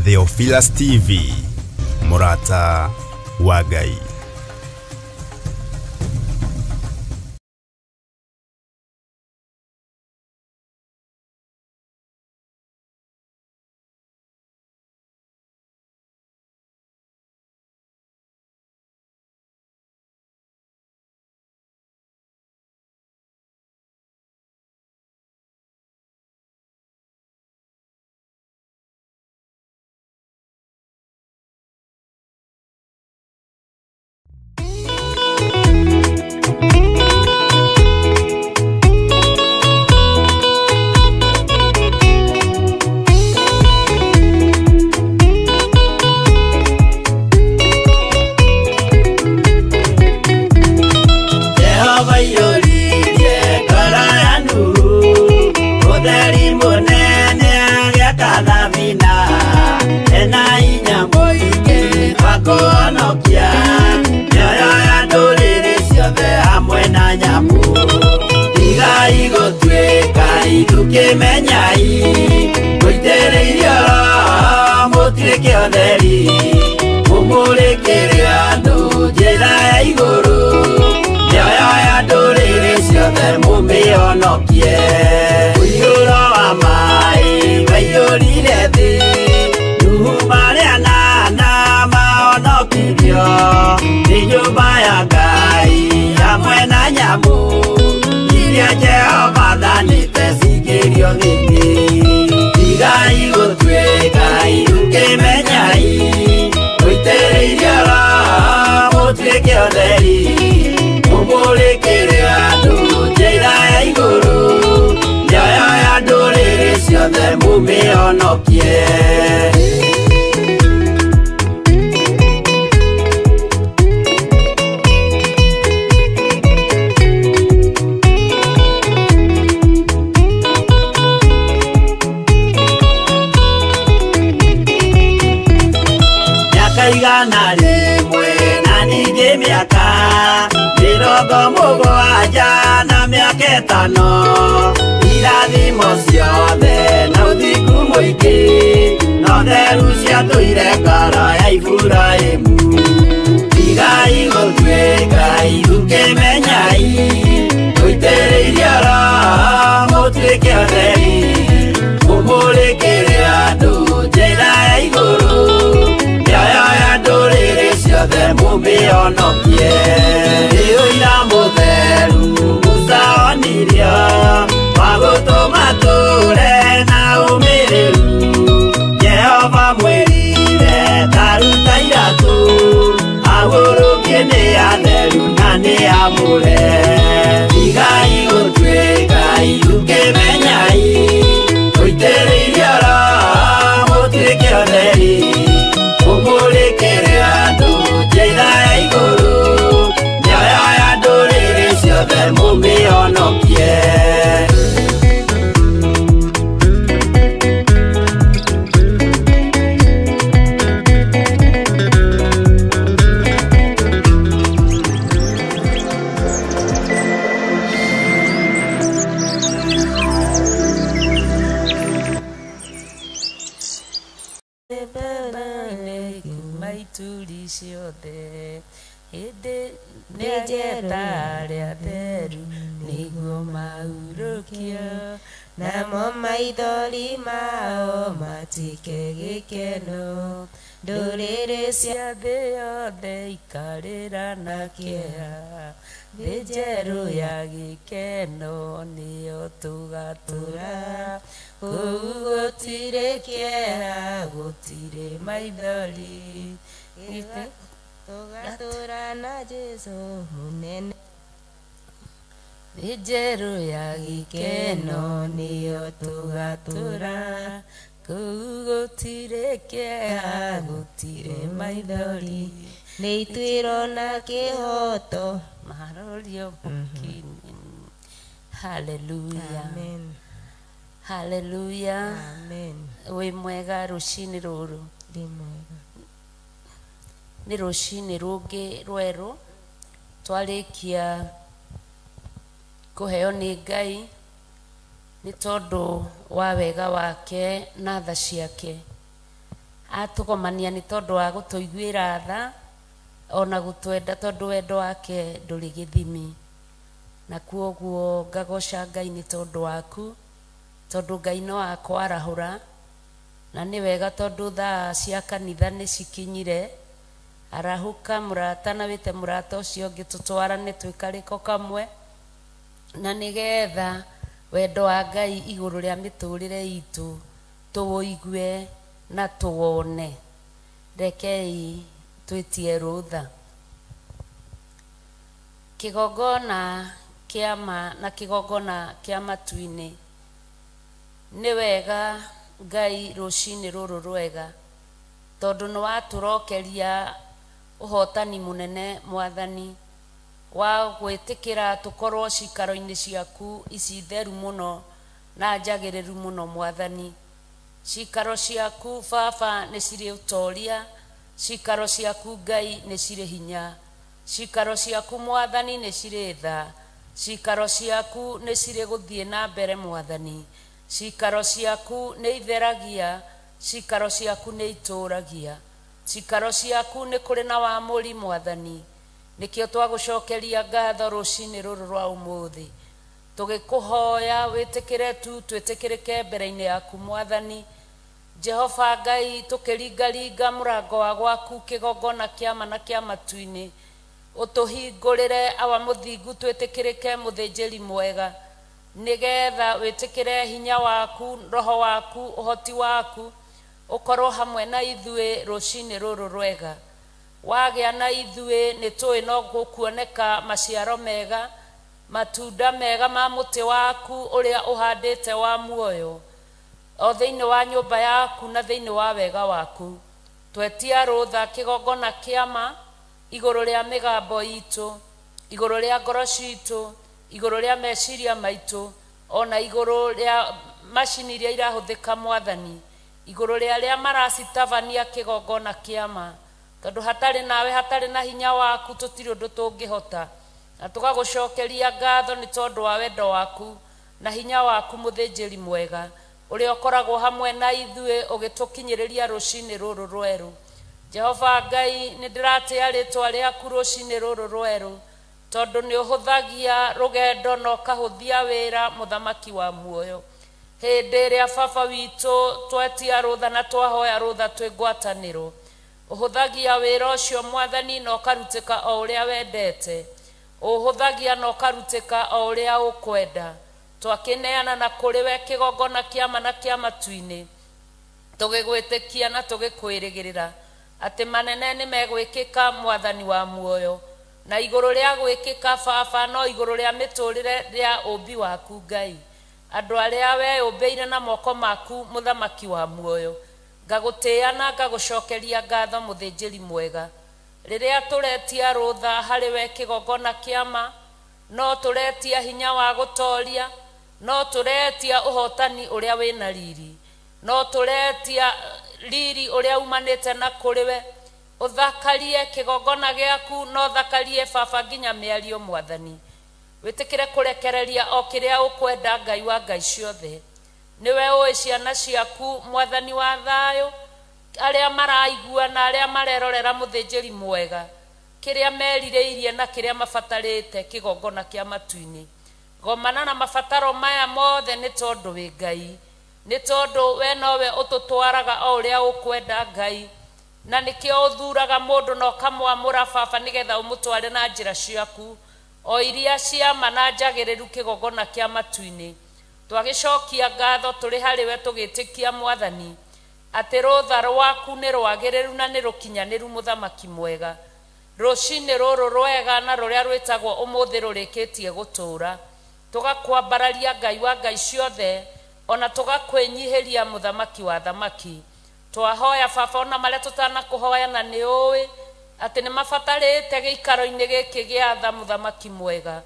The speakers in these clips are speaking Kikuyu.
Theophilus TV, mũrata wa Ngai. Jehova iyũririe ngoro ya Nuhu, ũtheri mũnene agĩaka thabina, ena hinya mũingĩ wa kũhonokia mĩoyo ya ndũrĩrĩ ciothe hamwe na nyamũ. Tigai gũtuĩka ithukĩmenyai, mũitĩrĩirio Roho mũtuĩke ũtheri, mũmũrĩkĩre andũ njĩra ya igũrũ, mĩoyo ya ndũrĩrĩ ciothe mũmĩhonokie. Mũiyũro wa maĩ waiyũrire thĩ, Nuhu marĩ anana mahonokirio nĩ nyũmba ya Ngai hamwe na nyamũ iria Jehova athanĩte cingĩrio thĩinĩ. Tigai gũtuĩka ithukĩmenyai, mũitĩrĩirio Roho mũtuĩke ũtheri, mũmũrĩkĩre andũ njĩra ya igũrũ, mĩoyo ya ndũrĩrĩ ciothe mũmĩhonokie. Mĩaka 100 na ningĩ mĩaka 70 na mĩaka 5, irathimo ciothe na ũthingu mũingĩ no theru ciatũire ngoro ya Iburahĩmu. Tigai gũtuĩka ithukĩmenyai, mũitĩrĩirio Roho mũtuĩke ũtheri, mũmũrĩkĩre andũ njĩra ya igũrũ, mĩoyo ya ndũrĩrĩ ciothe mũmĩhonokie. Nĩ ũira mũtheru Musa onirio wa gũtũma tũre na ũmĩrĩru, Jehova mwĩrire ta ruta iratũ, ahurũkie nĩ atheru na nĩ amũre. Tigai gũtuĩka ithukĩmenyai, mũitĩrĩirio Roho mũtuĩke ũtheri, mũmũrĩkĩre andũ njĩra ya igũrũ, mĩoyo ya ndũrĩrĩ ciothe mũmĩhonokie. Kuma ituri ciothe hĩndĩ nĩageta arĩa atheru nĩguo mahurũkio, namo maithori mao matuĩke gĩkeno, ndũrĩrĩ cia thĩ yothe ikarĩra na kĩeha, thĩ njerũ ya gĩkeno nĩyo tũgatũra, kũu gũtirĩ kĩeha gũtirĩ maithori, tũgatũra na Jesũ mũnene. Thĩ njerũ ya gĩkeno nĩyo tũgatũra, kũu gũtirĩ kĩeha gũtirĩ maithori, nĩ ituĩro na kĩhoto marorio mũkini. Haleluya, Amen. haleluya. Amen. Wĩ mwega rũcinĩ rũrũ? Ndĩ mwega. Nĩ rũcinĩ rũngĩ rwerũ twarĩkia kũheo nĩ Ngai nĩ tondũ wa wega wake na tha ciake. Atũgomania nĩ tondũ wa gũtũiguĩra tha ona gũtwenda tondũ wendo wake ndũrĩ gĩthimi. Na kuoguo ngagoca Ngai nĩ tondũ waku, tondũ Ngai no akwarahũra, na nĩ wega tondũ thaa cia kanitha nĩ cikinyire. Arahũka mũrata na wĩte mũrata ũcio ũngĩ tũtwarane twĩ karĩko kamwe, na nĩgetha wendo wa Ngai igũrũ rĩa mĩtũrĩre itũ tũwũigue na tũwone. Rekei twĩtie rũtha. Kĩgongona kĩa ma na kĩgongona kĩa matu-inĩ. Nĩ wega Ngai rũcinĩ rũrũ rwega, tondũ nĩ watũrokeria ũhotani mũnene Mwathani, wa gwĩtĩkĩra tũkorwo cikaro-inĩ ciaku ici theru mũno na njagĩrĩru mũno Mwathani. Cikaro ciaku Baba nĩ cirĩ ũtoria, cikaro ciaku Ngai nĩ cirĩ hinya, cikaro ciaku Mwathani nĩ cirĩ tha, cikaro ciaku nĩ cirĩ gũthiĩ na mbere Mwathani, cikaro ciaku nĩ itheragia, cikaro ciaku nĩ itũragia, cikaro ciaku nĩ kũrĩ na wamũri Mwathani. Nĩkĩo twagũcokeria ngatho rũcinĩ rũrũ rwa ũmũthĩ, tũgĩkũhoya wĩtĩkĩre tu twĩtĩkĩrĩke mbere-inĩ yaku Mwathani. Jehova Ngai, tũkĩringaringa mũrango wa gwaku kĩgongona kĩa ma na kĩa matu-inĩ, ũtũhingũrĩre awa mũthingu twĩtĩkĩrĩke mũthĩnjĩri mwega, nĩgetha wĩtĩkĩre hinya waku, roho waku, ũhoti waku ũkorwo hamwe na ithuĩ rũcinĩ rũrũ rwega. Wagĩa na ithuĩ nĩ tũĩ no gũkuoneka maciaro mega, matunda mega ma mũtĩ waku ũrĩa ũhandĩte wa muoyo, o thĩinĩ wa nyũmba yaku na thĩinĩ wa wega waku. Twetia rũtha kĩgongona kĩa ma igũrũ rĩa mĩgambo itũ, igũrũ rĩa ngoro citũ, igũrũ rĩa meciria maitũ, ona igũrũ rĩa macini iria irahũthĩka Mwathani, igũrũ rĩa arĩa maracitabania kĩgongona kĩa ma, tondũ hatarĩ nawe, hatarĩ na hinya waku, tũtirĩ ũndũ tũngĩhota. Na tũgagũcokeria ngatho nĩ tondũ wa wendo waku na hinya waku mũthĩnjĩri mwega, ũrĩa ũkoragwo hamwe na ithuĩ ũgĩtũkinyĩrĩria rũcinĩ rũrũ rwerũ. Jehova Ngai, nĩ ndĩratĩa rĩtwa rĩaku rũcinĩ rũrũ rwerũ, tondũ nĩ ũhũthagia rũgendo na ũkahũthia wĩra, mũthamaki wa muoyo. Hĩndĩ ĩrĩa Baba witũ twetia rũtha na twahoya rũtha twĩ ngwatanĩro, ũhũthagia wĩra ũcio Mwathani na ũkarutĩka o ũrĩa wendete, ũhũthagia na ũkarutĩka o ũrĩa ũkwenda. Twakĩneana na kũrĩ we kĩgongona kĩa ma na kĩa matu-inĩ, tũgĩgwĩtĩkia na tũgĩkwĩrĩgĩrĩra atĩ manene nĩ megwĩkĩka Mwathani wa muoyo, na igũrũ rĩa gwĩkĩka Baba no igũrũ rĩa mĩtũrĩre rĩa ũmbi waku Ngai, andũ arĩa weyũmbĩire na moko maku mũthamaki wa muoyo. Ngagũtĩĩa na ngagũcokeria ngatho mũthĩnjĩri mwega. Rĩrĩa tũretia rũtha harĩ we kĩgongona kĩa ma, no tũretia hinya wa gũtoria, no tũretia ũhotani ũrĩa wĩna riri, no tũretia riri ũrĩa umanĩte na kũrĩ we. Ũthakarie kĩgongona gĩaku, no ũthakarie Baba nginya mĩario Mwathani. Wĩtĩkĩre kũrekereria o kĩrĩa ũkwenda Ngai wa Ngai ciothe. Nĩwe ũĩ ciana ciaku Mwathani wa thayũ, arĩa maraigua na arĩa marerorera mũthĩnjĩri mwega, kĩrĩa merirĩirie na kĩrĩa mabatarĩte kĩgongona kĩa matu-inĩ. Gomana na mabataro maya mothe nĩ tondũ wĩ Ngai, nĩ tondũ we nowe ũtũtwaraga o ũrĩa ũkwenda Ngai, na nĩkĩo ũthuraga mũndũ na ũkamwamũra Baba nĩgetha ũmũtware na njĩra ciaku o iria cia ma na njagĩrĩru kĩgongona kĩa matu-inĩ. Twagĩcokia ngatho tũrĩ harĩ we tũgĩtĩkia Mwathani atĩ rũtha rwaku nĩ rwagĩrĩru na nĩ rũkinyanĩru mũthamaki mwega. Rũcinĩ rũrũ rwega na rũrĩa rwĩtagwo ũmũthĩ rũrĩkĩtie gũtũũra, tũgakwambararia Ngai wa Ngai ciothe, ona tũgakwĩnyihĩria mũthamaki wa thamaki. Twahoya Baba ona marĩa tũtanakũhoya na nĩ ũĩ atĩ nĩ mabatarĩte gĩikaro-inĩ gĩkĩ gĩa tha mũthamaki mwega.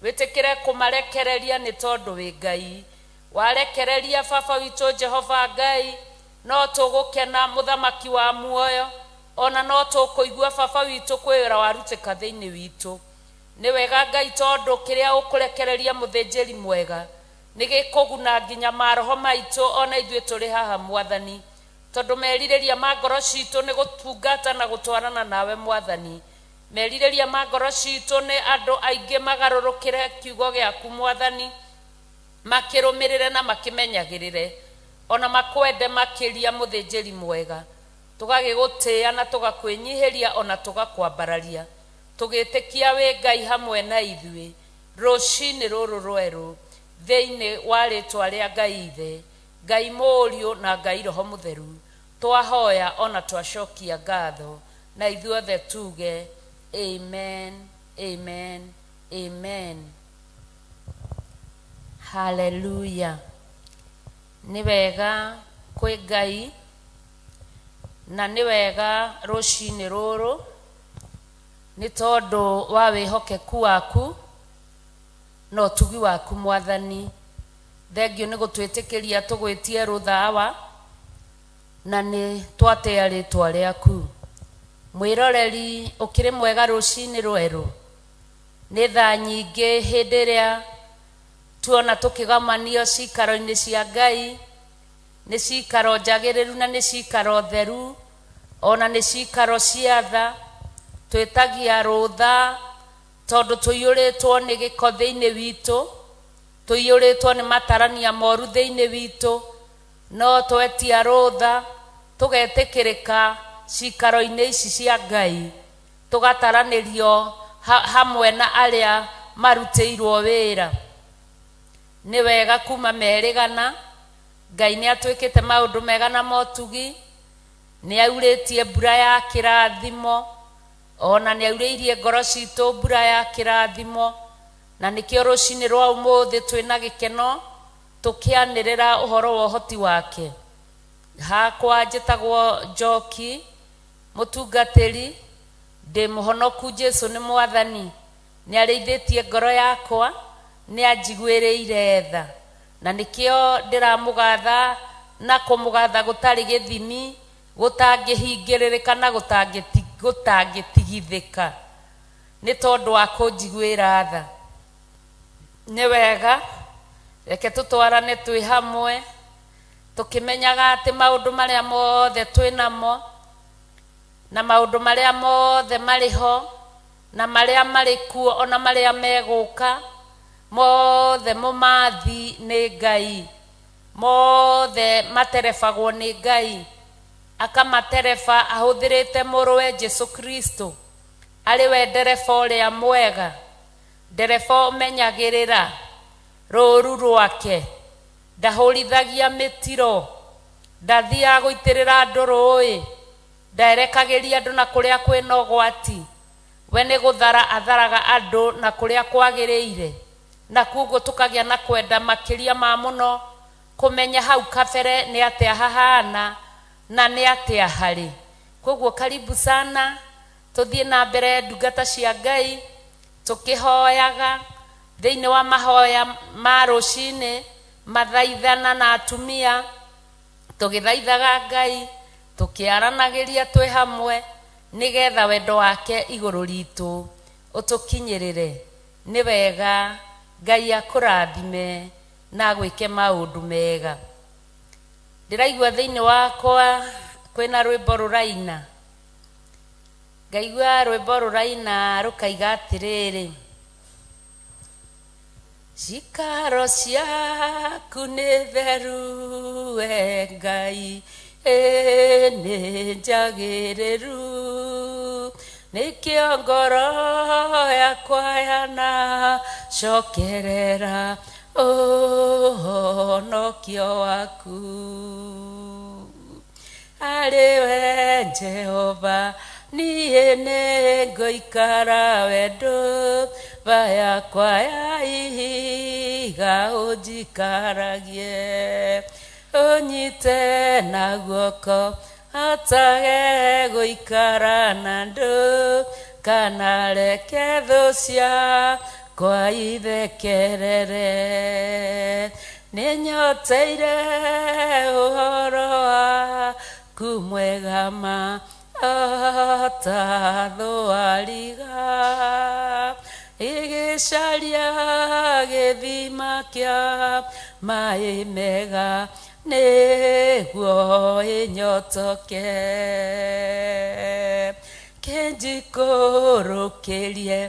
Wĩtĩkĩre kũmarekereria nĩ tondũ wĩ Ngai. Warekereria Baba witũ Jehova Ngai, no tũgũkena mũthamaki wa muoyo, ona no tũkũigua Baba witũ kwĩ wĩra warutĩka thĩinĩ witũ. Nĩ wega Ngai tondũ kĩrĩa ũkũrekereria mũthĩnjĩri mwega nĩ gĩkũguna nginya maroho maitũ ona ithuĩ tũrĩ haha Mwathani. Tondũ merirĩria ma ngoro citũ nĩ gũtungata na gũtwarana nawe Mwathani. Merirĩria ma ngoro citũ nĩ andũ aingĩ magarũrũkĩre kiugo gĩaku Mwathani, makĩrũmĩrĩre na makĩmenyagĩrĩre, ona makwende makĩria mũthĩnjĩri mwega. Tũgagĩgũtĩĩa na tũgakwĩnyihĩria ona tũgakwambararia, tũgĩtĩkia wĩ Ngai hamwe na ithuĩ rũcinĩ rũrũ rwerũ, thĩinĩ wa rĩtwa rĩa Ngai Ithe, Ngai Mũriũ na Ngai Roho Mũtheru. Twahoya ona twacokia ngatho, na ithuothe tuge amen, amen, amen. Hallelujah. Nĩ wega kwĩ Ngai na nĩ wega rũcinĩ rũrũ, nĩ tondũ wa wĩhokeku waku na ũtugi waku Mwathani. Thengio nĩ gũtwĩtĩkĩria tũgwĩtie rũthawa, na nĩ twatĩa rĩtwa rĩaku. Mwĩroreri ũkĩrĩ mwega rũcinĩ rwerũ. Nĩ thaa nyingĩ hĩndĩ ĩrĩa tuona tũkĩgomanio cikaro-inĩ cia Ngai, nĩ cikaro njagĩrĩru na nĩ cikaro theru, ona nĩ cikaro cia tha. Twĩtagia rũtha tondũ tũiyũrĩtwo nĩ gĩko thĩinĩ witũ, tũiyũrĩtwo nĩ matarania moru thĩinĩ witũ, no twetia rũtha tũgetĩkĩrĩka cikaro-inĩ ici cia Ngai, tũgataranĩrio hamwe na arĩa marutĩirwo wĩra. Nĩ wega kuma merĩgana, Ngai nĩ atwĩkĩte maũndũ mega na motugi, nĩ aurĩtie mbura ya kĩrathimo, ona nĩ aurĩirie ngoro citũ mbura ya kĩrathimo, na nĩkĩo rũcinĩ rwa ũmũthĩ twĩna gĩkeno tũkĩanĩrĩra ũhoro wa ũhoti wake. Hakwa njĩtagwo Njoki mũtungatĩri, ndĩ mũhonoku. Jesũ nĩ Mwathani, nĩ arĩithĩtie ngoro yakwa, nĩ anjiguĩrĩire tha, na nĩkĩo ndĩramũgatha na kũmũgatha gũtarĩ gĩthimi, gũtangĩhingĩrĩrĩka na gũtangĩtigithĩka, nĩ tondũ wa kũnjiguĩra tha. Nĩ wega reke tũtwarane twĩ hamwe, tũkĩmenyaga atĩ maũndũ marĩa mothe twĩ namo na maũndũ marĩa mothe marĩ ho na marĩa marĩ kuo ona marĩa megũka, mothe mũmathi nĩ Ngai, mothe materebagwo nĩ Ngai, akamatereba ahũthĩrĩte mũrũwe Jesũ Kristo, arĩ we ndereba ũrĩa mwega, ndereba ũmenyagĩrĩra rũũru rwake, ndahũrithagia mĩtiro, ndathiaga gũitĩrĩra andũ rũĩ, ndaerekagĩria andũ na kũrĩa kwĩna ũgwati. We nĩ gũthara atharaga andũ na kũrĩa kwagĩrĩire, na koguo tũkagĩa na kwenda makĩria ma mũno kũmenya hau kabere nĩ atĩa hahana na nĩ atĩa harĩ. Koguo karibu sana, tũthiĩ na mbere ndungata cia Ngai, tũkĩhoyaga thĩinĩ wa mahoya ma rũcinĩ, mathaithana na atumia, tũgĩthaithaga Ngai, tũkĩaranagĩria twĩ hamwe, nĩgetha wendo wake igũrũ ritũ ũtũkinyĩrĩre. Nĩ wega Ngai akũrathime na agwĩke maũndũ mega. Ndĩraigua thĩinĩ wakwa kwĩna rwĩmbo rũraina, ngaigua rwĩmbo rũraina rũkaiga atĩrĩrĩ, cikaro ciaku nĩ theru we Ngai, nĩ njagĩrĩru, nĩkĩo ngoro yakwa yanacokerera ũhonokio waku. Arĩ we Jehova niĩ nĩngũikara wendo yakwa ya ihiga ũnjikaragie, ũnyite na guoko hotage gũikara na andũ, kana reke thũ ciakwa ithekerere. Nĩnyoteire ũhoro waku mwega ma ota thwariga, ĩgĩcaria gĩthima kĩa maĩ mega, Nĩguo ĩnyotoke kĩnjikũrũkĩrie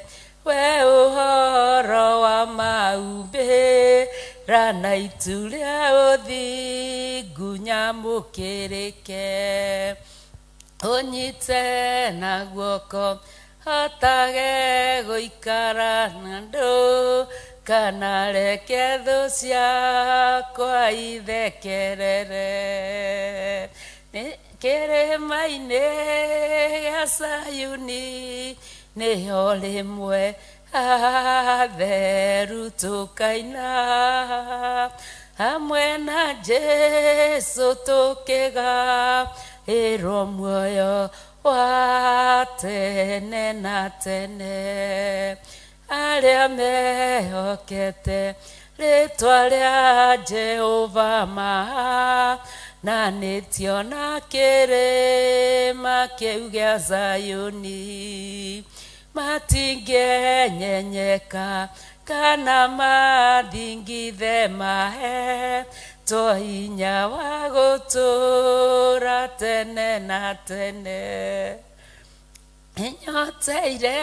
we ũhoro wa maumbĩra na itu rĩa ũthingu nyamũkĩrĩke ũnyite na guoko hotage gũikara na andũ kana reke thũ ciakwa ithekerere kĩrĩma-inĩ gĩa Sayuni nĩho rĩmwe atheru tũkaina hamwe na Jesũ tũkĩgaĩrwo muoyo wa tene na tene arĩa mehokete rĩtwa rĩa Jehova mahananĩtio na kĩrĩma kĩu gĩa Zayuni matingĩenyenyeka kana mathingithe mahetwo hinya wa gũtũũra tene na tene nyoteire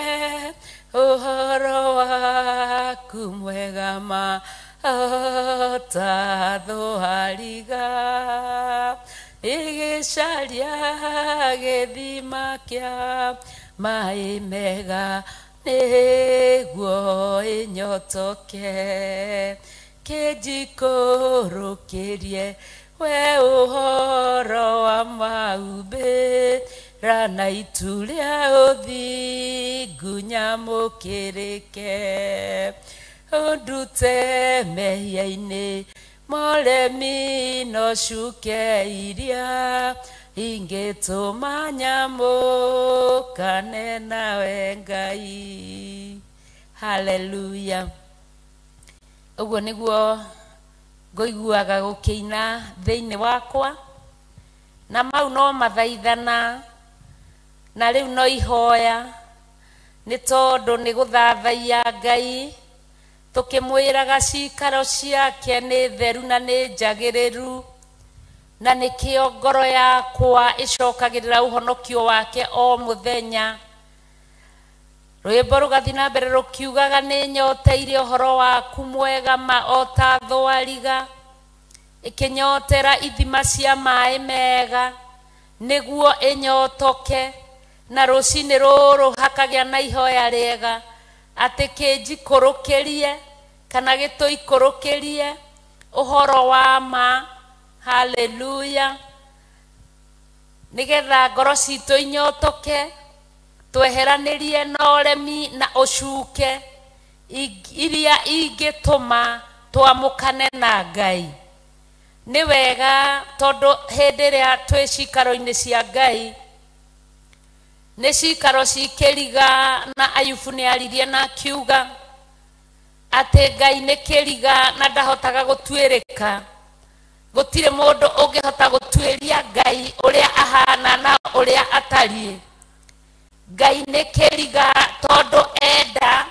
ũhoro waku mwega ma ota thũhariga ĩgĩcaria gĩthima kĩa maĩ mega nĩguo ĩnyotoke kĩnjikũrũkĩrie we ũhoro wa maumbĩra na itu rĩa ũthingu nyamũkĩrĩke ũndute mehia-inĩ moremi no cuke iria ingĩtũma nyamũkane nawe Ngai. Haleluya. Ũguo nĩguo ngũiguaga gũkĩina thĩinĩ wakwa na mau no mathaithana na rĩu no ihoya nĩ tondũ nĩ gũthathaiya Ngai tũkĩmwĩraga cikaro ciake nĩ theru na nĩ njagĩrĩru na nĩkĩo ngoro yakwa ĩcokagĩrĩra ũhonokio wake o mũthenya. Rwĩmbo rũgathiĩ na mbere rũkiugaga nĩ nyoteire ũhoro waku mwega ma o ta thwariga ĩkĩnyotera ithima cia maĩ mega nĩguo ĩnyotoke na rũcinĩ rũrũ hakagĩa na ihoya rĩega atĩ kĩnjikũrũkĩrie kana gĩtũikũrũkĩrie ũhoro wa ma. Haleluya. Nĩgetha ngoro citũ inyotoke tweheranĩrie na ũremi na ũcuke iria ingĩtũma twamũkane na Ngai. Nĩ wega tondũ hĩndĩ ĩrĩa twĩ cikaro-inĩ cia Ngai nĩ cikaro cikĩriga na Ayubu nĩ aririe na akiuga atĩ Ngai nĩ kĩriga na ndahotaga gũtuĩrĩka. Gũtirĩ mũndũ ũngĩhota gũtuĩria Ngai ũrĩa ahana na ũrĩa atariĩ. Ngai nĩ kĩriga tondũ enda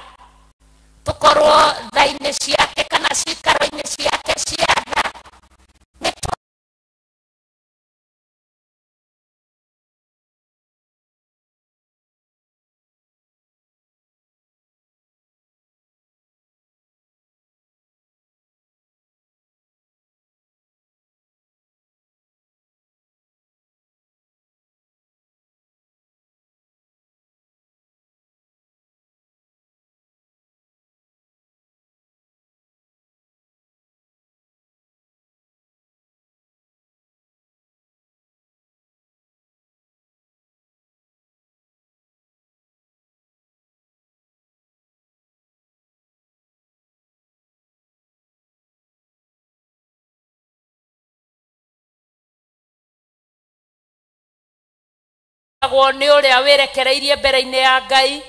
tũkorwo tha-inĩ ciake kana cikaro-inĩ ciake cia tha. Nĩ ũrĩa wĩrekereirie mbere-inĩ ya Ngai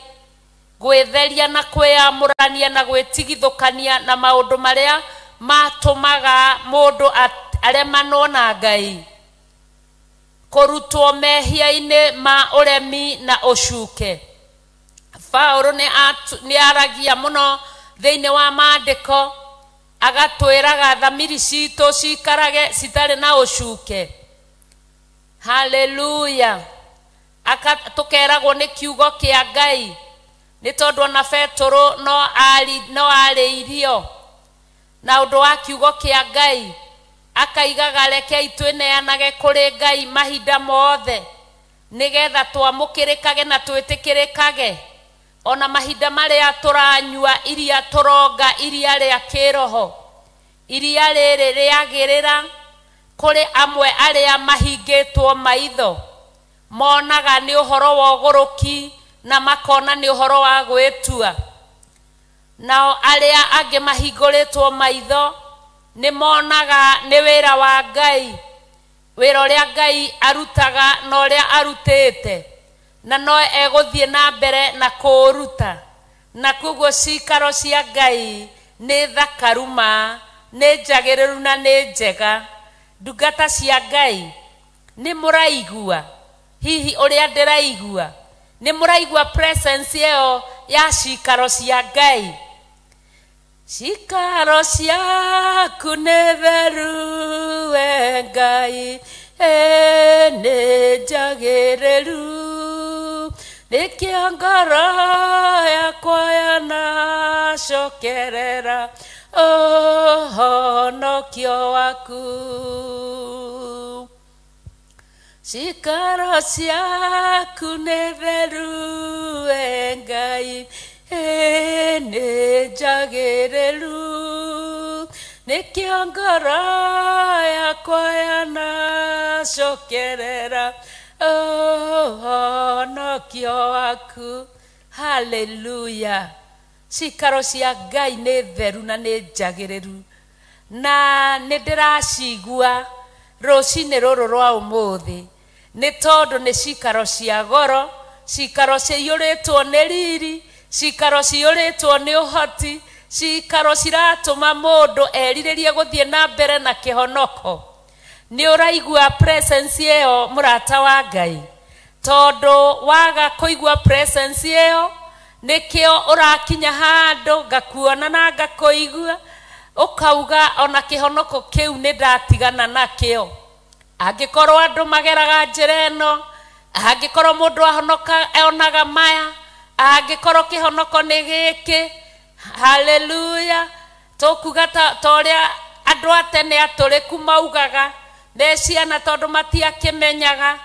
gwĩtheria na kwĩyamũrania na gwĩtigithũkania na maũndũ marĩa matũmaga mũndũ aremanwo na Ngai, kũrutwo mehia-inĩ ma ũremi na ũcuke. Paũlũ nĩ aragia mũno thĩinĩ wa maandĩko Agatwĩraga thamiri citũ cikarage citarĩ na ũcuke. Haleluya. Tũkeragwo nĩ kiugo kĩa Ngai nĩ tondũ ona Petũrũ no arĩirio na ũndũ wa kiugo kĩa Ngai, akaigaga rekei twĩneanage kũrĩ Ngai mahinda mothe nĩgetha twamũkĩrĩkage na twĩtĩkĩrĩkage ona mahinda marĩa tũranyua iria tũronga iria rĩa kĩroho. Iria rĩrĩ rĩagĩrĩra kũrĩ amwe arĩa mahingĩtwo maitho, monaga nĩ ũhoro wa ũgũrũki na makona nĩ ũhoro wa gwĩtua. Nao arĩa angĩ mahingũrĩtwo maitho nĩ monaga nĩ wĩra wa Ngai, wĩra ũrĩa Ngai arutaga na ũrĩa arutĩte, na no egũthiĩ na mbere na kũũruta. Na koguo cikaro cia Ngai nĩ thakaru ma, nĩ njagĩrĩru na nĩ njega. Ndungata cia Ngai, nĩ mũraigua hihi ũrĩa ndĩraigua? Nĩ mũraigua presence ĩyo ya cikaro cia Ngai? Cikaro ciaku nĩ theru we Ngai, nĩ njagĩrĩru, nĩkĩo ngoro yakwa yanacokerera ũhonokio waku. Cikaro ciaku nĩ theru we Ngai, nĩ njagĩrĩru, nĩkĩo ngoro yakwa yanacokerera ũhonokio waku. Haleluya. Cikaro cia Ngai nĩ theru na nĩ njagĩrĩru, na nĩ ndĩracigua rũcinĩ rũrũ rwa ũmũthĩ, nĩ tondũ nĩ cikaro cia goro, cikaro ciyũrĩtwo nĩ riri, cikaro ciyũrĩtwo nĩ ũhoti, cikaro ciratũma mũndũ erirĩrie gũthiĩ na mbere na kĩhonoko. Nĩ ũraigua presence ĩyo mũrata wa Ngai? Tondũ waga kũigua presence ĩyo, nĩkĩo ũrakinya handũ ngakuona na ngakũigua, ũkauga ona kĩhonoko kĩu nĩ ndatigana nakĩo. Angĩkorwo andũ mageraga njĩra ĩno, angĩkorwo mũndũ ahonoka onaga maya, angĩkorwo kĩhonoko nĩ gĩkĩ. Haleluya. Tũkuga ta ũrĩa andũ a tene atũrĩku maugaga nĩ ciana, tondũ matiakĩmenyaga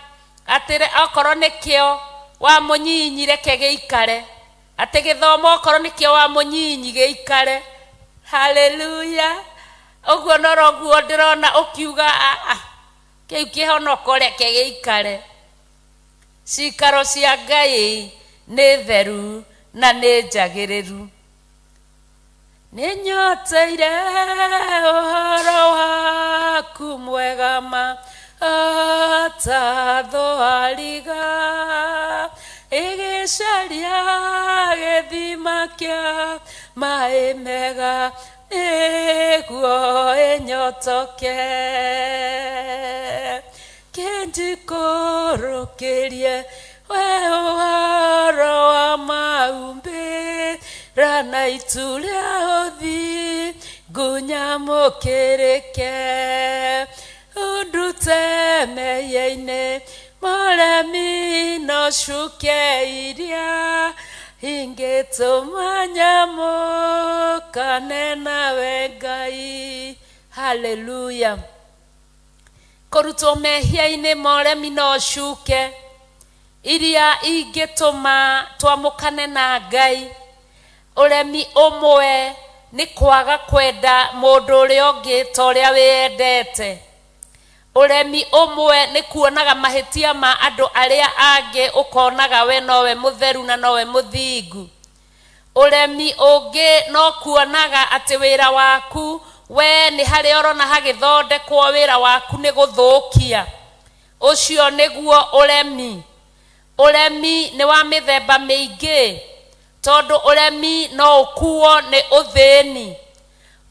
atĩ okorwo nĩkĩo wa mũnyinyi reke gĩikare, atĩ gĩthomo okorwo nĩkĩo wa mũnyinyi gĩikare. Haleluya. Ũguo noroguo ndĩrona ũkiuga kĩu kĩhonoko reke gĩikare. Cikaro cia Ngai nĩ theru na nĩ njagĩrĩru. Nĩ nyoteire ũhoro waku mwega ma ta thwariga, ĩgĩcaria gĩthima kĩa maĩ mega nĩguo ĩnyotoke. Kĩnjikũrũkĩrie we ũhoro wa maumbĩra na itu rĩa ũthingu nyamũkĩrĩke, ũndute mehia-inĩ maremi no cuke iria ingĩtũma nyamũkane nawe Ngai. Haleluya. Kũrutwo mehia-inĩ moremi no cuke iria ingĩtũma twamũkane na Ngai. Ũremi ũmwe nĩ kwaga kwenda mũndũ ũrĩa ũngĩ ta ũrĩa wĩyendete. Ũremi ũmwe nĩ kuonaga mahĩtia ma andũ arĩa angĩ, ũkonaga we nowe mũtheru na nowe mũthingu. Ũremi ũngĩ no kuonaga atĩ wĩra waku we nĩ harĩa ũrona hagĩthondekwo, wĩra waku nĩ gũthũkia. Ũcio nĩguo ũremi. Ũremi nĩ wa mĩthemba mĩingĩ, tondũ ũremi no ũkuo nĩ ũthĩni.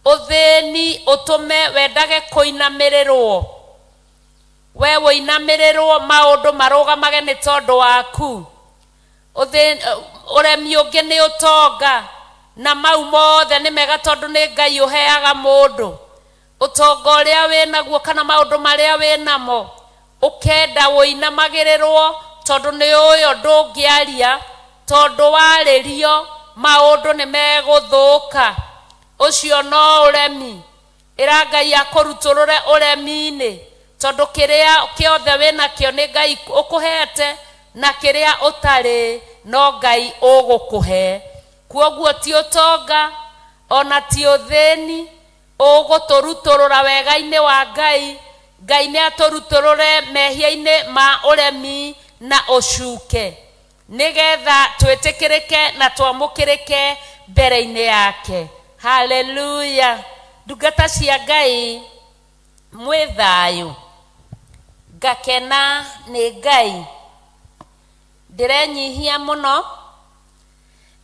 Ũthĩni ũtũme wendage kũinamĩrĩrwo, we wũinamĩrĩrwo maũndũ marũgamage nĩ tondũ waku. Ũremi ũngĩ nĩ ũtonga, Na mau mothe nĩ mega tondũ nĩ Ngai ũheaga mũndũ. Ũtonga ũrĩa wĩnaguo kana maũndũ marĩa wĩnamo ũkenda wũinamagĩrĩrwo tondũ nĩ ũyũ ndũngĩaria, tondũ warĩrio maũndũ nĩ megũthũka. Ũcio no ũremi. Ĩra Ngai akũrutũrũre ũremi-inĩ, tondũ kĩrĩa kĩothe wĩnakĩo nĩ Ngai ũkũhete, na kĩrĩa ũtarĩ no Ngai ũgũkũhe. Kwoguo ti ũtonga ona ti ũthĩni ũgũtũrutũrũra wega-inĩ wa Ngai. Ngai nĩ atũrutũrũre mehia-inĩ ma ũremi na ũcuke, nĩgetha twĩtĩkĩrĩke na twamũkĩrĩke mbere-inĩ yake. Haleluya. Ndungata cia Ngai mwĩ thayũ. Ngakena nĩ Ngai. Ndĩrenyihia mũno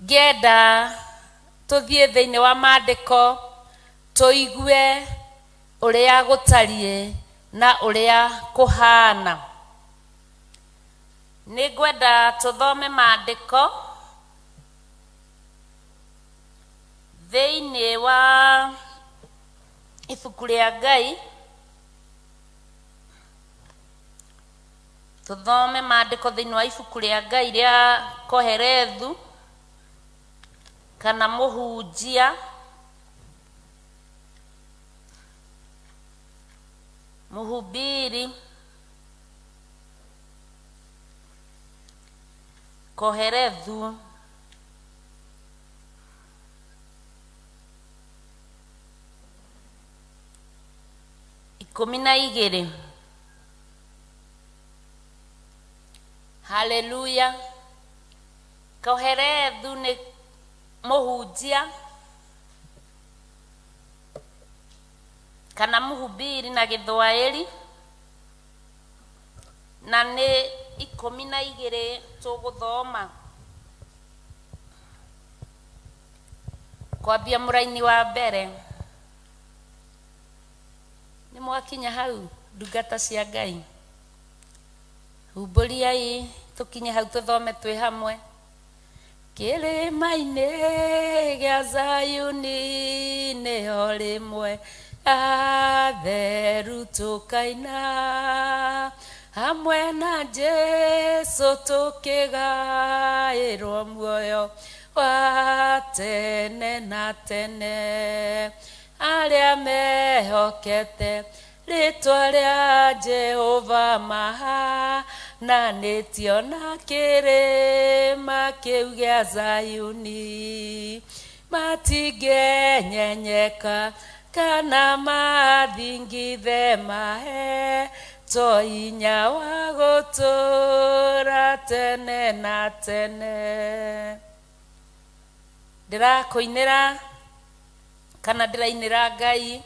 ngĩenda tũthiĩ thĩinĩ wa maandĩko tũigue ũrĩa gũtariĩ na ũrĩa kũhana. Nĩ ngwenda tũthome maandĩko thĩinĩ wa ibuku rĩa Ngai. Tũthome maandĩko thĩinĩ wa ibuku rĩa Ngai rĩa Kohelethu kana Mũhunjia. Mũhubiri Kohelethu 12. Haleluya. Kohelethu nĩ mũhunjia kana mũhubiri na Gĩthwaĩri, na nĩ 12 tũgũthoma kwambia mũraini wa mbere. Nĩ mwakinya hau ndungata cia Ngai? Humbũriai tũkinye hau tũthome twĩ hamwe. Kĩrĩma-inĩ gĩa Zayuni nĩho rĩmwe atheru tũkaina, hamwe na Jesũ tũkĩgaĩrwo muoyo wa tene na tene. Arĩa mehokete rĩtwa rĩa Jehova mahananĩtio na kĩrĩma kĩu gĩa Zayuni, matingĩenyenyeka kana mathingithe mahetwo hinya wa gũtũũra tene na tene. Ndĩrakũinĩra kana ndĩrainĩra Ngai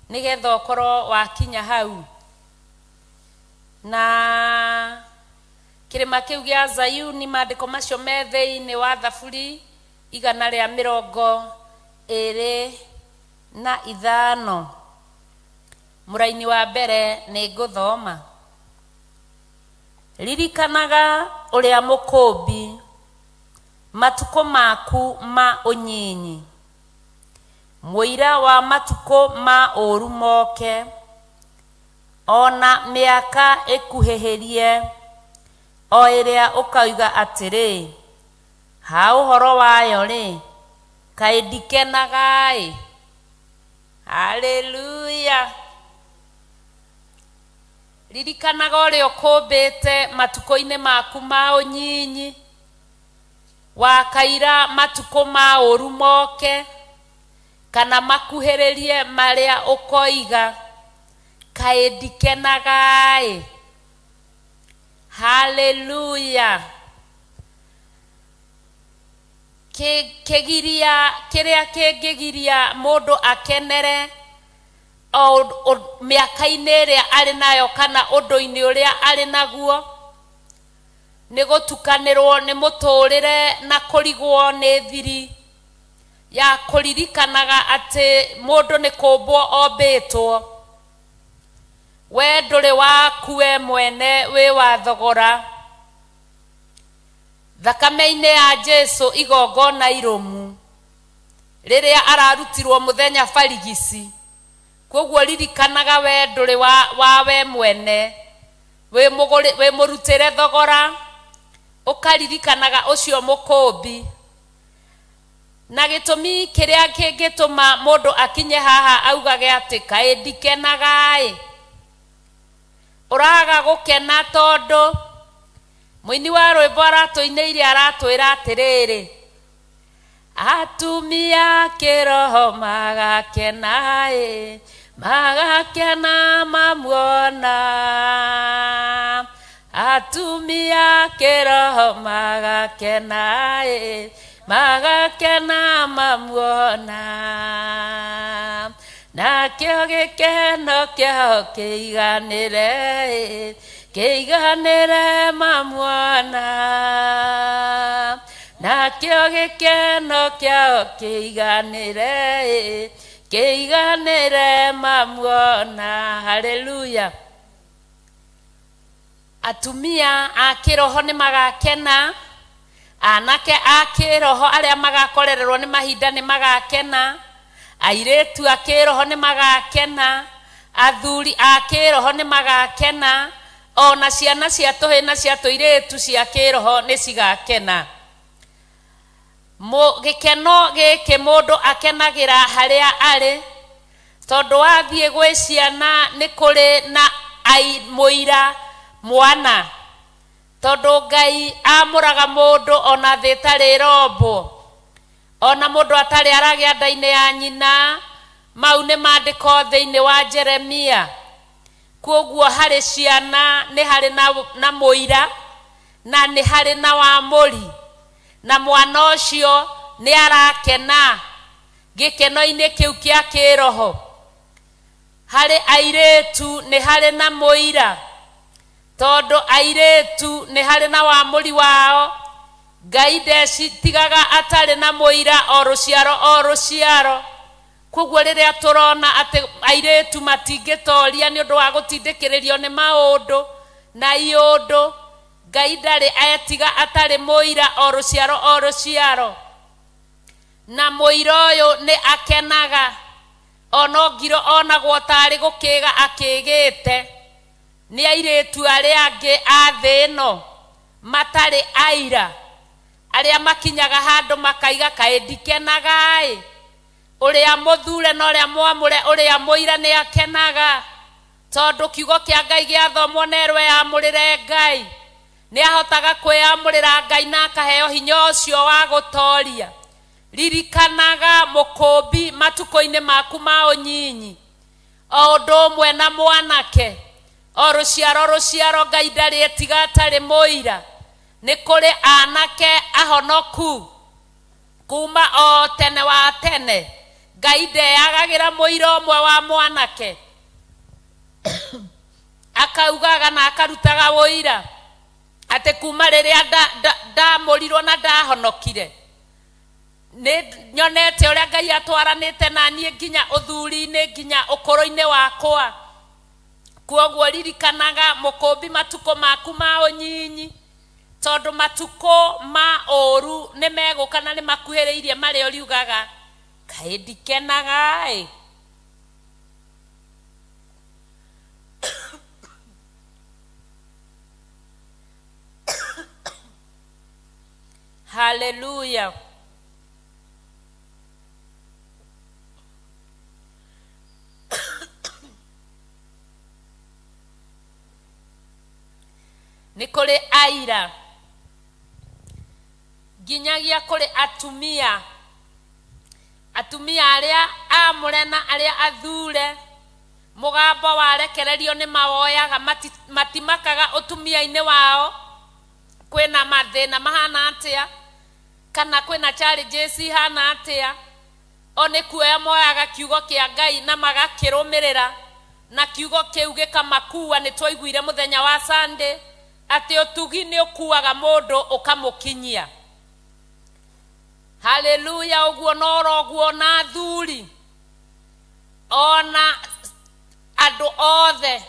nĩgetha ũkorwo wakinya hau. Na kĩrĩma kĩu gĩa Zayuni, maandĩko macio me thĩinĩ wa Thaburi 125 mũraini wa mbere nĩ ngũthoma. Ririkanaga ũrĩa mũkũmbi matukũ maku ma ũnyinyi, mũira wa matukũ ma ũũru moke, ona mĩaka ĩkuhĩhĩrie, o ĩrĩa ũkoiga atĩrĩ, ha ũhoro wayo rĩ, kaĩ ndikenaga-ĩ. Haleluya. Ririkanaga ũrĩa ũkũmbĩte matukũ-inĩ maku ma ũnyinyi, wakaira matukũ ma ũũru moke, kana makuhĩrĩrie marĩa ũkoiga, kaĩ ndikenaga-ĩ. Haleluya. Kĩgiria kĩrĩa kĩngĩgiria mũndũ akenere o mĩaka-inĩ ĩrĩa arĩ nayo kana ũndũ-inĩ ũrĩa arĩ naguo nĩ gũtukanĩrwo nĩ mũtũrĩre na kũrigwo nĩ thiri ya kũririkanaga atĩ mũndũ nĩ kũmbwo ombĩtwo. We ndũrĩ waku we mwene, wĩ wa thogora. Thakame-inĩ ya Jesũ igongona irũmu. Rĩrĩa ararutirwo mũthenya barigici. Koguo ririkanaga we ndũrĩ wa we mwene. Wĩ mũrutĩre thogora. Ũkaririkanaga ũcio mũkũmbi. Na gĩtũmi kĩrĩa kĩngĩtũma mũndũ akinye haha augage atĩ kaĩ ndikenaga-ĩ. Ũraga gũkena tondũ mũini wa rwĩmbo aratũinĩire aratwĩra atĩrĩrĩ, atumia kĩroho magakena-ĩ, magakena mamuona. Atumia kĩroho magakena-ĩ, magakena mamuona. Nakĩo gĩkeno kĩao kĩiganĩre, kĩiganĩre mamuona. Nakĩo gĩkeno kĩao kĩiganĩre, kĩiganĩre mamuona. Haleluya. Atumia a kĩroho nĩ magakena, anake a kĩroho arĩa magakorererwo nĩ mahinda nĩ magakena, airĩtu a kĩroho nĩ magakena, athuri a kĩroho nĩ magakena, ona ciana cia tũhĩ na cia tũirĩtu cia kĩroho nĩ cigakena. Gĩkeno gĩkĩ mũndũ akenagĩra harĩa arĩ, tondũ wathiĩ gwĩ ciana nĩ kũrĩ na mũira mwana, tondũ Ngai amũraga mũndũ ona thĩ ĩtarĩ ĩrombwo, ona mũndũ atarĩ aragĩa nda-inĩ ya nyina. Mau nĩ maandĩko thĩinĩ wa Jeremia. Koguo harĩ ciana nĩ harĩ na mũira na nĩ harĩ na wamũri, na mwana ũcio nĩ arakena gĩkeno-inĩ kĩu kĩa kĩroho. Harĩ airĩtu nĩ harĩ na mũira, tondũ airĩtu nĩ harĩ na wamũri wao. Ngai ndecitigaga atarĩ na mũira o rũciaro o rũciaro. Koguo rĩrĩa tũrona atĩ airĩtu matingĩtoria nĩ ũndũ wa gũtindĩkĩrĩrio nĩ maũndũ na iũndũ, Ngai ndarĩ etiga atarĩ mũira o rũciaro o rũciaro. Na mũira ũyũ nĩ akenaga, ono ngiro onagwo tarĩ gũkĩga akĩgĩte nĩ airĩtu arĩa angĩ a thĩ ĩno matarĩ aira, arĩa makinyaga handũ makaiga kaĩ ndikenaga-ĩ. Ũrĩa mũthure na ũrĩa mwamũre, ũrĩa mũira nĩ akenaga, tondũ kiugo kĩa Ngai gĩathomwo nerwo yamũrĩre Ngai, nĩ ahotaga kwĩyamũrĩra Ngai na akaheo hinya ũcio wa gũtoria. Ririkanaga mũkũmbi matukũ-inĩ maku ma ũnyinyi, o ũndũ ũmwe na mwanake, o rũciaro rũciaro Ngai ndarĩ etiga atarĩ mũira. Nĩ kũrĩ anake ahonoku kuma o tene wa tene. Ngai ndeyagagĩra mũira ũmwe wa mwanake, akaugaga na akarutaga ũira atĩ kuma rĩrĩa ndamũrirwo na ndahonokire, nĩ nyonete ũrĩa Ngai atwaranĩte na niĩ nginya ũthuri-inĩ nginya ũkũrũ-inĩ wakwa. Koguo ririkanaga mũkũmbi matukũ maku ma ũnyinyi, tondũ matukũ ma ũũru nĩ megũka na nĩ makuhĩrĩirie marĩa ũriugaga kaĩ ndikenaga-ĩ. Haleluya. Nĩ kũrĩ aira, nginyagia kũrĩ atumia, atumia arĩa amũre na arĩa athure. Mũgambo warekererio nĩ mawoyaga, matimakaga ũtumia-inĩ wao kwĩna mathĩna mahana atĩa kana kwĩna challenges ihana atĩa. O nĩ kuoya moyaga kiugo kĩa Ngai na magakĩrũmĩrĩra, na kiugo kĩu gĩkamakua. Nĩ twaiguire mũthenya wa Sunday atĩ ũtugi nĩ ũkuaga mũndũ ũkamũkinyia. Haleluya. Ũguo noroguo na athuri ona andũ othe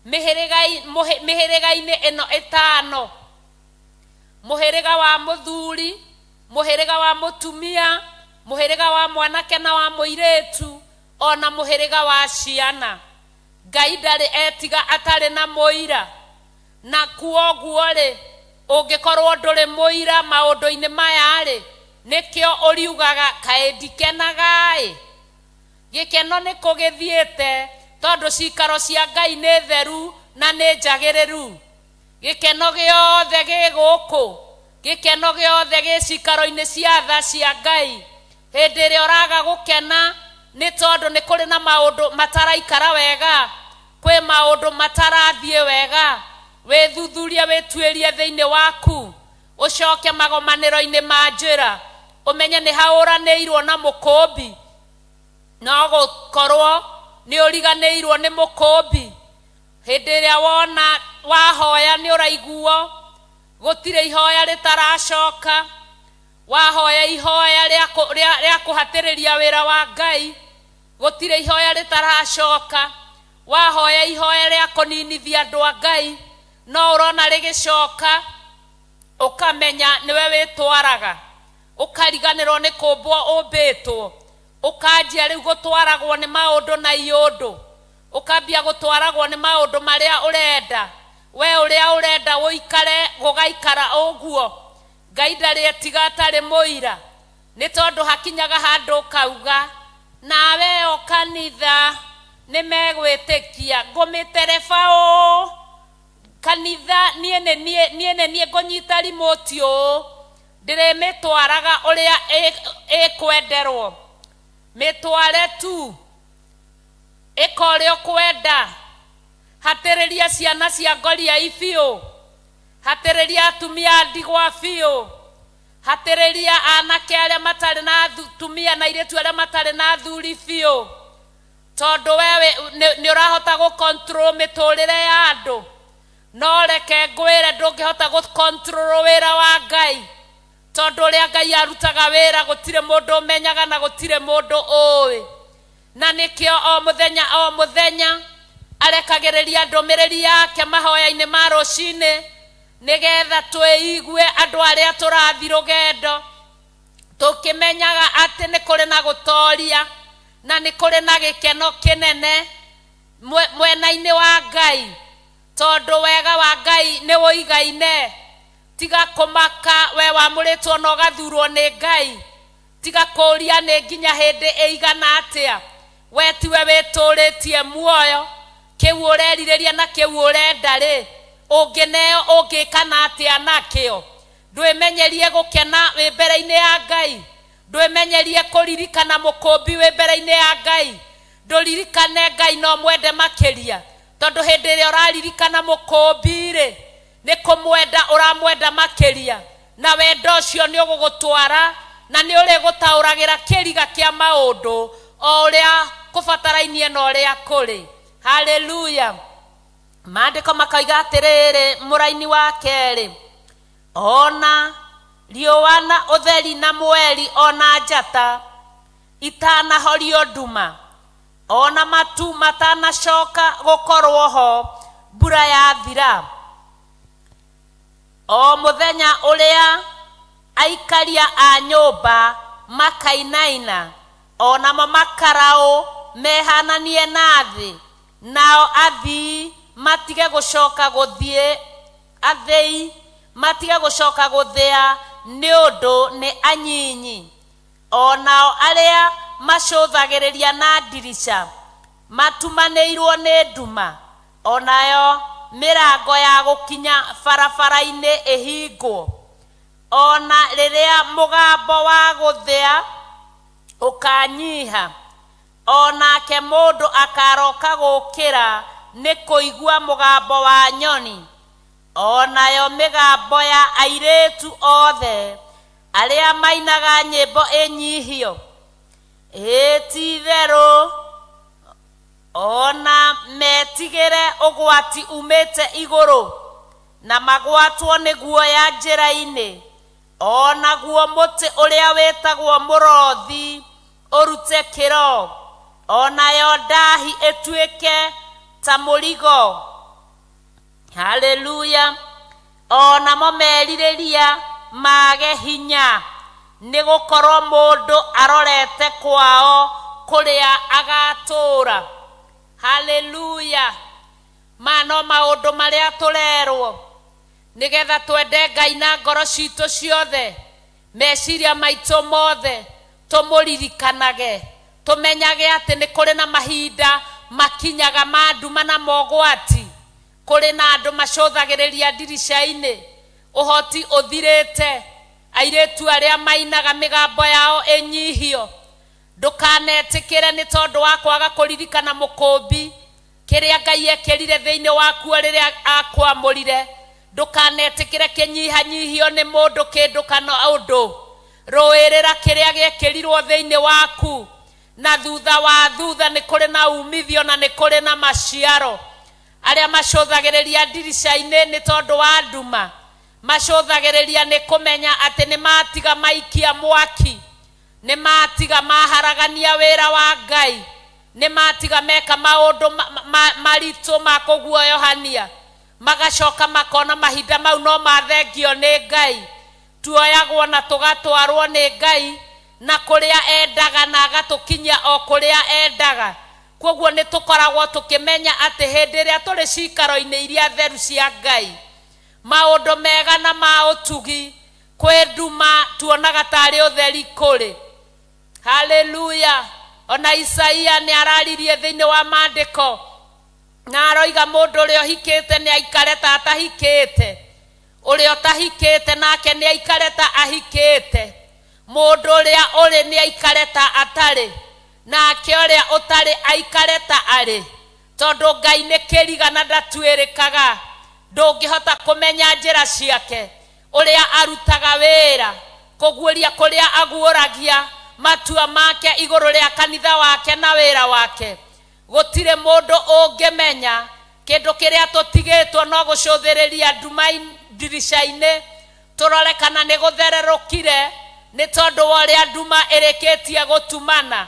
mĩhĩrĩga-inĩ ĩno ĩtano, mũhĩrĩga wa mũthuri, mũhĩrĩga wa mũtumia, Mũhĩrĩga wa mwanake na wa mũirĩtu, ona mũhĩrĩga wa ciana. Ngai ndarĩ etiga atarĩ na mũira. Na kuoguo rĩ, ũngĩkorwo ndũrĩ mũira maũndũ-inĩ maya rĩ, nĩkĩo ũriugaga kaĩ ndikenaga-ĩ. Gĩkeno nĩ kũgĩthiĩte tondũ cikaro cia Ngai nĩ theru na nĩ njagĩrĩru. Gĩkeno gĩothe gĩ gũkũ, gĩkeno gĩothe gĩ cikaro-inĩ cia tha cia Ngai. Hĩndĩ ĩrĩa ũraga gũkena nĩ tondũ nĩ kũrĩ na maũndũ mataraikara wega, kwĩ maũndũ matarathiĩ wega. Wĩthuthurie, wĩtuĩrie thĩinĩ waku, ũcoke magomanĩro-inĩ ma njĩra, ũmenye nĩ haũranĩirwo na mũkũmbi. No gũkorwo nĩ ũriganĩirwo nĩ mũkũmbi. Hĩndĩ ĩrĩa wona wahoya nĩ ũraiguo, gũtirĩ ihoya rĩtaracoka. Wahoya ihoya rĩa kũhatĩrĩria wĩra wa Ngai, gũtirĩ ihoya rĩtaracoka. Wahoya ihoya rĩa kũninithia andũ a Ngai, no ũrona rĩgĩcoka, ũkamenya nĩwe wĩtwaraga, ũkariganĩrwo nĩ kũmbwo ũmbĩtwo, ũkanjia rĩu gũtwaragwo nĩ maũndũ na iũndũ, ũkambia gũtwaragwo nĩ maũndũ marĩa ũrenda. We ũrĩa ũrenda ũikare gũgaikara ũguo. Ngai ndarĩ etiga atarĩ mũira, nĩ tondũ hakinyaga handũ ũkauga nawe o kanitha nĩ megwĩtĩkia, ngũmĩtereba ũũ kanitha niĩ nĩ niĩ ngũnyita remote ũũ, ndĩrĩmĩtwaraga ũrĩa ĩkwenderwo. Mĩtware tu, ĩka ũrĩa ũkwenda. Hatĩrĩria ciana cia ngoriai biũ, hatĩrĩria atumia a ndigwa biũ, hatĩrĩria anake arĩa matarĩ na atumia na airĩtu arĩa matarĩ na athuri biũ, tondũ wewe nĩ ũrahota gũ-control mĩtũrĩre ya andũ. No reke ngwĩre ndũngĩhota gũ-control wĩra wa Ngai, tondũ ũrĩa Ngai arutaga wĩra gũtirĩ mũndũ ũmenyaga na gũtirĩ mũndũ ũĩ. Na nĩkĩo o mũthenya o mũthenya arekagĩrĩria ndũmĩrĩri yake mahoya-inĩ ma rũcinĩ, nĩgetha twĩigue andũ arĩa tũrathiĩ rũgendo, tũkĩmenyaga atĩ nĩ kũrĩ na gũtoria na nĩ kũrĩ na gĩkeno kĩnene mwena-inĩ wa Ngai, tondũ wega wa Ngai nĩ ũigaine. Tiga kũmaka we wamũrĩtwo na ũgathurwo nĩ Ngai, tiga kũũria nĩ nginya hĩndĩ ĩigana atĩa. We tiwe wĩtũrĩtie muoyo, kĩu ũrerirĩria na kĩu ũrenda rĩ, ũngĩneo ũngĩkana atĩa nakĩo. Ndwĩmenyerie gũkena wĩ mbere-inĩ ya Ngai, ndwĩmenyerie kũririkana mũkũmbi wĩ mbere-inĩ ya Ngai, ndũririkane Ngai no mwende makĩria, tondũ hĩndĩ ĩrĩa ũraririkana mũkũmbi rĩ, nĩ kũmwenda ũramwenda makĩria, na wendo ũcio nĩ ũgũgũtwara na nĩ ũrĩgũtaũragĩra kĩriga kĩa maũndũ o ũrĩa kũbatarainie na ũrĩa kũrĩ. Haleluya. Maandĩko makoiga atĩrĩrĩ, mũraini wa kerĩ, ona riũa na ũtheri na mweri ona njata itanahorio nduma, ona matu matanacoka gũkorwo ho mbura yathira, o mũthenya ũrĩa aikaria a nyũmba makainaina, onamo makaraũ mehananie na thĩ, nao athii matige gũcoka gũthiĩ, athĩi matige gũcoka gũthĩa nĩ ũndũ nĩ anyinyi. Onao arĩa macũthagĩrĩria na ndirica matumanĩirwo nĩ nduma, onayo mĩrango ya gũkinya barabara-inĩ ĩhingwo. Ona rĩrĩa mũgambo wa gũthĩa ũkanyiha, onake mũndũ akaroka gũkĩra nĩ kũigua mũgambo wa nyoni, onayo mĩgambo ya airĩtu othe arĩa mainaga nyĩmbo ĩnyihio. Ĩ ti-itherũ ona metigĩre ũgwati umĩte igũrũ, na magwatwo nĩ guoya njĩra-inĩ, onaguo mũtĩ ũrĩa wĩtagwo mũrothi ũrute kĩro, onayo ndahi ĩtuĩke ta mũrigo. Haleluya. Onamo merirĩria mage hinya, Nĩ gũkorwo mũndũ arorete kwao kũrĩa agatũũra. Haleluya. Ma no maũndũ marĩa tũrerwo nĩgetha twende Ngai na ngoro citũ ciothe, meciria maitũ mothe, tũmũririkanage, tũmenyage atĩ nĩ kũrĩ na mahinda makinyaga ma nduma na mogwati. Kũrĩ na andũ macũthagĩrĩria ndirica-inĩ, ũhoti ũthirĩte, airĩtu arĩa mainaga mĩgambo yao ĩnyihio. Ndũkanetĩkĩre nĩ tondũ wa kwaga kũririkana mũkũmbi kĩrĩa Ngai ekĩrire thĩinĩ wakuo rĩrĩa akwamũrire. Ndũkanetĩkĩre kĩnyihanyihio nĩ mũndũ, kĩndũ kana ũndũ. Rũĩrĩra kĩrĩa gĩekĩrirwo thĩinĩ waku, na thutha wa thutha nĩ kũrĩ na umithio na nĩ kũrĩ na maciaro. Arĩa macũthagĩrĩria ndirica-inĩ nĩ tondũ wa nduma, macũthagĩrĩria nĩ kũmenya atĩ nĩ matiga maikia mwaki, nĩ matiga maharagania wĩra wa Ngai, nĩ matiga meka maũndũ maritũ ma kũguoyohania, magacoka makona mahinda mau no mathengio nĩ Ngai. Tuoyagwo na tũgatwarwo nĩ Ngai na kũrĩa endaga na agatũkinyia o kũrĩa endaga. Kwoguo nĩ tũkoragwo tũkĩmenya atĩ hĩndĩ ĩrĩa tũrĩ cikaro-inĩ iria theru cia Ngai, maũndũ mega na ma ũtugi, kwĩ nduma tuonaga tarĩ ũtheri kũrĩ. Haleluya. Ona Isaia nĩ araririe thĩinĩ wa maandĩko na aroiga mũndũ ũrĩa ũhikĩte nĩ aikare ta atahikĩte, ũrĩa ũtahikĩte nake nĩ aikare ta ahikĩte, mũndũ ũrĩa ũrĩ nĩ aikare ta atarĩ, nake ũrĩa ũtarĩ aikare ta arĩ. Tondũ Ngai nĩ kĩriga na ndatuĩrĩkaga, ndũngĩhota kũmenya njĩra ciake, ũrĩa arutaga wĩra, kũguũria kũrĩa aguũragia matua make igũrũ rĩa kanitha wake na wĩra wake. Gũtirĩ mũndũ ũngĩmenya. Kĩndũ kĩrĩa tũtigĩtwo no gũcũthĩrĩria nduma ndirica-inĩ, tũrore kana nĩ gũthererũkire nĩ tondũ wa ũrĩa nduma ĩrĩkĩtie gũtumana.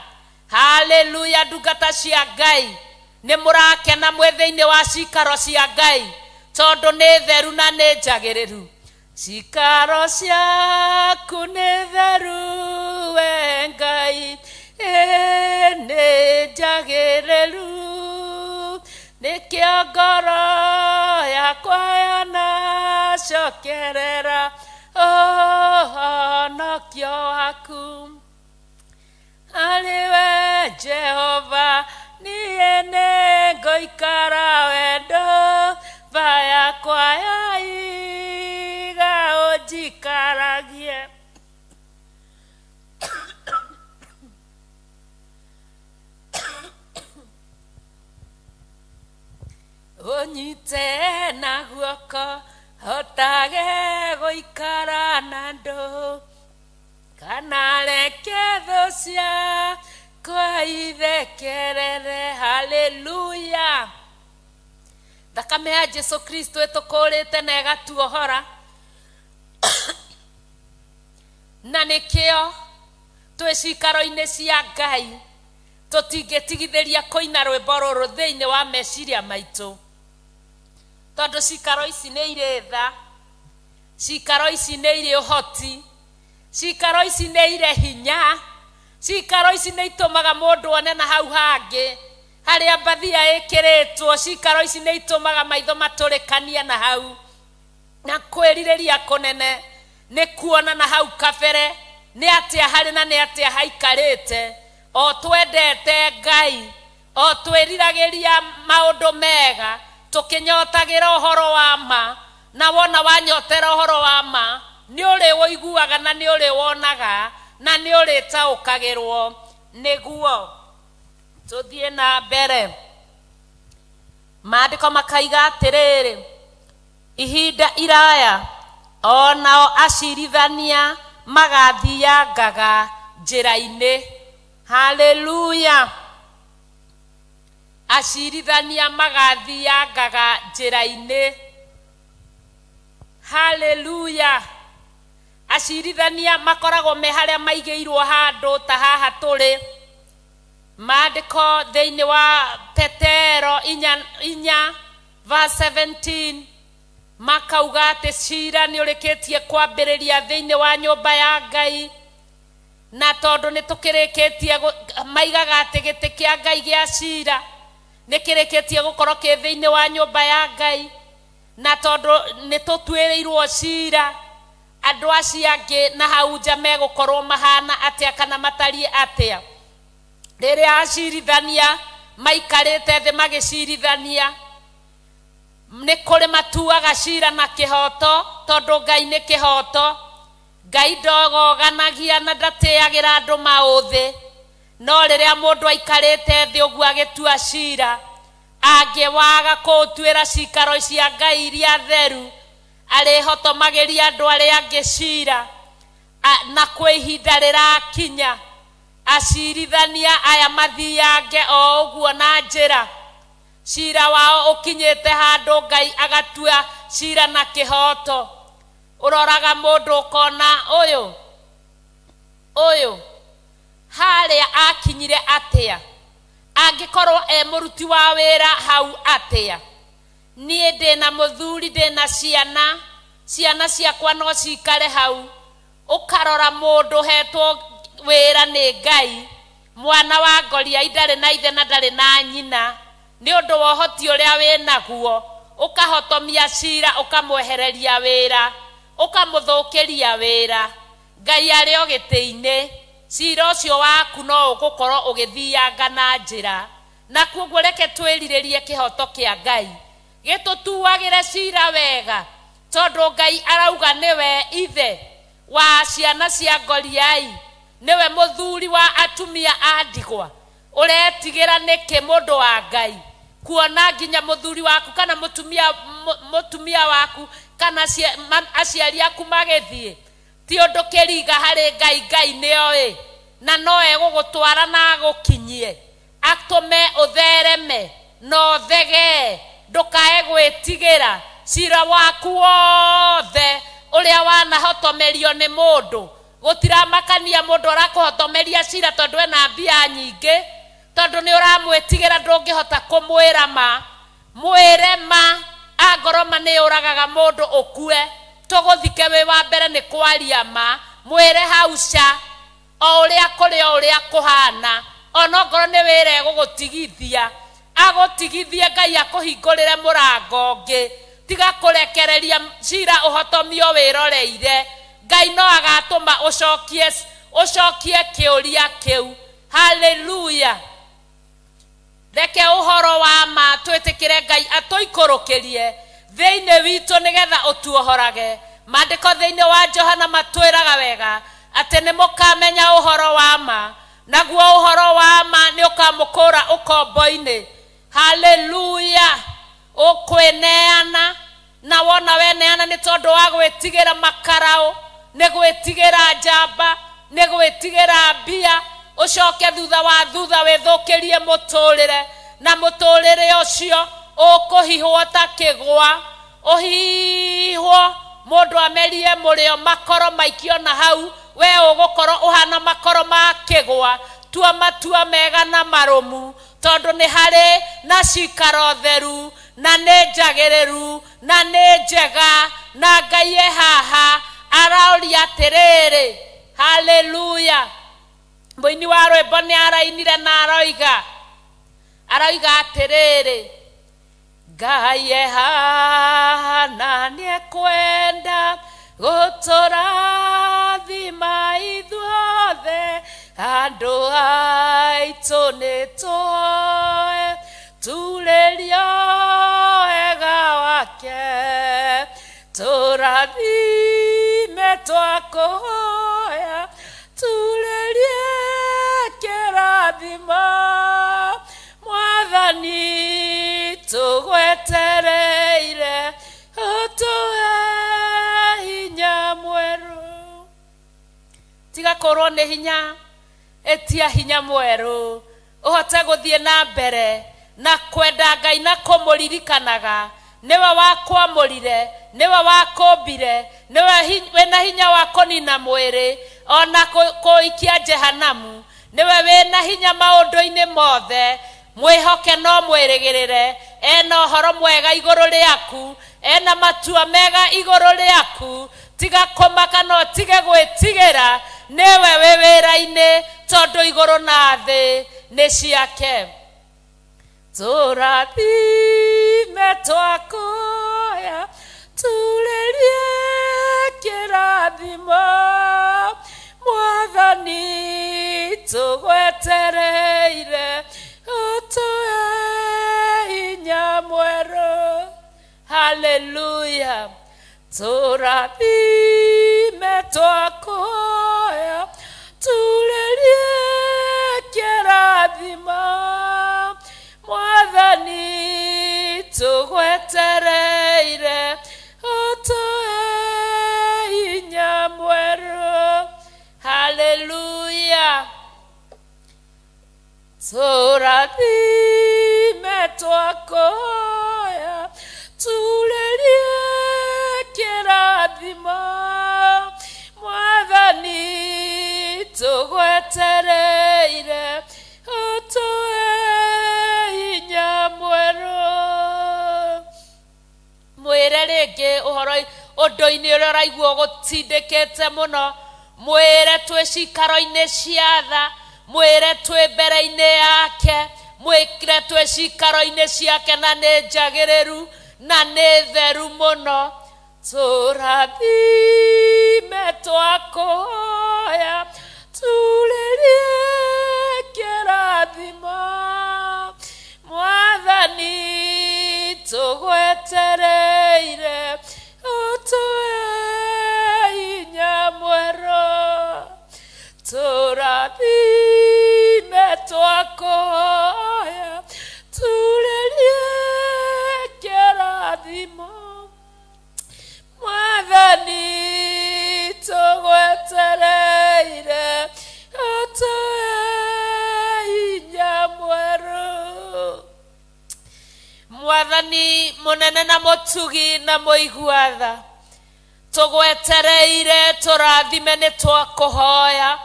Haleluya. Ndungata cia Ngai, nĩ mũrakena mwĩ thĩinĩ wa cikaro cia Ngai, tondũ nĩ theru na nĩ njagĩrĩru. Cikaro ciaku nĩ theru we Ngai, nĩ njagĩrĩru, nĩkĩo ngoro yakwa yanacokerera ũhonokio waku. Harĩ we Jehova niĩ nĩngũikara wendo, mba yakwa yaiga ũnjikaragie. Ũnyite na guoko hotage gũikara na andũ, kana reke thũ ciakwa ithekerere. Haleluya. Thakame ya Jesu Kristo ĩtũkũrĩte na ĩgatuohora, na nĩkĩo twĩ cikaro-inĩ cia Ngai tũtingĩtigithĩria kũina rwĩmbo rũrũ thĩinĩ wa meciria maitũ, tondũ cikaro ici nĩ irĩ tha, cikaro ici nĩ irĩ ũhoti, cikaro ici nĩ irĩ hinya, cikaro ici nĩ itũmaga mũndũ one na hau hangĩ harĩa mbathia ĩkĩrĩtwo. Cikaro ici nĩ itũmaga maitho matũrĩkanie na hau, na kwĩrirĩria kũnene nĩ kuona na hau kabere nĩ atĩa harĩ na nĩ atĩa haikarĩte. O twendete Ngai, o twĩriragĩria maũndũ mega, tũkĩnyotagĩra ũhoro wa ma, na wona wanyotera ũhoro wa ma nĩ ũrĩ ũiguaga na nĩ ũrĩ wonaga na nĩ ũrĩtaũkagĩrwo nĩguo. Tũthiĩ na mbere. Maandĩko makaiga atĩrĩrĩ, ihinda iraya onao acirithania magathiangaga njĩra-inĩ. Haleluya. Acirithania magathiangaga njĩra-inĩ. Haleluya. Acirithania makoragwo me harĩa maigĩirwo handũ ta haha tũrĩ. Maandĩko thĩinĩ wa Petero 4 verse 17 makauga atĩ cira nĩ ũrĩkĩtie kwambĩrĩria thĩinĩ wa nyũmba ya Ngai. Na tondu ni tukirikitie maigaga ati giti kia Ngai gia cira ni kirikitie gukorwo ki thiini wa nyumba ya Ngai, na tondu ni tutuirirwo cira andu acio angi na hau nja megukorwo mahana atia kana matarie atia. Riria acirithania maikarite thi magicirithania ni kuri matuaga cira na kihoto, tondu Ngai ni kihoto. Ngai ndogoganagia na ndateagira andu mauthi. No riria mundu aikarite thi uguo agitua cira, angiwaga kuutuira cikaro cia Ngai iria theru, arihotomagiria andu aria angi cira. Na kwi ihinda rirakinya acirithania aya mathiange o uguo na njira, cira wao ukinyite handu Ngai agatua cira na kihoto. Uroraga mundu ukona uyu uyu haria akinyire atia, angikorwo e muruti wa wira hau atia. Nie ndina muthuri, ndina ciana, ciana ciakwa no cikare hau. Ukarora mundu hetwo wira ni Ngai, mwana wa Goliathi ndari na ithe na ndari na nyina, ni undu wa uhoti uria winaguo ukahotomia cira, ukamwehereria wira, ukamuthukiria wira. Ngai ari o giti-ini, cira ucio waku no ugukorwo ugithianga na njira. Na kuoguo reke twiriririe kihoto kia Ngai gitutuagire cira wega, tondu Ngai arauga niwe ithe wa ciana cia Goliathi, niwe muthuri wa atumia a ndigwa. Uretigira niki mundu wa Ngai kuona nginya muthuri waku kana mutumia waku kana aciari aku magithie? Ti undu kiriga hari Ngai. Ngai nioĩ na no egũgũtwara na agũkinyie, atũme ũthereme na ũthegee, ndũkae gwĩtigĩra. Cira waku wothe ũrĩa wanahotomerio nĩ mũndũ, gũtiramakania mũndũ arakũhotomeria cira tondũ ena mbia nyingĩ, tondũ nĩ ũramwĩtigĩra ndũngĩhota kũmwĩra ma. Mwĩre ma, angorwo ma nĩ ũragaga mũndũ ũkue, tũgũthike wĩ wa mbere nĩ kwaria ma. Mwĩre hau ca o ũrĩa kũrĩ o ũrĩa kũhana, onongorwo nĩ wĩra egũgũtigithia, agũtigithie Ngai akũhingũrĩre mũrango ũngĩ. Tiga kũrekereria cira ũhotomio wĩroreire. Ngai no agatũma ũcokie kĩũria kĩu. Haleluya. Reke ũhoro wa ma twĩtĩkĩre Ngai atũikũrũkĩrie thĩinĩ witũ nĩgetha ũtuohorage. Maandĩko thĩinĩ wa Johana matwĩraga wega atĩ nĩ mũkamenya ũhoro wa ma, naguo ũhoro wa ma nĩ ũkamũkũra ũkombo-inĩ. Haleluya. Ũkwĩneana na wona weneana nĩ tondũ wa gwĩtigĩra makaraũ, nĩ gwĩtigĩra njamba, nĩ gwĩtigĩra mbia, ũcoke thutha wa thutha wĩthũkĩrie mũtũrĩre, na mũtũrĩre ũcio ũkũhihwo ta kĩgwa, ũhihwo mũndũ amerie mũrĩo makoro maikio na hau, we ũgũkorwo ũhana makoro ma kĩgwa. Tua matua mega na marũmu, tondũ nĩ harĩ na cikaro theru, na nĩ njagĩrĩru, na nĩ njega, na Ngai e haha araũria atĩrĩrĩ. Haleluya. Mũini wa rwĩmbo nĩ arainire na aroiga atĩrĩrĩ, Ngai e haha na nĩekwenda gũtũrathima ithuothe, andũ aitũ nĩtũhoe turĩrio wega wake, tũrathime twakũhoya, turĩrie kĩrathimo, Mwathani tũgwetereire ũtũhe hinya mwerũ. Tiga kũrwo nĩ hinya, etia hinya mwerũ ũhote gũthiĩ na mbere na kwenda Ngai na kũmũririkanaga. Nĩwe wakwamũrire, nĩwe wakũmbire, nĩwe wĩna hinya wa kũnina mwĩrĩ ona kũikia jehanamu, nĩwe wĩna hinya maũndũ-inĩ mothe. Mwĩhoke no mwĩrĩgĩrĩre, ena ũhoro mwega igũrũ rĩaku, ena matua mega igũrũ rĩaku. Tiga kũmaka no tige gwĩtigĩra, Nĩwe wĩ wĩra-inĩ tondũ igũrũ na thĩ nĩ ciake. Tũrathime twakũhoya, turĩrie kĩrathimo, Mwathani tũgwetereire, ũtũhe hinya mwerũ. Haleluya. Tũrathime twakũhoya, turĩrie kĩrathimo, Mwathani tũgwetereire, ũtũhe hinya mwerũ. Haleluya. Tũrathime twakũhoya, turĩrie kĩrathimo, Mwathani tũgwetereire, ũtũhe hinya mwerũ. Mwĩre rĩngĩ ũhoro ũndũ-inĩ ũrĩa ũraigua ũgũtindĩkĩte mũno, mwĩre twĩ cikaro-inĩ cia tha, mwĩre twĩ mbere-inĩ yake, mwĩre twĩ cikaro-inĩ ciake na nĩ njagĩrĩru na nĩ theru mũno. Tũrathime twakũhoya, turĩrie kĩrathimo, Mwathani tũgwetereire, ũtũhe hinya mwerũ. Tũrathime twakũhoya, turĩrie kĩrathimo, Mwathani tũgwetereire, ũtũhe hinya mwerũ. Mwathani mũnene na mũtugi na mũigua tha, tũgwetereire, tũrathime nĩ twakũhoya.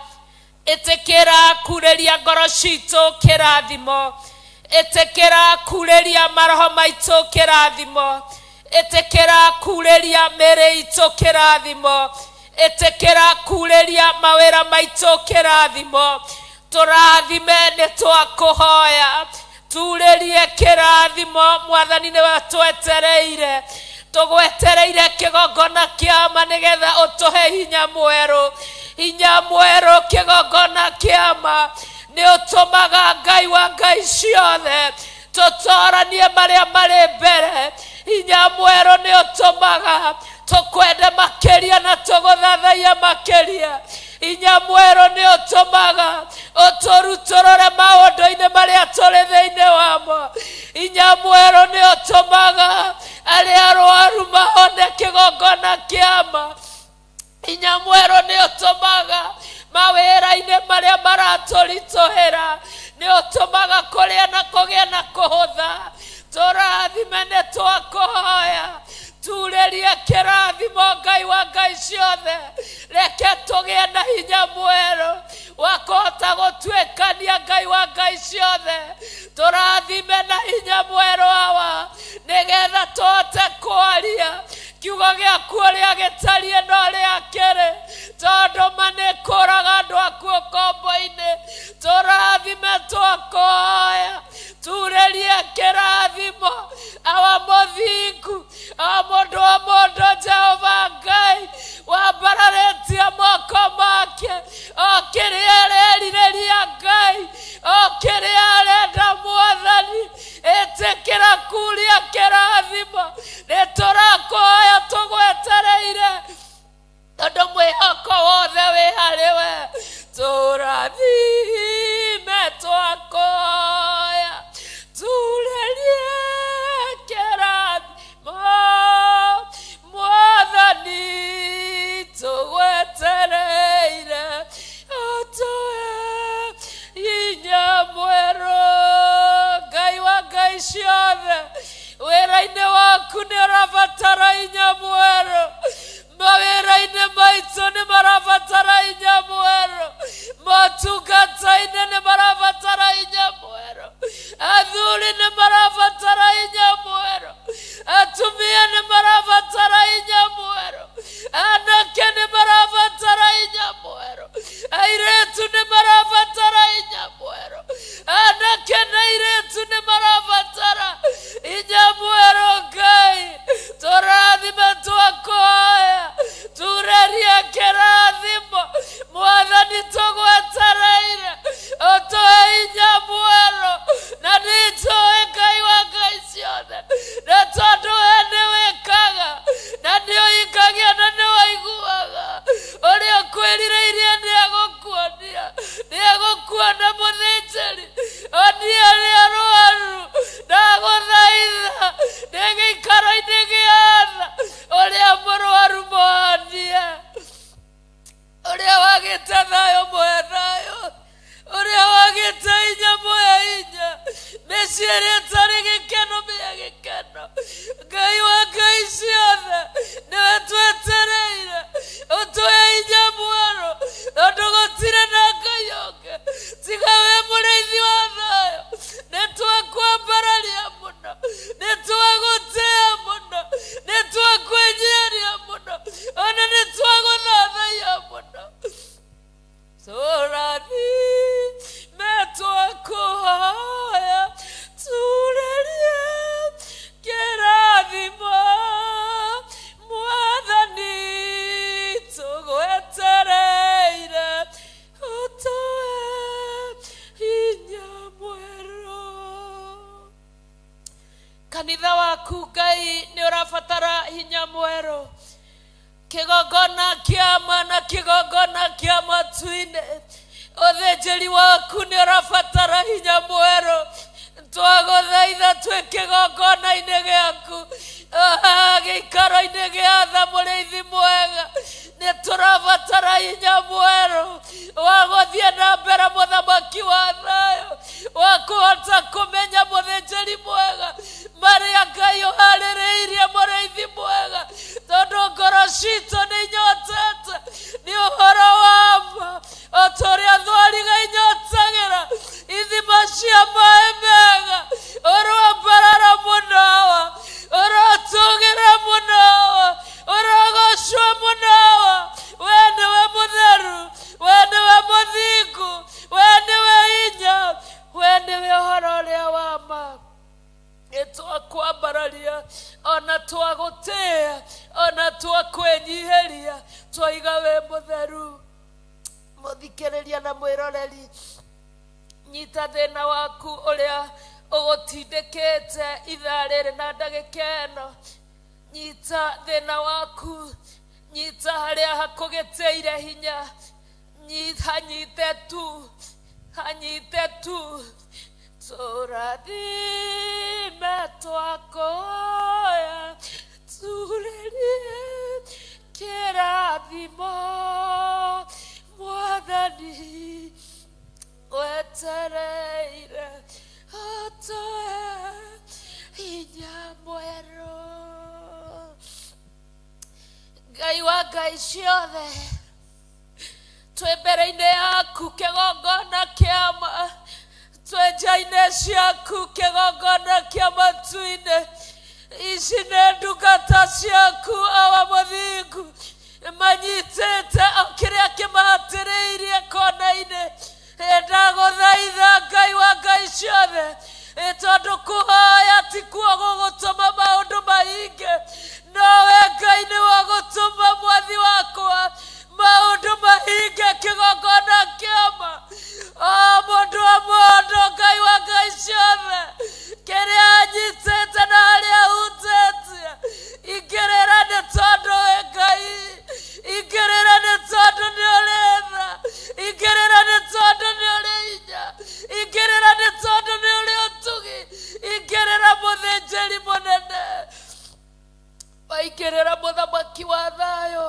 Ĩtĩkĩra kurĩria ngoro citũ kĩrathimo, ĩtĩkĩra kurĩria maroho maitũ kĩrathimo, ĩtĩkĩra kurĩria mĩĩrĩ itũ kĩrathimo, ĩtĩkĩra kurĩria mawĩra maitũ kĩrathimo. Tũrathime nĩ twakũhoya, turĩrie kĩrathimo, Mwathani nĩwe twetereire. Tũgwetereire kĩgongona kĩama nĩgetha ũtũhe hinya mwerũ, hinya mwerũ. Kĩgongona kĩama nĩ ũtũmaga Ngai wa ngai ciothe tũtoranie marĩa marĩ mbere. Hinya mwerũ nĩ ũtũmaga tũkwende makĩria na tũgũthathaiya makĩria. Hinya mwerũ nĩ ũtũmaga ũtũrutũrũre maũndũ-inĩ marĩa tũrĩ thĩinĩ wamo. Hinya mwerũ nĩ ũtũmaga arĩa arwaru mahone kĩgongona kĩama. Hinya mwerũ nĩ ũtũmaga mawĩra-inĩ marĩa maratũritũhĩra, nĩ ũtũmaga kũrĩa na kũgĩa na kũhũtha. Tũrathime nĩ twakũhoya, turĩrie kĩrathimo Ngai wa ngai ciothe, reke tũgĩe na hinya mwerũ wa kũhota gũtuĩkania Ngai wa ngai ciothe. Tũrathime na hinya mwerũ awa, nĩgetha tũhote kwaria kiugo gĩaku ũrĩa gĩtariĩ na ũrĩa kĩrĩ, tondũ ma nĩ kũraga andũ aku ũkombo-inĩ. Tũrathime twakũhoya, turĩrie kĩrathimo awa mũthingu, awa mũndũ wa mũndũ, Jehova Ngai wambararĩtie moko make, o kĩrĩa arerirĩria Ngai, o kĩrĩa arenda Mwathani, ĩtĩkĩra kuria kĩrathimo. Nĩ tũrakũhoya tũgwetereire, tondũ mwĩhoko wothe wĩ wĩrirĩirie nĩ egũkuonia, nĩ egũkuona mũthĩnjĩri, onie arĩa arwaru. Ndagũthaitha ndĩ gĩikaro-inĩ gĩa tha, ũrĩa mũrwaru mũhonie, ũrĩa wagĩte thayũ mũhe thayũ, ũrĩa wagĩte hinya mũhe hinya, mĩciĩ ĩrĩa ĩtarĩ gĩkeno mĩhe gĩkeno. Ngai wa ngai ciothe, nĩwe twetereire ũtũhe hinya mwerũ, tondũ gũtirĩ na Ngai ũngĩ tiga wĩ mũrĩithi wa thayũ. Nĩ twakwambararia mũno, nĩ twagũtĩĩa mũno, nĩ twakwĩnyiihĩria mũno, ona nĩ twagũthathaiya mũno. Tũrathime twakũhoya, turĩrie kĩrathimo, Mwathani tũgwetereire ũtũhe hinya mwerũ. Kanitha waku Ngai nĩ ũrabatara hinya mwerũ. Kĩgongona kĩa ma na kĩgongona kĩa matu-inĩ, ũthĩnjĩri waku nĩ ũrabatara hinya mwerũ. Twagũthaitha twĩ kĩgongona-inĩ gĩaku, gĩikaro-inĩ gĩa tha, mũrĩithi mwega, nĩ tũrabatara hinya mwerũ wa gũthiĩ na mbere, mũthamaki wa thayũ, wa kũhota kũmenya mũthĩnjĩri mwega marĩa Ngai ũharĩrĩirie, mũrĩithi mwega, tondũ ngoro citũ nĩ inyotete nĩ ũhoro wa ma, o ta ũrĩa thwariga inyotagĩra ithima cia maĩ mega. Ũroambarara mũno, ũrotũgĩra mũno, ũrogocwo mũno. We nĩwe mũtheru, we nĩwe mũthingu, we nĩwe hinya, we nĩwe ũhoro ũrĩa wa ma. Nĩ twakwambararia ona twagũtĩĩa ona twakwĩnyihĩria, twaiga wĩ mũtheru. Mũthikĩrĩria na mwĩroreri, nyita thĩna waku ũrĩa ũgũtindĩkĩte ithaa rĩrĩ na ndagĩka ĩno. Nyita thĩna waku, nyita harĩa hakũgĩtĩire hinya, hanyite tu, hanyite tu. Tũrathime twakũhoya, turĩrie kĩrathimo, Mwathani wetereire ũtũhe hinya mwerũ. Ngai wa ngai ciothe, twĩ mbere-inĩ yaku kĩgongona kĩa ma, twĩ nja-inĩ ciaku kĩgongona kĩa matu-inĩ. Ici nĩ ndungata ciaku, awa mũthingu, manyitĩte o kĩrĩa kĩmahatĩrĩirie kona-inĩ. Ndagũthaitha Ngai wa ngai ciothe, tondũ kũhoya tikuo gũgũtũma maũndũ mahinge, nowe Ngai nĩwe ũgũtũma, mwathi wakwa, maũndũ mahinge kĩgongona kĩama. O mũndũ o mũndũ, Ngai wa ngai ciothe, kĩrĩa anyitĩte na harĩa ahutĩtie, ingĩrĩra nĩ tondũ wĩ Ngai, ingĩrĩra nĩ tondũ nĩ ũrĩ tha, ingĩrĩra nĩ tondũ nĩ ũrĩ hinya, ingĩrĩra nĩ tondũ nĩ ũrĩ ũtugi, ingĩrĩra mũthĩnjĩri mũnene, maingĩrĩra mũthamaki wa thayũ,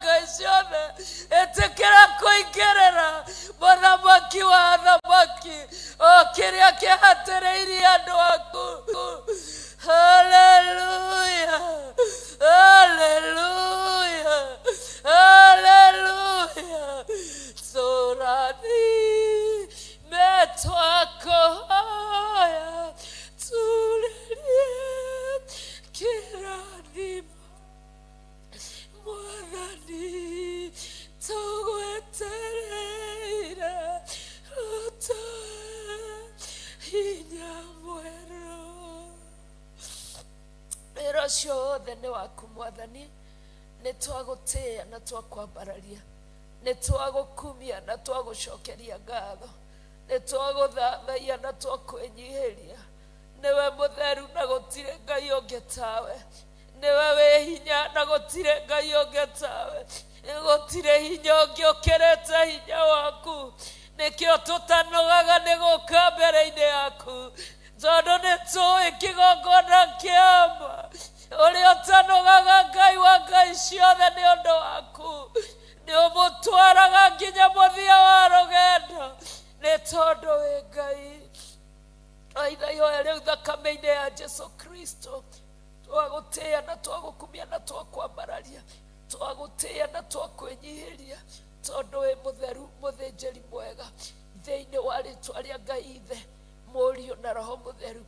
Ngai ciothe ĩtĩkĩra kũingĩrĩra mũthamaki wa athamaki o kĩrĩa kĩhatĩrĩirie andũ aku. Haleluya, haleluya, haleluya. Tũrathime twakũhoya turĩrie kĩrathimo Mwathani tũgwetereire ũtũhe hinya mwerũ. Wĩra ũcio wothe nĩ waku Mwathani, nĩ twagũtĩĩa na twakwambararia, nĩ twagũkumia na twagũcokeria ngatho, nĩ twagũthathaia na twakwĩnyihĩria. Nĩwe mũtheru na gũtirĩ Ngai ũngĩ tawe, nĩwe wĩ hinya na gũtirĩ Ngai ũngĩ tawe, gũtirĩ hinya ũngĩ ũkĩrĩte hinya waku. Nĩkĩo tũtanogaga nĩ gũka mbere-inĩ yaku, tondũ nĩ tũĩ kĩgongona kĩama ũrĩa ũtanogaga Ngai wa Ngai ciothe nĩ ũndũ waku, nĩ ũmũtwaraga nginya mũthia wa rũgendo nĩ tondũ wĩ Ngai. Aitha ihoya rĩu thakame-inĩ ya Jesu Kristo, twagũtĩĩa na twagũkumia na twakwambararia, twagũtĩĩa na twakwĩnyihĩria, tondũ wĩ mũtheru mũthĩnjĩri mwega. Thĩinĩ wa rĩtwa rĩa Ngai Ithe, Mũriũ na Roho Mũtheru,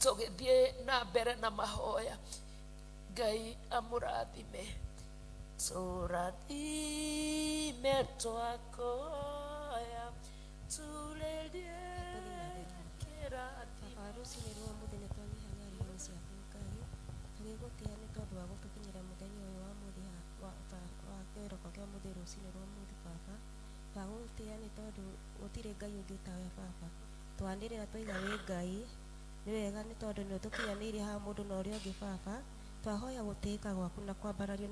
tũgĩthiĩ na mbere na mahoya. Ngai amũrathime. Tũrathime twakũhoya turĩrie kĩrathimo. Baba rũcinĩ rwa mũthenya twanyihagia irĩma ciaku Ngai, tũgĩgũtĩĩa nĩ tondũ wa gũtũkinyĩra mũthenya ũyũ wa mũthĩ wa kĩroko kĩa mũthĩ rũcinĩ rwa mũthĩ Baba. Twagũtĩĩa nĩ tondũ gũtirĩ Ngai ũngĩ tawe Baba. Twanĩrĩra twaiga wĩ Ngai, nĩ wega nĩ tondũ nĩ ũtũkinyanĩirie haha mũndũ na ũrĩa ũngĩ Baba. Twahoya gũtĩĩka gwaku na kwambarario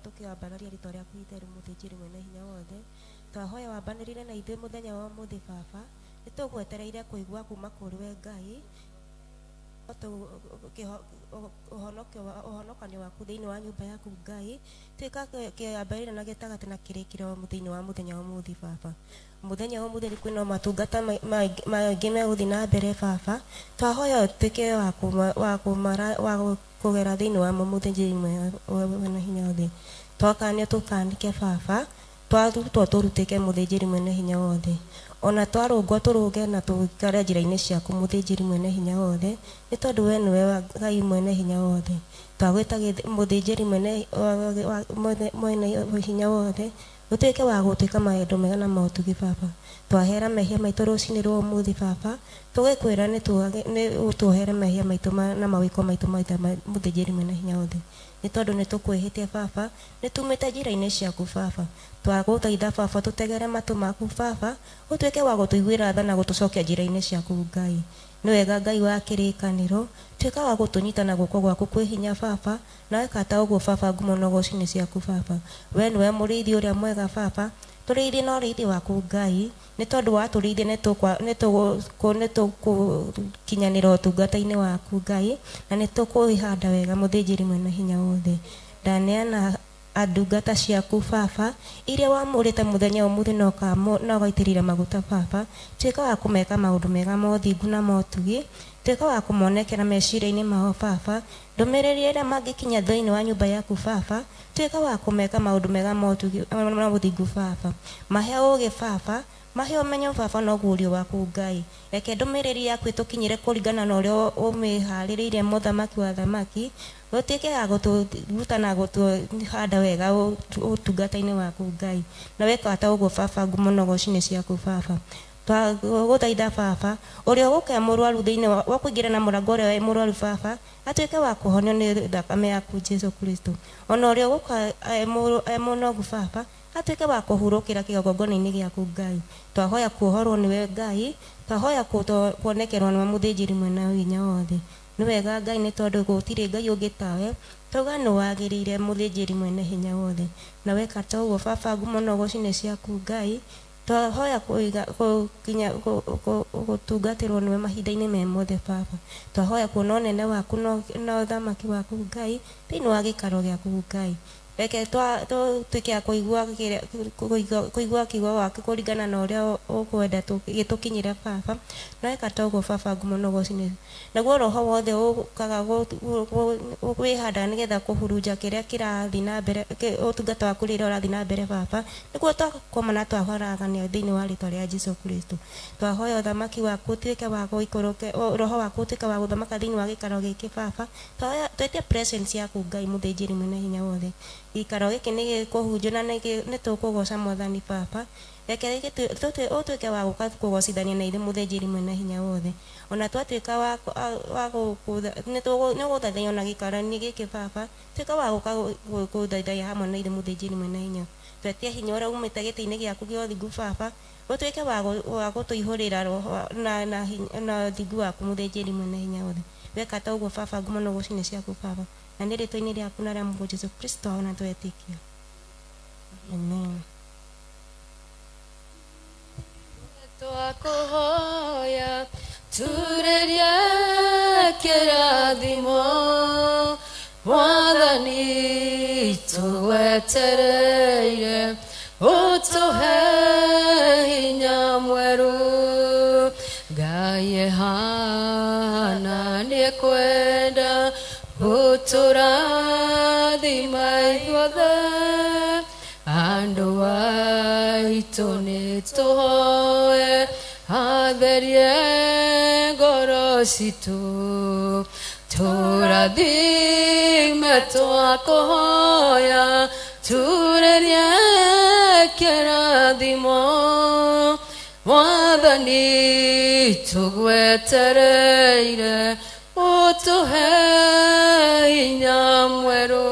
tũkĩambararia rĩtwa rĩaku itheru mũthĩnjĩri mwene hinya wothe. Twahoya wambanĩrĩre na ithuĩ mũthenya wa ũmũthĩ Baba, nĩ tũgwetereire kũigua kuma kũrĩ we Ngai ũhonokanio waku thĩinĩ wa nyũmba yaku Ngai. Tuĩka kĩambĩrĩria na gĩtagatĩ na kĩrĩkĩrĩro thĩinĩ wa mũthenya wa ũmũthĩ Baba. Mũthenya wa ũmũthĩ kwĩna matungata maingĩ megũthiĩ na mbere Baba. Twahoya ũtuĩke wa kũgera thĩinĩ wa mũthĩnjĩri mwene hinya wothe. Twakanio tũkanĩke Baba, twarutwo tũrutĩke mũthĩnjĩri mwene hinya wothe. Ona twarũngwo tũrũnge na tũikare njĩra-inĩ ciaku mũthĩnjĩri mwene hinya wothe, nĩ tondũ we nĩwe Ngai mwene hinya wothe. Twagwĩta mũthĩnjĩri mwene hinya wothe, ũtuĩke wa gũtuĩka maũndũ mega na motugi Baba. Twahera mehia maitũ rũcinĩ rwa ũmũthĩ Baba, tũgĩkwĩra nĩ ũtuohere mehia maitũ na mawĩko maitũ mũthĩnjĩri mwene hinya wothe. Nĩ tondũ nĩ tũkwĩhĩtie Baba, nĩ tumĩte njĩra-inĩ ciaku Baba. Twagũthaitha Baba, tũtegere matũ maku Baba, ũtuĩke wa gũtũiguĩra tha na gũtũcokia njĩra-inĩ ciaku Ngai. Nĩ wega Ngai wa kĩrĩkanĩro, tuĩka wa gũtũnyita na guoko gwaku kwĩ hinya Baba, na weka ta ũguo Baba, ngumo na ũgoci nĩ ciaku Baba. We nĩwe mũrĩithi ũrĩa mwega Baba, tũrĩithie na ũrĩithi waku Ngai, nĩ tondũ watũrĩithia nĩ tũgũkinyanĩra ũtungata-inĩ waku Ngai, na nĩ tũkwĩhanda wega mũthĩnjĩri mwene hinya wothe. Ndaneana andungata ciaku Baba, iria wamũrĩte mũthenya ũmũthĩ na ũgaitĩrĩra maguta Baba, tuĩka wa kũmeka maũndũ mega mothingu na motugi, tuĩka wa kũmonekera meciria-inĩ mao Baba, ndũmĩrĩri ĩrĩa mangĩkinya thĩinĩ wa nyũmba yaku Baba, tuĩka wa kũmeka maũndũ mega motugi na ũthingu Baba. Mahe ũũgĩ Baba, mahe ũmenyo Baba na ũguũrio waku Ngai. Reke ndũmĩrĩri yaku ĩtũkinyĩre kũringana na ũrĩa ũmĩharĩrĩirie mũthamaki wa athamaki, ũtuĩke wa gũtũruta na gũtũhanda wega ũtungata-inĩ waku Ngai. Na weka ta ũguo Baba, ngumo na ũgoci nĩ ciaku Baba. Twagũthaitha Baba, ũrĩa ũgũka mũrwaru thĩinĩ wa kũingĩra na mũrango ũrĩa wĩ mũrwaru Baba, atuĩke wa kũhonio nĩ thakame yaku Jesu Kristo. Ona ũrĩa ũgũka e mũnogu Baba, atuĩke wa kũhurũkĩra kĩgongona-inĩ gĩaku Ngai. Twahoya kuohorwo nĩwe Ngai, twahoya kuonekerwo nĩwe mũthĩnjĩri mwene hinya wothe. Nĩ wega Ngai nĩ tondũ gũtirĩ Ngai ũngĩ tawe, tauga nĩ wagĩrĩire mũthĩnjĩri mwene hinya wothe. Na weka ta ũguo Baba, ngumo na ũgoci nĩ ciaku Ngai. Twahoya gũtungatĩrwo nĩwe mahinda-inĩ me mothe Baba. Twahoya kuona ũnene waku na ũthamaki waku Ngai thĩinĩ wa gĩikaro gĩaku Ngai. Reke tutuĩke a kũigua kiugo gwaku kũringana na ũrĩa ũkwenda gĩtũkinyĩre baba. Na weka ta ũguo baba, ngumo na ũgoci nĩ naguo roho wothe ũkaga wĩhandaga nĩgetha kũhurunja kĩrĩa kĩrathiĩ na mbere ũtungata waku rĩrĩa ũrathiĩ na mbere baba, nĩguo twakoma na twahoragania thĩinĩ wa rĩtwa rĩa Jesũ Kristo. Twahoya ũthamaki waku ũtuĩke wa gũikũrũke, roho waku ũtuĩke wa gũthamaka thĩinĩ wa gĩikaro gĩkĩ baba. Twetie presence yaku Ngai mũthĩnjĩri mwene hinya wothe. Gĩikaro gĩkĩ nĩ gĩkũhunjio na nĩ tũkũgoca mwathani baba. Reke ũtuĩke wa gũka kũgocithania na ithuĩ mũthĩnjĩri mwene hinya wothe. Ona twatuĩka wa nĩ ũgũthathaiya ona gĩikaro-inĩ gĩkĩ baba, tuĩka wa gũka gũthathaiya hamwe na ithuĩ mũthĩnjĩri mwene hinya. Twetie hinya ũrĩa umĩte gĩtĩ-inĩ gĩaku gĩa ũthingu baba, ũtuĩke wa gũtũihũrĩra roho na ũthingu waku mũthĩnjĩri mwene hinya wothe. Weka ta ũguo baba, ngumo na ũgoci nĩ ciaku baba, na nĩ rĩtwa-inĩ rĩaku na rĩa Mũrũ Jesũ Kristo ona twetĩkia. Amen. Twakuhoya turĩrie kĩrathimo Mwathani tũgwetereire ũtũhe hinya mwerũ. Ngai ehana nĩekwenda gũtũrathima ithuothe, andũ aitũ nĩtũhoe atherie ngoro citũ. Tũrathime twakũhoya turĩrie kĩrathimo Mwathani tũgwetereire ũtũhe hinya mwerũ.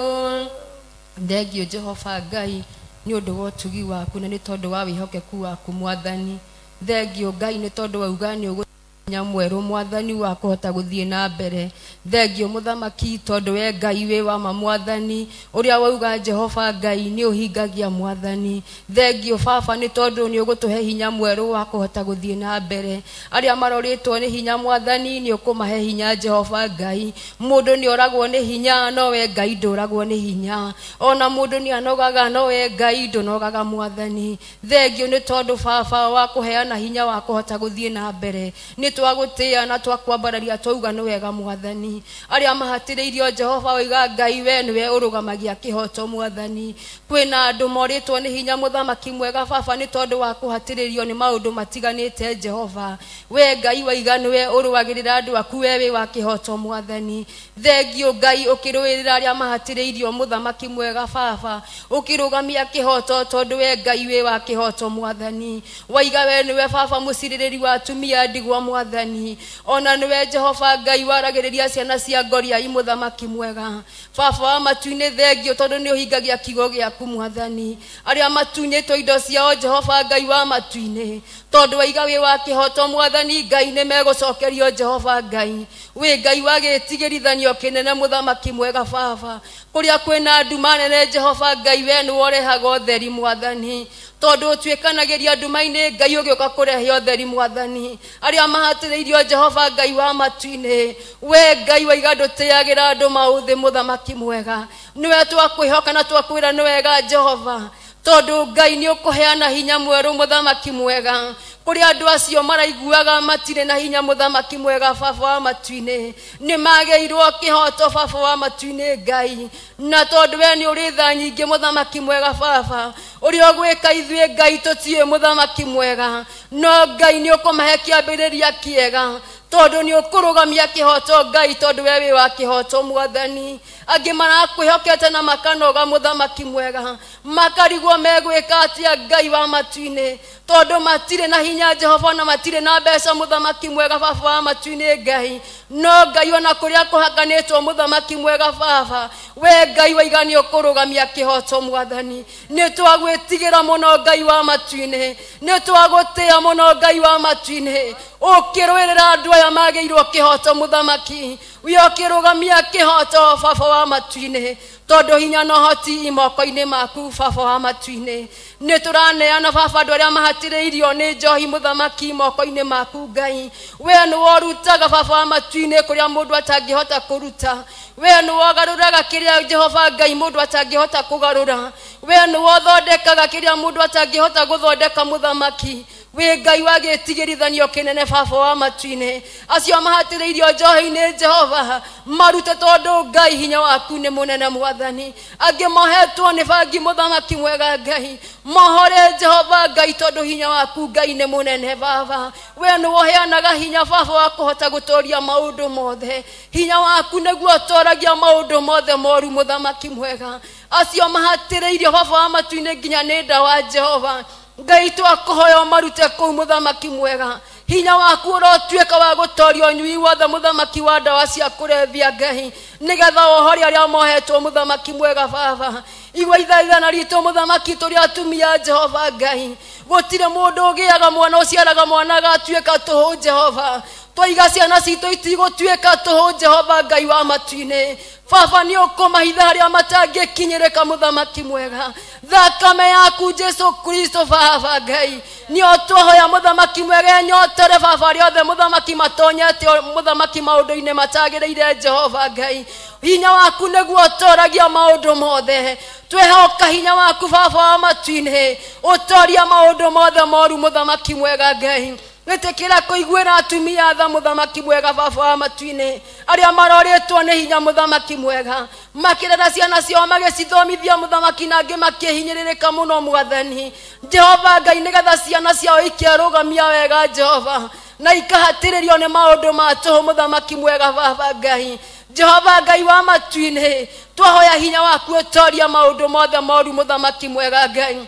Thengio Jehova Ngai nĩ ũndũ wa ũtugi waku na nĩ tondũ wa wĩhokeku waku mwathani. Thengio Ngai nĩ tondũ wauga nĩ ũgũtũhe mwerũ mwathani wa kũhota gũthiĩ na mbere. Thengio mũthamaki tondũ we Ngai wĩ wa ma mwathani, ũrĩa wauga Jehova Ngai nĩ ũhingagia mwathani. Thengio baba nĩ tondũ nĩ ũgũtũhe hinya mwerũ wa kũhota gũthiĩ na mbere. Arĩa marorĩtwo nĩ hinya mwathani nĩ ũkũmahe hinya Jehova Ngai. Mũndũ nĩ oragwo nĩ hinya no we Ngai ndũragwo nĩ hinya. Ona mũndũ nĩ anogaga no we Ngai ndũnogaga mwathani. Thengio nĩ tondũ baba wa kũheana hinya wa kũhota gũthiĩ na mbere. Nĩ twagũtĩĩa na twakwambararia twauga nĩ wega mwathani. Arĩa mahatĩrĩirio Jehova waiga Ngai we nĩwe ũrũgamagia kĩhoto mwathani. Kwĩna andũ morĩtwo nĩ hinya mũthamaki mwega baba nĩ tondũ wa kũhatĩrĩrio nĩ maũndũ matiganĩte Jehova. We Ngai waiga nĩwe ũrũagĩrĩra andũ aku, we wĩ wa kĩhoto mwathani. Thengio Ngai ũkĩrũĩrĩra arĩa mahatĩrĩirio mũthamaki mwega baba, ũkĩrũgamia kĩhoto tondũ we Ngai wĩ wa kĩhoto mwathani. Waiga we nĩwe baba mũcirĩrĩri wa atumia ndigwa mwathani. Ona nĩwe Jehova Ngai waragĩrĩria ciana cia ngoriai mũthamaki mwega. Baba wa matu-inĩ thengio tondũ nĩ ũhingagia kiugo gĩaku mwathani. Arĩa matunyĩtwo indo ciao Jehova Ngai wa matu-inĩ, tondũ waiga wĩ wa kĩhoto mwathani Ngai nĩ megũcokerio Jehova Ngai. Wĩ Ngai wa gĩtigĩrithanio kĩnene mũthamaki mwega baba. Kũrĩa kwĩna nduma nene Jehova Ngai we nĩwe ũrehaga ũtheri mwathani. Tondũ ũtuĩkanagĩria nduma-inĩ Ngai ũgĩũka kũrehe ũtheri mwathani. Arĩa mahatĩrĩirio Jehova Ngai wa matu-inĩ, we Ngai waiga ndũtĩagĩra andũ maũthĩ mũthamaki mwega. Nĩwe twakwĩhoka na twakwĩra nĩ wega Jehova, tondũ Ngai nĩ ũkũheana hinya mwerũ mũthamaki mwega. Kũrĩ andũ acio maraiguaga matirĩ na hinya mũthamaki mwega baba wa matu-inĩ, nĩ magĩirwo kĩhoto baba wa matu-inĩ Ngai. Na tondũ we nĩ ũrĩ tha nyingĩ mũthamaki mwega baba, ũrĩa ũgwĩka ithuĩ Ngai tũtiũĩ mũthamaki mwega, no Ngai nĩ ũkũmahe kĩambĩrĩria kĩega tondũ nĩ ũkũrũgamia kĩhoto Ngai, tondũ we wĩ wa kĩhoto mwathani. Angĩ marakwĩhokete na makanoga mũthamaki mwega, makarigwo megwĩka atĩa Ngai wa matu-inĩ, tondũ matirĩ na hinya Jehova na matirĩ na mbeca mũthamaki mwega baba wa matu-inĩ Ngai. No Ngai ona kũrĩa kũhakanĩtwo mũthamaki mwega baba, we Ngai waiga nĩ ũkũrũgamia kĩhoto mwathani. Nĩ twagwĩtigĩra mũno Ngai wa matu-inĩ, nĩ twagũtĩĩa mũno Ngai wa matu-inĩ. Ũkĩrũĩrĩra andũ aya arĩa magĩirwo kĩhoto mũthamaki we ũkĩrũgamia kĩhoto baba wa matu-inĩ tondũ hinya na ũhoti moko-inĩ maku baba wa matu-inĩ nĩ tũraneana baba andũ arĩa mahatĩrĩirio nĩ njohi mũthamaki moko-inĩ maku Ngai we nĩwe ũrutaga baba wa matu-inĩ kũrĩa mũndũ atangĩhota kũruta we nĩwe ũgarũraga kĩrĩa Jehova Ngai mũndũ atangĩhota kũgarũra we nĩwe ũthondekaga kĩrĩa mũndũ atangĩhota gũthondeka mũthamaki we Ngai wa gĩtigĩrithanio kĩnene baba wa matu-inĩ acio mahatĩrĩirio njohi-inĩ Jehova marute tondũ Ngai hinya waku nĩ mũnene mwathani angĩ mohetwo nĩ bangi mũthamaki mwega Ngai mohore Jehova Ngai tondũ hinya waku Ngai nĩ mũnene baba we nĩwe ũheanaga hinya baba wa kũhota gũtooria maũndũ mothe hinya waku nĩguo ũtooragia maũndũ mothe moru mũthamaki mwega acio mahatĩrĩirio baba wa matu-inĩ nginya nĩ ndawa Jehova Ngai twakũhoya marute kũu mũthamaki mwega hinya waku ũrotuĩka wa gũtoria ũnyui wothe mũthamaki wa ndawa cia kũrebia Ngai nĩgetha wohore arĩa mohetwo mũthamaki mwega baba igua ithaithana ritũ mũthamaki tũrĩ atumia Jehova Ngai gũtirĩ mũndũ ũgĩaga mwana ũciaraga mwana agatuĩka tũhũ Jehova twaiga ciana citũ itigũtuĩka tũhũ Jehova Ngai wa matu-inĩ baba nĩ ũkũmahitha harĩa matangĩkinyĩrĩka mũthamaki mwega thakame yaku Jesu Kristo baba Ngai nĩo twahoya mũthamaki mwega nyotere baba arĩa othe mũthamaki matonyete mũthamaki maũndũ-inĩ matagĩrĩire Jehova Ngai hinya waku nĩguo ũtoragia maũndũ mothe twehoka hinya waku baba wa matu-inĩ ũtoria maũndũ mothe moru mũthamaki mwega Ngai wĩtĩkĩra kũiguĩra atumia tha mũthamaki mwega baba wa matu-inĩ arĩa marorĩtwo nĩ hinya mũthamaki mwega makĩrera ciana ciao magĩcithomithia mũthamaki na angĩ makĩhinyĩrĩrĩka mũno mwathani Jehova Ngai nĩgetha ciana ciao ikerũgamia wega Jehova na ikahatĩrĩrio nĩ maũndũ ma tũhũ mũthamaki mwega baba Ngai Jehova Ngai wa matu-inĩ twahoya hinya waku ũtoria maũndũ mothe moru mũthamaki mwega Ngai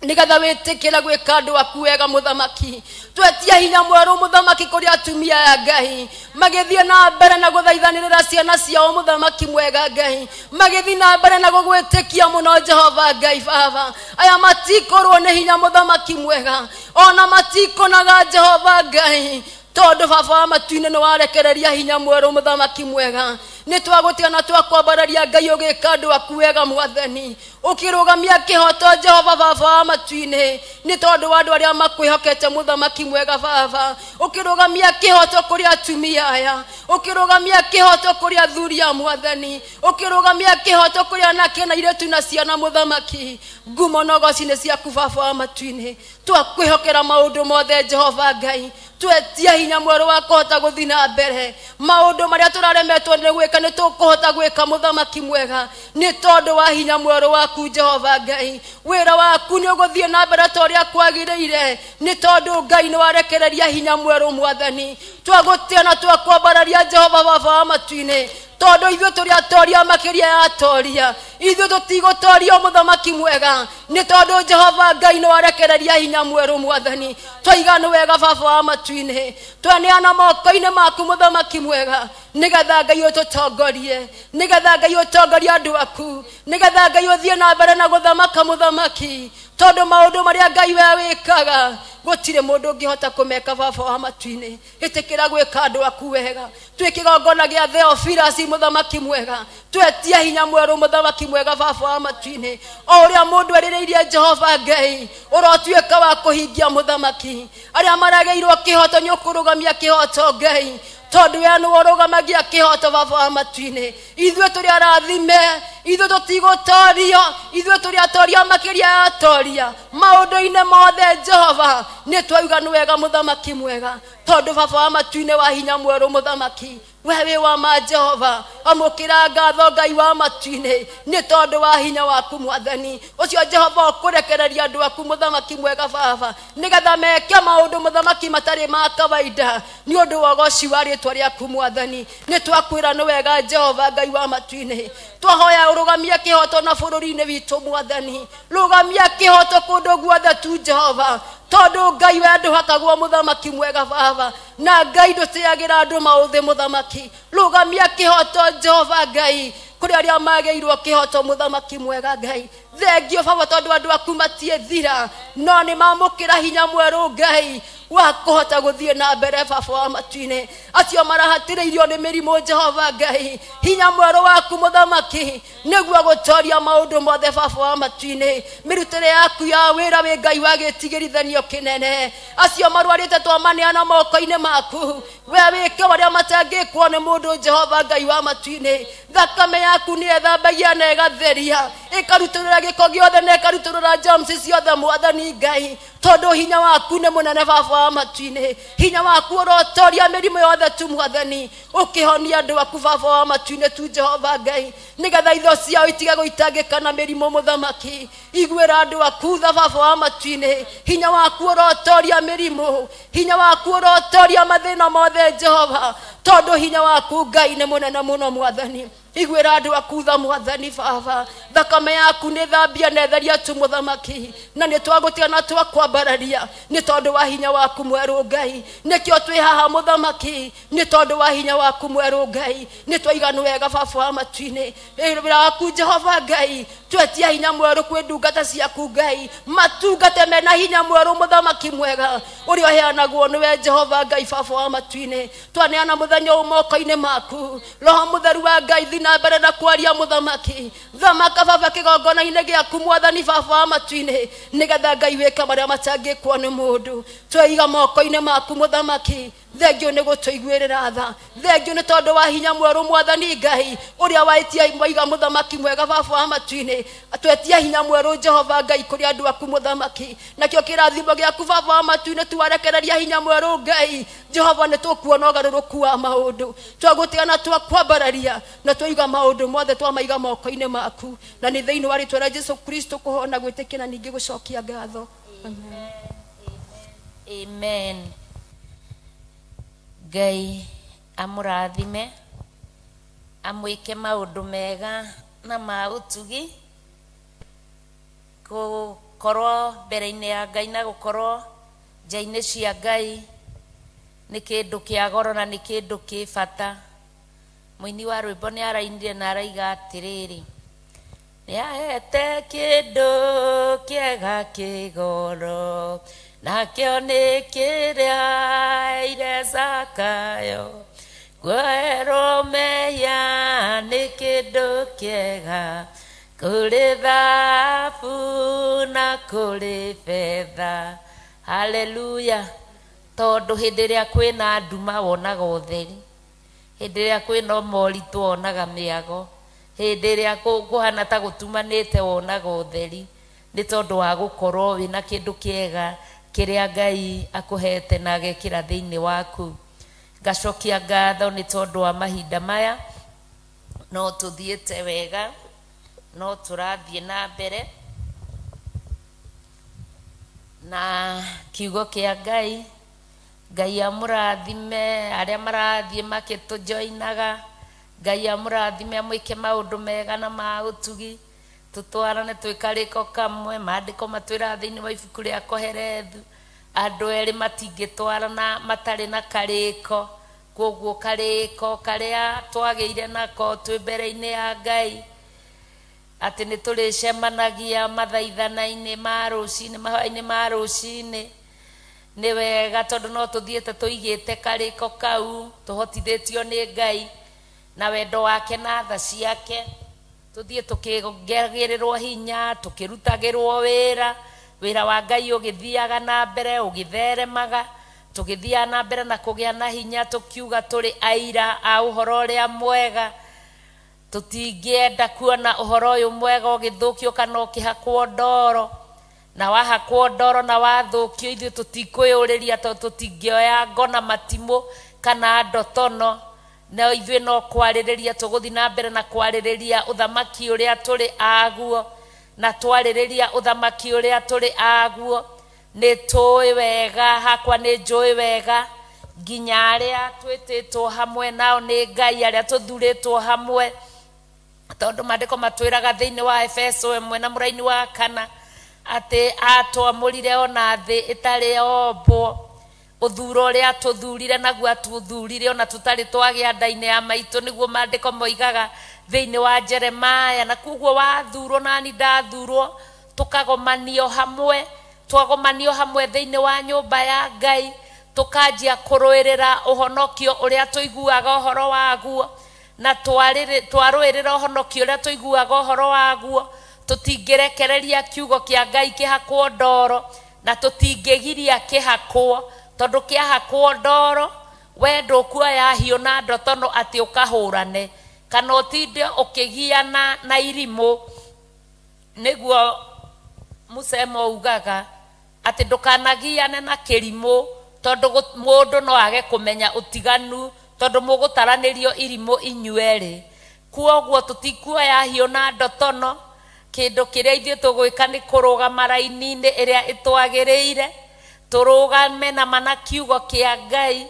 nĩgetha wĩtĩkĩre gwĩka andũ aku wega mũthamaki twetia hinya mwerũ mũthamaki kũrĩ atumia ya Ngai magĩthiĩ na mbere na gũthaithanĩrĩra ciana ciao mũthamaki mwega Ngai magĩthiĩ na mbere na gũgwĩtĩkia mũno Jehova Ngai baba aya matikorwo nĩ hinya mũthamaki mwega ona matikonaga Jehova Ngai tondũ baba wa matu-inĩ nĩ warekereria hinya mwerũ mũthamaki mwega nĩ twagũtiga na twakwambararia Ngai ũgĩka andũ aku wega mwathani ũkĩrũgamia kĩhoto Jehova baba wa matu-inĩ nĩ tondũ wa andũ arĩa makwĩhokete mũthamaki mwega baba ũkĩrũgamia kĩhoto kũrĩ atumia aya ũkĩrũgamia kĩhoto kũrĩ athuri a mwathani ũkĩrũgamia kĩhoto kũrĩ anake na airĩtu na ciana mũthamaki ngumo na ũgoci nĩ ciaku baba wa matu-inĩ twakwĩhokera maũndũ mothe Jehova Ngai twetia hinya mwerũ wa kũhota gũthiĩ na mbere maũndũ marĩa tũraremetwo nĩ gwĩka nĩ tũkũhota gwĩka mũthamaki mwega nĩ tondũ wa hinya mwerũ waku Jehova Ngai wĩra waku nĩ ũgũthiĩ na mbere ta ũrĩa kwagĩrĩire nĩ tondũ Ngai nĩ warekereria hinya mwerũ mwathani twagũtĩa na twakwambararia Jehova baba wa matu-inĩ tondũ ithuĩ tũrĩ atoria makĩria ya atoria ithuĩ tũtigũtorio mũthamaki mwega nĩ tondũ Jehova Ngai nĩ warekereria hinya mwerũ mwathani twaiga nĩ wega baba wa matu-inĩ tweneana moko-inĩ maku mũthamaki mwega nĩgetha Ngai ũtũtongorie nĩgetha Ngai ũtongorie andũ aku nĩgetha Ngai ũthiĩ na mbere na gũthamaka mũthamaki tondũ maũndũ marĩa Ngai we wĩkaga gũtirĩ mũndũ ũngĩhota kũmeka baba wa matu-inĩ ĩtĩkĩra gwĩka andũ aku wega twĩ kĩgongona gĩa Theophilus mũthamaki mwega twetia hinya mwerũ mũthamaki mwega baba wa matu-inĩ o ũrĩa mũndũ erĩrĩirie Jehova Ngai ũrotuĩka wa kũhingia mũthamaki arĩa maragĩirwo kĩhoto nĩ ũkũrũgamia kĩhoto Ngai tondũ we nĩwe ũrũgamagia kĩhoto baba wa matu-inĩ ithuĩ tũrĩ arathime ithuĩ tũtigũtorio ithuĩ tũrĩ atoria makĩria ya atoria maũndũ-inĩ mothe Jehova nĩ twauga nĩ wega mũthamaki mwega tondũ baba wa matu-inĩ wa hinya mwerũ mũthamaki we wĩ wa ma Jehova amũkĩra ngatho Ngai wa matu-inĩ nĩ tondũ wa hinya waku mwathani ũcio Jehova ũkũrekereria andũ aku mũthamaki mwega baba nĩgetha meke maũndũ mũthamaki matarĩ ma kawaida nĩ ũndũ wa ũgoci wa rĩtwa rĩaku mwathani nĩ twakwĩra nĩ wega Jehova Ngai wa matu-inĩ twahoya ũrũgamie kĩhoto na bũrũri-inĩ witũ mwathani rũgamia kĩhoto kũndũ guothe tu Jehova tondũ Ngai we ndũhakagwo mũthamaki mwega baba na Ngai ndũtĩagĩra andũ maũthĩ mũthamaki rũgamia kĩhoto Jehova Ngai kũrĩ arĩa magĩirwo kĩhoto mũthamaki mwega Ngai thengio baba tondũ andũ aku matiĩthira no nĩ mamũkĩra hinya mwerũ Ngai Wa kũhota gũthiĩ na mbere baba wa matu-inĩ. Acio marahatĩrĩirio nĩ mĩrimũ Jehova Ngai, hinya mwerũ waku mũthamaki nĩguo gũtoria maũndũ mothe baba wa matu-inĩ. Mĩrutĩre yaku ya wĩra wĩ Ngai wa gĩtigĩrithanio kĩnene. Acio marwarĩte twamaneana moko-inĩ maku, we wĩke marĩa matangĩkwo nĩ mũndũ Jehova Ngai wa matu-inĩ. Thakame yaku nĩ ĩthambagia na ĩgatheria, ĩkarutũrũra gĩko gĩothe na ĩkarutũrũra germs ciothe mwathani Ngai, tondũ hinya waku nĩ mũnene baba wa matu-inĩ. Hinya waku ũrotoria mĩrimũ yothe tu mwathani, ũkĩhonia andũ aku baba wa matu-inĩ tu Jehova Ngai, nĩgetha itho ciao itige gũitangĩka na mĩrimũ mũthamaki. Iguĩra andũ aku tha baba wa matu-inĩ. Hinya waku ũrotoria mĩrimũ, hinya waku ũrotoria mathĩna mothe Jehova, tondũ hinya waku Ngai nĩ mũnene mũno mwathani. Iguĩra andũ aku tha mwathani baba. Thakame yaku nĩ thambia na ĩtheria tu mũthamaki, na nĩ twagũtiga na twakwambararia nĩ tondũ wa hinya waku mwerũ Ngai. Nĩkĩo twĩ haha mũthamaki, nĩ tondũ wa hinya waku mwerũ Ngai. Nĩ twaiga nĩ wega baba wa matu-inĩ. Wĩra waku Jehova Ngai, twetia hinya mwerũ kwĩ ndungata ciaku Ngai, matungate mena hinya mwerũ mũthamaki mwega ũrĩa ũheanagwo nĩwe Jehova Ngai baba wa matu-inĩ. Twaneana mũthenya ũyũ moko-inĩ maku, Roho mũtheru wa Ngai thiĩ na mbere na kwaria mũthamaki. Thamaka baba kĩgongona-inĩ gĩaku mwathani baba wa matu-inĩ, nĩgetha Ngai wĩke marĩa matangĩkwo nĩ mũndũ. Tweiga moko-inĩ maku mũthamaki, thengio nĩ gũtũiguĩrĩra tha, thengio nĩ tondũ wa hinya mwerũ mwathani Ngai ũrĩa waĩtia waiga mũthamaki mwega baba wa matu-inĩ. Twetia hinya mwerũ Jehova Ngai kũrĩ andũ aku mũthamaki, nakĩo kĩrathimo gĩaku baba wa matu-inĩ twarekereria hinya mwerũ Ngai. Jehova nĩ tũkuona ũgarũrũku wa maũndũ, twagũtiga na twakwambararia na twaiga maũndũ mothe twamaiga moko-inĩ maku, na nĩ thĩinĩ wa rĩtwa rĩa Jesu Kristo kũhona gwĩtĩkia na ningĩ gũcokia ngatho. Amen. Amen. Ngai amũrathime, amwĩke maũndũ mega na ma ũtugi, gũkorwo mbere-inĩ ya Ngai na gũkorwo nja-inĩ cia Ngai nĩ kĩndũ kĩa goro na nĩ kĩndũ kĩ bata. Mũini wa rwĩmbo nĩ arainire na araiga atĩrĩrĩ, nĩahete kĩndũ kĩega kĩgoro, nakĩo nĩ kĩrĩa ire Zakayo, kuoherwo mehia nĩ kĩndũ kĩega, kũrĩ thahabu na kũrĩ betha. Haleluya. Tondũ hĩndĩ ĩrĩa kwĩna nduma wonaga ũtheri, hĩndĩ ĩrĩa kwĩna moritũ wonaga mĩago, hĩndĩ ĩrĩa kũhana ta gũtumanĩte wonaga ũtheri, nĩ tondũ wa gũkorwo wĩna kĩndũ kĩega kĩrĩa Ngai akũhete na agekĩra thĩinĩ waku. Ngacokia ngatho nĩ tondũ wa mahinda maya, no tũthiĩte wega, no tũrathiĩ na mbere na kiugo kĩa Ngai. Ngai amũrathime arĩa marathiĩ makĩtũjoinaga, Ngai amũrathime amwĩke maũndũ mega na ma ũtugi, tũtwarane twĩ karĩko kamwe. Maandĩko matwĩraga thĩinĩ wa ibuku rĩa Koherethu, andũ erĩ matingĩtwarana matarĩ na karĩko. Koguo karĩko karĩa twagĩire nako twĩ mbere-inĩ ya Ngai, atĩ nĩ tũrĩcemanagia mathaithana-inĩ ma rũcinĩ, mahoya-inĩ ma rũcinĩ, nĩ wega tondũ no tũthiĩte tũigĩte karĩko kau, tũhotithĩtio nĩ Ngai na wendo wake na tha ciake, tũthiĩ tũkĩongagĩrĩrwo hinya, tũkĩrutagĩrwo wĩra, wĩra wa Ngai ũgĩthiaga na mbere, ũgĩtheremaga, tũgĩthiaga na mbere na kũgĩa na hinya, tũkiuga tũrĩ aira a ũhoro ũrĩa mwega. Tũtingĩenda kuona ũhoro ũyũ mwega ũgĩthũkio kana ũkĩhakwo ndoro, na wahakwo ndoro na wathũkio ithuĩ tũtikwĩyũrĩria tondũ tũtingĩoya ngo na matimũ kana ndotono, no ithuĩ no kwarĩrĩria tũgũthiĩ na mbere na kwarĩrĩria ũthamaki ũrĩa tũrĩ aguo, na twarĩrĩria ũthamaki ũrĩa tũrĩ aguo nĩ tũĩ wega, hakwa nĩ njũĩ wega nginya arĩa twĩtĩtwo hamwe nao nĩ Ngai, arĩa tũthurĩtwo hamwe, tondũ maandĩko matwĩraga thĩinĩ wa Efeso 1 na mũraini wa 4 atĩ atwamũrire ona thĩ ĩtarĩ yombwo. Ũthuro ũrĩa atũthurire naguo atũthurire ona tũtarĩ twagĩa nda-inĩ ya maitũ, nĩguo maandĩko moigaga thĩinĩ wa Jeremaya. Na koguo wathurwo nani ndathurwo, tũkagomanio hamwe, twagomanio hamwe thĩinĩ wa nyũmba ya Ngai, Tũkanjia kũrũĩrĩra ũhonokio ũrĩa tũiguaga ũhoro waguo, na twarũĩrĩra ũhonokio ũrĩa tũiguaga ũhoro waguo, tũtingĩrekereria kiugo kĩa Ngai kĩhakwo ndoro, na tũtingĩgiria kĩhakwo, tondũ kĩahakwo ndoro we ndũkuoya hiũ na ndotono atĩ ũkahũrane kana ũtinde ũkĩgiana na irimũ. Nĩguo mũcemo ugaga atĩ ndũkanagiane na kĩrimũ, tondũ mũndũ no age kũmenya ũtiganu, tondũ mũgũtaranĩrio irimũ inyuerĩ. Kwoguo tũtikuoya hiũ na ndotono. Kĩndũ kĩrĩa ithuĩ tũgwĩka nĩ kũrũgama raini-inĩ ĩrĩa ĩtwagĩrĩire, tũrũgame na mana kiugo kĩa Ngai,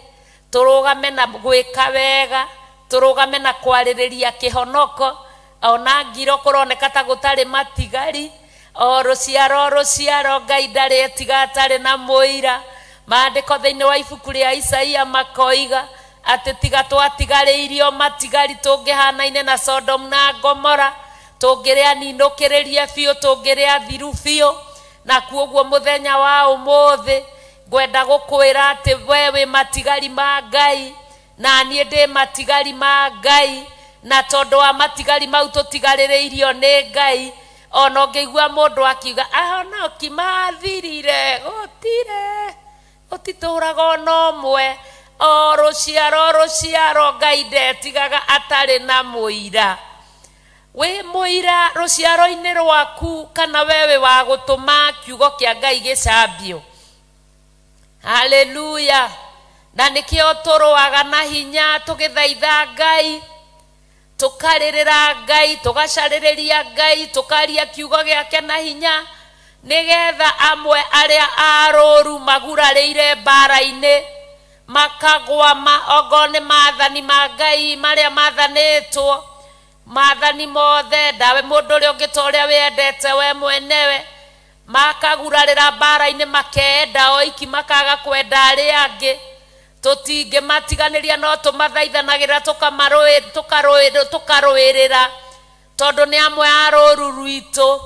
tũrũgame na gwĩka wega, tũrũgame na kwarĩrĩria kĩhonoko. Ona ngiro kũroneka ta gũtarĩ matigari, o rũciaro rũciaro Ngai ndarĩ etiga atarĩ na mũira. Maandĩko thĩinĩ wa ibuku rĩa Isaia makoiga atĩ tiga twatigarĩirio matigari tũngĩhanaine na Sodom na Gomora, tũngĩrĩa ninũkĩrĩrie biũ, tũngĩrĩa thiru biũ. Na kuoguo mũthenya wa ũmũthĩ ngwenda gũkwĩra atĩ we wĩ matigari ma Ngai, na niĩ ndĩ matigari ma Ngai, na tondũ wa matigari mau tũtigarĩrĩirio nĩ Ngai. Ona ũngĩigua mũndũ akiuga ahonoki mathirire, gũtirĩ, gũtitũraga ona ũmwe, o rũciaro rũciaro Ngai ndetigaga atarĩ na mũira. Wĩ mũira rũciaro-inĩ rwaku, kana we wĩ wa gũtũma kiugo kĩa Ngai gĩcambio. Haleluya. Na nĩkĩo tũrũaga na hinya tũgĩthaitha Ngai, tũkarĩrĩra Ngai, tũgacarĩrĩria Ngai, tũkaria kiugo gĩake na hinya, nĩgetha amwe arĩa arũru magurarĩire mbara-inĩ makagwa ongorwo nĩ maathani ma Ngai marĩa mathanĩtwo, maathani mothe, ndawe mũndũ ũrĩa ũngĩ ta ũrĩa wĩendete we mwenewe, makagurarĩra mbara-inĩ makeenda oiki, makaga kwenda arĩa angĩ. Tũtingĩmatiganĩria, no tũmathaithanagĩrĩra, tũkarũĩrĩra, tondũ nĩ amwe a rũru rwitũ,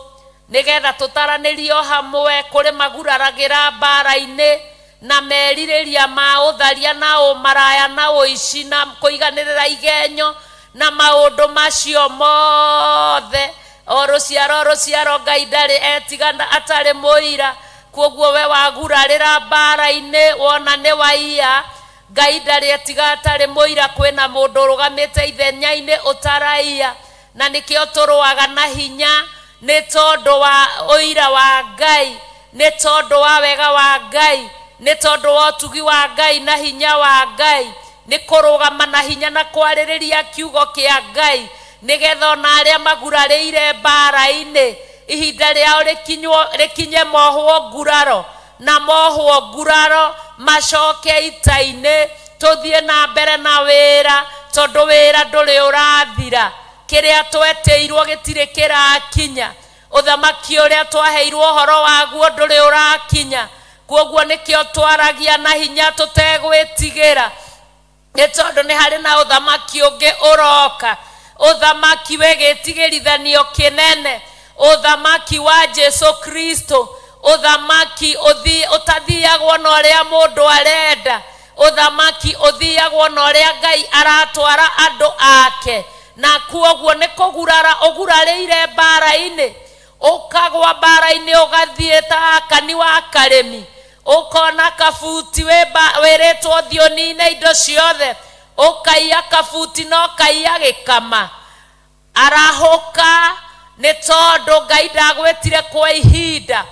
nĩgetha tũtaranĩrio hamwe kũrĩ maguraragĩra mbara-inĩ na merirĩria ma ũtharia na ũmaraya na ũici na kũiganĩrĩra igenyo na maũndũ macio mothe. O rũciaro rũciaro Ngai ndarĩ etigana atarĩ mũira. Kwoguo we wagurarĩra mbara-inĩ wona nĩ waiya, Ngai ndarĩ etiga atarĩ mũira. Kwĩna mũndũ ũrũgamĩte ithenya-inĩ ũtaraiya, na nĩkĩo tũrũaga na hinya, nĩ tondũ wa ũira wa Ngai, nĩ tondũ wa wega wa Ngai, nĩ tondũ wa ũtugi wa Ngai na hinya wa Ngai, nĩ kũrũgama na hinya na kwarĩrĩria kiugo kĩa Ngai, nĩgetha ona arĩa magurarĩire mbara-inĩ ihinda rĩao rĩkinye mohwo nguraro, na mohwo nguraro macoke ita-inĩ, tũthiĩ na mbere na wĩra, tondũ wĩra ndũrĩ ũrathira. Kĩrĩa twetĩirwo gĩtirĩ kĩrakinya, ũthamaki ũrĩa twaheirwo ũhoro waguo ndũrĩ ũrakinya. Kwoguo nĩkĩo twaragia na hinya tũtegwĩtigĩra, nĩ tondũ nĩ harĩ na ũthamaki ũngĩ ũroka, ũthamaki wĩ gĩtigĩrithanio kĩnene, ũthamaki wa Jesu Kristo, ũthamaki ũtathiagwo na ũrĩa mũndũ arenda, ũthamaki ũthiagwo na ũrĩa Ngai aratwara andũ ake. Na kwoguo nĩ kũgurara ũgurarĩire mbara-inĩ, ũkagwa mbara-inĩ ũgathiĩ ta Akani wa Karĩmi, ũkona kabuti wĩrĩtwo ũthiĩ ũnine indo ciothe, ũkaiya kabuti na ũkaiya gĩkama. Arahũka, nĩ tondũ Ngai ndagwĩtire kwa ihinda.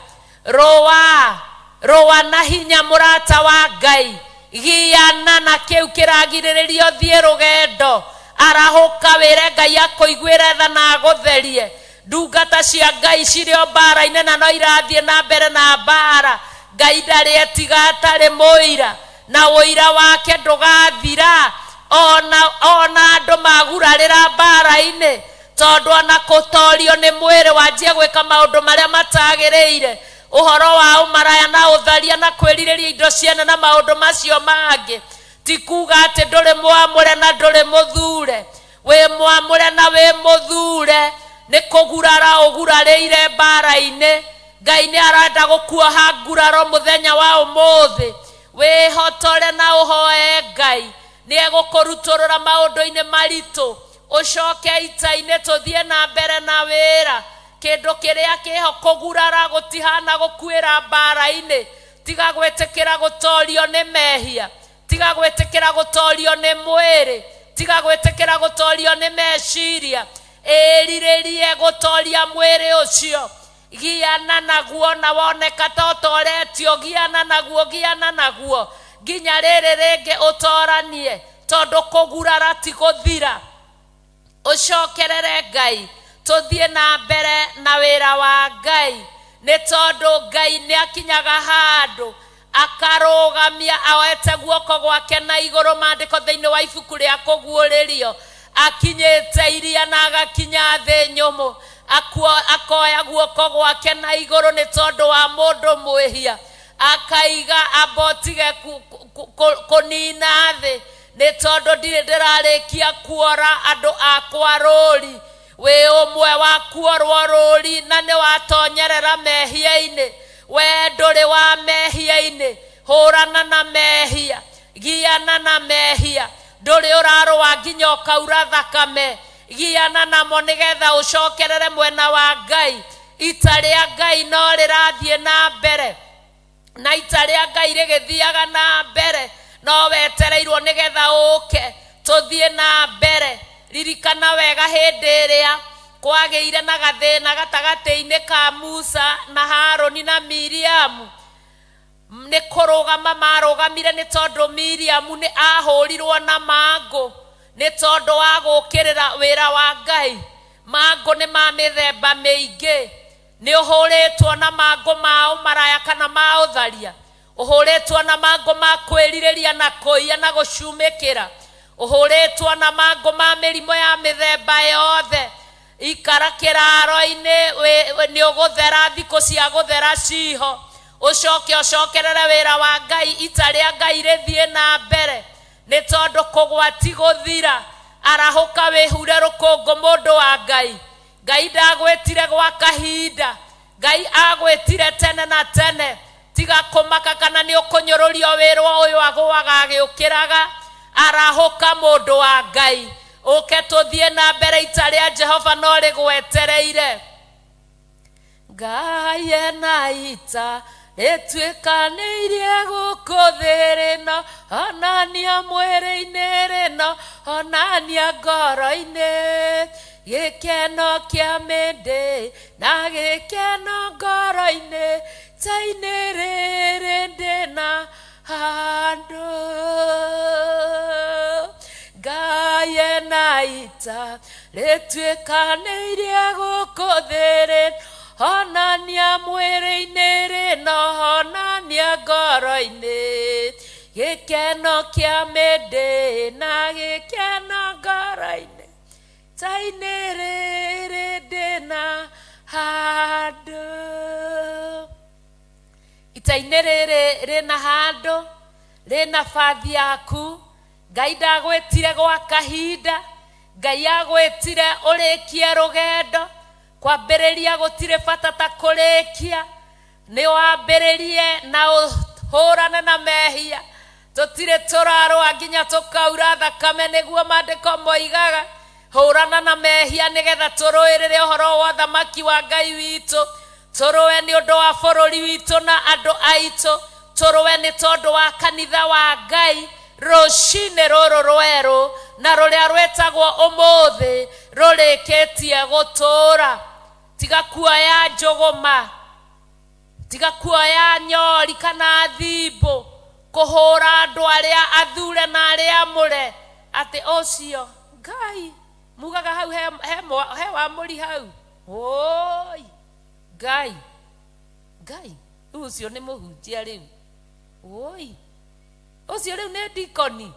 Rũa, rũa na hinya mũrata wa Ngai, giana na kĩu kĩragirĩrĩria ũthiĩ rũgendo. Arahũka wĩre Ngai akũiguĩre tha na agũtherie. Ndungata cia Ngai cirĩ o mbara-inĩ na no irathiĩ na mbere na mbara. Ngai ndarĩ etiga atarĩ mũira, na ũira wake ndũgathira. Ona andũ magurarĩra mbara-inĩ, tondũ ona kũtorio nĩ mwĩrĩ wanjie gwĩka maũndũ marĩa matagĩrĩire, ũhoro wa ũmaraya na ũtharia na kwĩrirĩria indo ciene na maũndũ macio mangĩ, ti kuga atĩ ndũrĩ mwamũre na ndũrĩ mũthure. Wĩ mwamũre na wĩ mũthure, nĩ kũgurara ũgurarĩire mbara-inĩ. Ngai nĩ arenda gũkuoha nguraro mũthenya wa ũmũthĩ. Wĩhotore na ũhoe Ngai nĩ egũkũrutũrũra maũndũ-inĩ maritũ, ũcoke ita-inĩ tũthiĩ na mbere na wĩra. Kĩndũ kĩrĩa kĩho kũgurara gũtihana gũkuĩra mbara-inĩ. Tiga gwĩtĩkĩra gũtorio nĩ mehia, tiga gwĩtĩkĩra gũtorio nĩ mwĩrĩ, tiga gwĩtĩkĩra gũtorio nĩ meciria. Ĩrirĩrie gũtoria mwĩrĩ ũcio, giana naguo na woneka ta ũtoretio, giana naguo, giana naguo nginya rĩrĩ rĩngĩ ũtoranie, tondũ kũgurara ti gũthira. Ũcokerere Ngai, tũthiĩ na mbere na wĩra wa Ngai, nĩ tondũ Ngai nĩ akinyaga handũ akarũgamia aoete guoko gwake na igũrũ. Maandĩko thĩinĩ wa ibuku rĩa Kũguũrĩrio, akinyĩte iria na agakinya thĩ nyũmũ, akoya guoko gwake na igũrũ nĩ tondũ wa mũndũ mwĩhia, akaiga ambotige kũnina thĩ, nĩ tondũ ndirĩ ndĩrarĩkia kuora andũ akwa rũri. Wĩ ũmwe wa kuorwo rũri na nĩ watonyerera mehia-inĩ. We ndũrĩ wa mehia-inĩ, hũrana na mehia, giana na mehia. Ndũrĩ ũrarũa nginya ũkaura thakame, giana namo nĩgetha ũcokerere mwena wa Ngai. Ita rĩa Ngai no rĩrathiĩ na mbere, na ita rĩa Ngai rĩgĩthiaga na mbere, no wetereirwo nĩgetha ũke tũthiĩ na mbere. Ririkana wega hĩndĩ ĩrĩa kwagĩire na gathĩna gatagatĩ-inĩ ka Musa na Harũni na Miriamu, nĩ kũrũgama marũgamire nĩ tondũ Miriamu nĩ ahũrirwo na mangũ nĩ tondũ wa gũkĩrĩra wĩra wa Ngai. Mangũ nĩ ma mĩthemba mĩingĩ. Nĩ ũhũrĩtwo na mangũ ma ũmaraya kana ma ũtharia, ũhũrĩtwo na mangũ ma kwĩrirĩria na kũiya na gũcumĩkĩra, ũhũrĩtwo na mangũ ma mĩrimũ ya mĩthemba yothe. Ikara kĩraro-inĩ, nĩ ũgũthera, thikũ cia gũthera ciho. Ũcoke ũcokerere wĩra wa Ngai, ita rĩa Ngai rĩthiĩ na mbere, nĩ tondũ kũgwa ti gũthira. Arahũka wĩhure rũkũngũ, mũndũ wa Ngai. Ngai ndagwĩtire gwa kahinda, Ngai agwĩtire tene na tene. Tiga kũmaka kana nĩ ũkũnyũrũrio wĩrwo ũyũ agũaga agĩũkĩraga. Arahũka mũndũ wa Ngai, ũke tũthiĩ na mbere, ita rĩa Jehova no rĩgwetereire. Ngai ena ita rĩtuĩkanĩirie gũkũ thĩ rĩno, onania mwĩrĩ-inĩ rĩno, onania ngoro-inĩ. Gĩkeno kĩa mĩndĩ na gĩkeno ngoro-inĩ, ita-inĩ rĩrĩ ndĩna handũ. Ngai ena ita rĩtuĩkanĩirie gũkũ thĩ rĩno, onania mwĩrĩ-inĩ rĩno, onania ngoro-inĩ. Gĩkeno kĩa mĩndĩ na gĩkeno ngoro-inĩ, ita-inĩ rĩrĩ ndĩna handũ. Ita-inĩ rĩrĩ rĩna handũ, rĩna bathi yaku. Ngai ndagwĩtire gwa kahinda, Ngai agwĩtire ũrĩkie rũgendo. Kwambĩrĩria gũtirĩ bata ta kũrĩkia. Nĩ wambĩrĩrie na ũhũrane na mehia. Tũtirĩ tũrarũa nginya tũkaura thakame, nĩguo maandĩko moigaga. Hũrana na mehia nĩgetha tũrũĩrĩre ũhoro wa ũthamaki wa Ngai witũ, tũrũe nĩ ũndũ wa bũrũri witũ na andũ aitũ, tũrũe nĩ tondũ wa kanitha wa Ngai. Rũcinĩ rũrũ rwerũ na rũrĩa rwĩtagwo ũmũthĩ rũrĩkĩtie gũtũũra. Tiga kuoya njũgũma, tiga kuoya nyori kana thimbũ kũhũra andũ arĩa athure na arĩa amũre atĩ ũcio Ngai mugaga hau he wamũri hau. Oi Ngai, Ngai rĩu ũcio nĩ mũhunjia rĩu. Oi ũcio rĩu nĩ dikoni.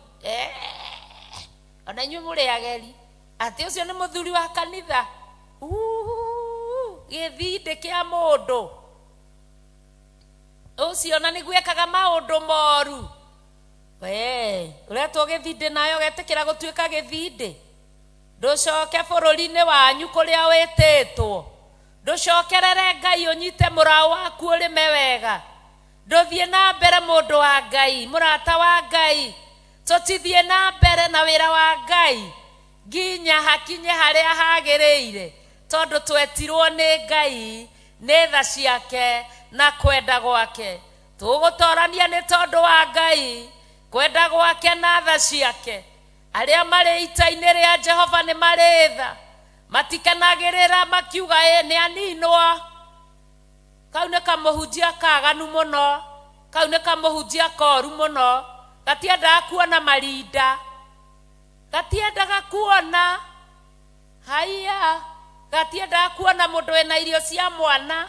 Ona inyuĩ mũrĩ ageri atĩ ũcio nĩ mũthuri wa kanitha. Gĩthindĩ kĩa mũndũ ũcio na nĩguo ekaga maũndũ moru. We ũretwo gĩthindĩ nayo ũgetĩkĩra gũtuĩka gĩthindĩ. Ndũcoke bũrũri-inĩ wanyu kũrĩa wĩtĩtwo, ndũcokerere Ngai ũnyite mũraũ waku ũrĩme wega. Ndũthiĩ na mbere mũndũ wa Ngai, mũrata wa Ngai. Tũtithiĩ na mbere na wĩra wa Ngai nginya hakinye harĩa hagĩrĩire, tondũ twetirwo nĩ Ngai nĩ tha ciake na kwenda gwake. Tũgũtorania nĩ tondũ wa Ngai, kwenda gwake na tha ciake. Arĩa marĩ ita-inĩ rĩa Jehova nĩ marĩ tha, matikenagĩrĩra makiuga ĩ nĩ aninwo. Kau nĩ kamũhunjia kaganu mũno, kau nĩ kamũhunjia koru mũno, gatiendaga kuona marinda, gatiendaga kuona haiya, gatiendaga kuona mũndũ wĩna irio cia mwana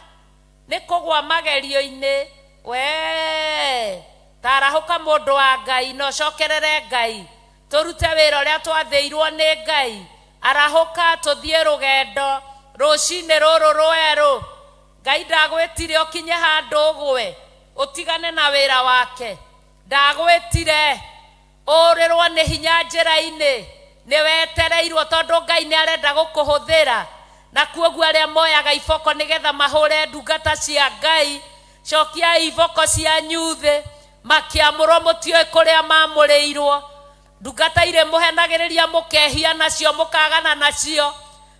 nĩ kũgwa magerio-inĩ. We tarahũka mũndũ wa Ngai na ũcokerere Ngai, tũrute wĩra ũrĩa twathĩirwo nĩ Ngai. Arahũka tũthiĩ rũgendo rũcinĩ rũrũ rwerũ. Ngai ndagwĩtire ũkinye handũ ũgwe ũtigane na wĩra wake. Ndagwĩtire ũrĩrwo nĩ hinya njĩra-inĩ, nĩ wetereirwo tondũ Ngai nĩ arenda gũkũhũthĩra. Na kuoguo arĩa moyaga iboko nĩgetha mahũre ndungata cia Ngai, cokiai iboko cianyu thĩ, makĩamũrwo mũtiũĩ kũrĩa mamũrĩirwo. Ndungata irĩ mũhenagĩrĩria mũkehia nacio, mũkagana nacio,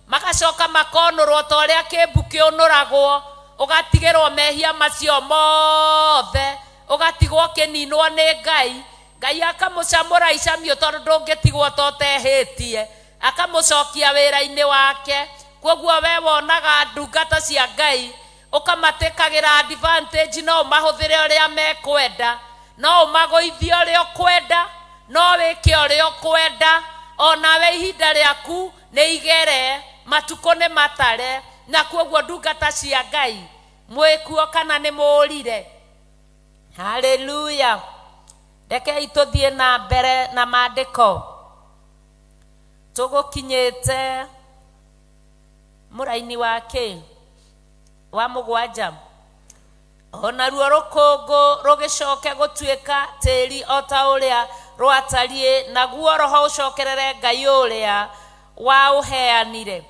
magacoka makonũrwo ta ũrĩa kĩmbu kĩũnũragwo, ũgatigĩrwo mehia macio mothe, ũgatigwo ũkĩninwo nĩ Ngai. Ngai akamũcamũra icamio tondũ ndũngĩtigwo ta ũtehĩtie, akamũcokia wĩra-inĩ wake. Koguo we wonaga ndungata cia Ngai ũkamatĩkagĩra advantage, no ũmahũthĩre ũrĩa mekwenda, no ũmagũithie ũrĩa ũkwenda, no wĩke ũrĩa ũkwenda. Onawe ihinda rĩaku nĩ igere, matukũ nĩ matare. Na koguo ndungata cia Ngai mwĩkuo kana nĩ mũrire. Haleluya. Rekei tũthiĩ na mbere na maandĩko. Tũgũkinyĩte mũraini wa kĩ wa 7. Onaruo rũkũngũ rũgĩcoke gũtuĩka tĩri o ta ũrĩa rwatariĩ, naguo roho ũcokerere Ngai ũrĩa waũheanire.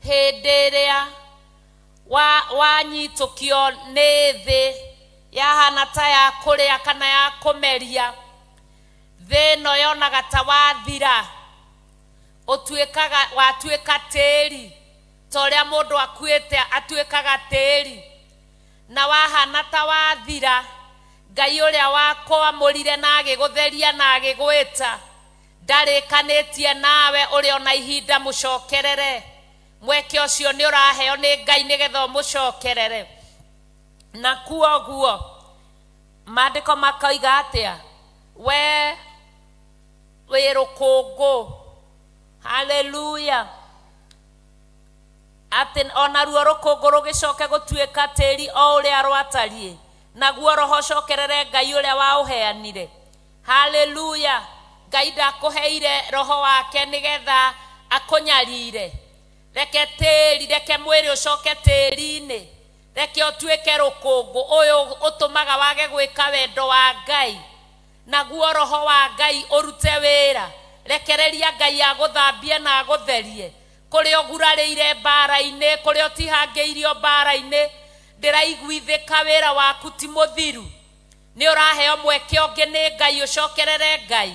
Hĩndĩ ĩrĩa wanyitũkio nĩ thĩ yahana ta ya kũrĩa kana ya kũmeria, thĩ ĩno yonaga ta wathira, ũtuĩkaga watuĩka tĩri, ta ũrĩa mũndũ akuĩte atuĩkaga tĩri, na wahana ta wathira. Ngai ũrĩa wakwamũrire na agĩgũtheria na agĩgwĩta ndarĩkanĩtie nawe ũrĩ ona ihinda mũcokerere. Mweke ũcio nĩ ũraheo nĩ Ngai nĩgetha ũmũcokerere. Na kuoguo maandĩko makoiga atĩa? We wĩ rũkũngũ. Haleluya. Atĩ onaruo rũkũngũ rũgĩcoke gũtuĩka tĩri o ũrĩa rwatariĩ, naguo roho ũcokerere Ngai ũrĩa waũheanire. Haleluya. Ngai ndakũheire roho wake nĩgetha akũnyarire. Reke tĩri, reke mwĩrĩ ũcoke tĩri-inĩ, reke ũtuĩke rũkũngũ ũyũ ũtũmaga wage gwĩka wendo wa Ngai, naguo roho wa Ngai ũrute wĩra. Rekereria Ngai agũthambie na agũtherie kũrĩa ũgurarĩire mbara-inĩ, kũrĩa ũtihangĩirio mbara-inĩ. Ndĩraiguithĩka wĩra waku ti mũthiru, nĩ ũraheo mweke ũngĩ nĩ Ngai ũcokerere Ngai,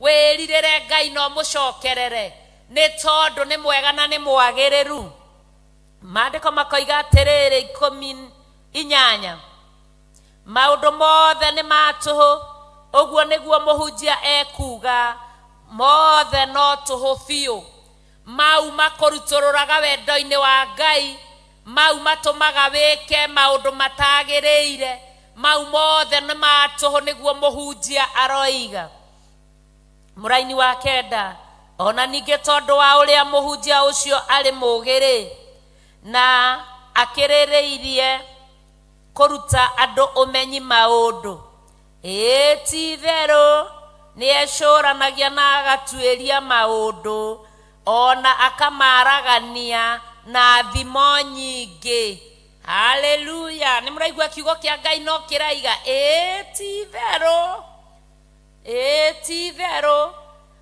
wĩrirĩre Ngai na ũmũcokerere, nĩ tondũ nĩ mwega na nĩ mwagĩrĩru. Maandĩko makoiga atĩrĩrĩ 18, maũndũ mothe nĩ ma tũhũ, ũguo nĩguo mũhunjia ekuuga, mothe no tũhũ biũ. Mau makũrutũrũraga wendo-inĩ wa Ngai, mau matũmaga wĩke maũndũ matagĩrĩire, mau mothe nĩ ma tũhũ, nĩguo mũhunjia aroiga. Mũraini wa 9, ona ningĩ tondũ wa ũrĩa mũhunjia ũcio arĩ mũũgĩ-rĩ, na akĩrĩrĩirie kũruta andũ ũmenyi maũndũ, ĩĩ ti itherũ nĩecũranagia na agatuĩria maũndũ, ona akamaragania na thimo nyingĩ. Haleluya. Nĩ mũraigua kiugo kĩa Ngai no kĩraiga ĩĩ ti itherũ, ĩĩ ti itherũ,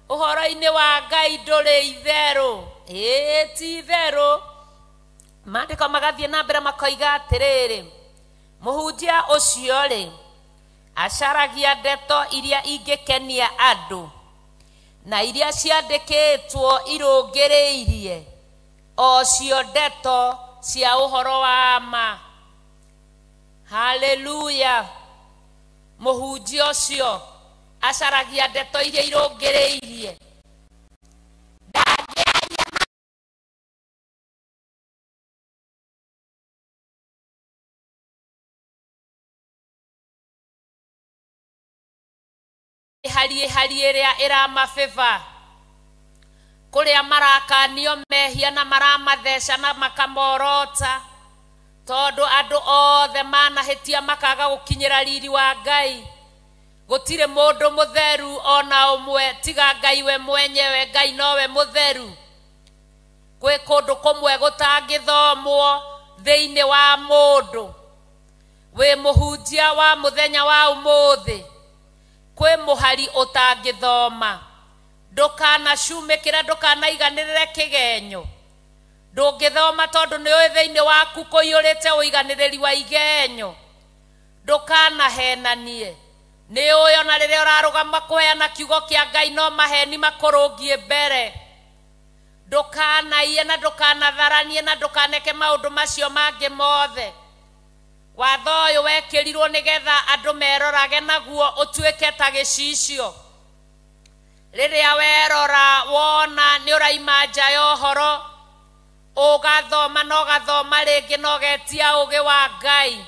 ũhoro-inĩ wa Ngai ndũrĩ itherũ, ĩĩ ti itherũ. Maandĩko magathiĩ na mbere makoiga atĩrĩrĩ, Mũhunjia ũcio rĩ acaragia ndeto iria ingĩkenia andũ na iria ciandĩkĩtwo irũngĩrĩirie o cio ndeto cia ũhoro wa ma. Haleluya. Mũhunjia ũcio acaragia ndeto iria irũngĩrĩirie. Hari ĩrĩa ĩramabĩba kũrĩa marakanio mehia na maramatheca na makamorota tondũ andũ othe manahĩtia makaga gũkinyĩra riri wa Ngai. Gũtirĩ mũndũ mũtheru ona ũmwe tiga Ngai we mwenyewe. Ngai nowe mũtheru. Kwĩ kũndũ kũmwe gũtangĩthomwo thĩinĩ wa mũndũ. Wĩ mũhunjia wa mũthenya wa ũmũthĩ, kwĩ mũhari ũtangĩthoma. Ndũkanacumĩkĩre, ndũkanaiganĩrĩre kĩgenyo. Ndũngĩthoma tondũ nĩũĩ thĩinĩ waku kũiyũrĩte ũiganĩrĩri wa igenyo. Ndũkanahenanie. Nĩũĩ ona rĩrĩa ũrarũgama kũheana kiugo kĩa Ngai no maheni makũrũngie mbere. Ndũkanaiye na ndũkanatharanie na ndũkaneke maũndũ macio mangĩ mothe. Watho ũyũ wekĩrirwo nĩgetha andũ merorage naguo ũtuĩke ta gĩcicio. Rĩrĩa werora wona nĩ ũraima nja ya ũhoro, ũgathoma na ũgathoma rĩngĩ na ũgetia ũũgĩ wa Ngai,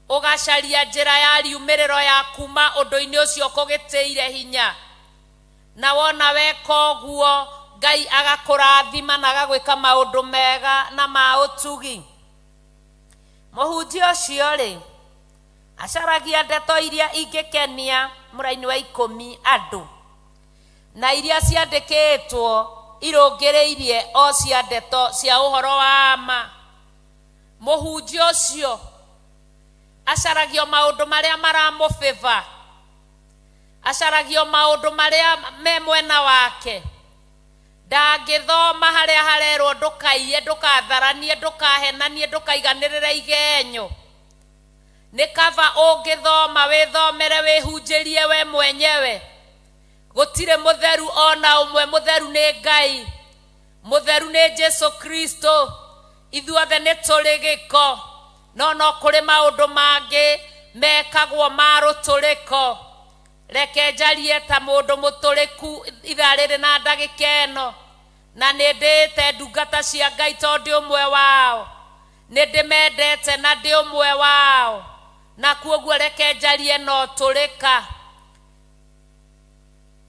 ũgacaria njĩra ya riumĩrĩro ya kuma ũndũ-inĩ ũcio ũkũgĩtĩire hinya. Na wona weka ũguo, Ngai agakũrathima na agagwĩka maũndũ mega na ma ũtugi. Mũhunjia ũcio rĩ acaragia ndeto iria ingĩkenia mũraini wa 10 andũ na iria ciandĩkĩtwo irũngĩrĩirie o cia ndeto cia ũhoro wa ma. Mũhunjia ũcio acaragio maũndũ marĩa maramũbĩba, acaragio maũndũ marĩa me mwena wake. Ndangĩthoma harĩa harerwo ndũkaiye, ndũkatharanie, ndũkahenanie, ndũkaiganĩrĩre igenyo. Nĩ kaba ũngĩthoma wĩthomere wĩhunjĩrie we mwenyewe. Gũtirĩ mũtheru ona ũmwe, mũtheru nĩ Ngai, mũtheru nĩ Jesu Kristo. Ithuothe nĩ tũrĩ gĩko, no no kũrĩ maũndũ mangĩ mekagwo ma rũtũrĩko. Reke njarie ta mũndũ mũtũrĩku ithaa rĩrĩ na ndagĩka ĩno, na nĩ ndĩĩte ndungata cia Ngai tondũ ndĩ ũmwe wao, nĩ ndĩmendete na ndĩ ũmwe wao, na kuoguo reke njarie na ũtũrĩka.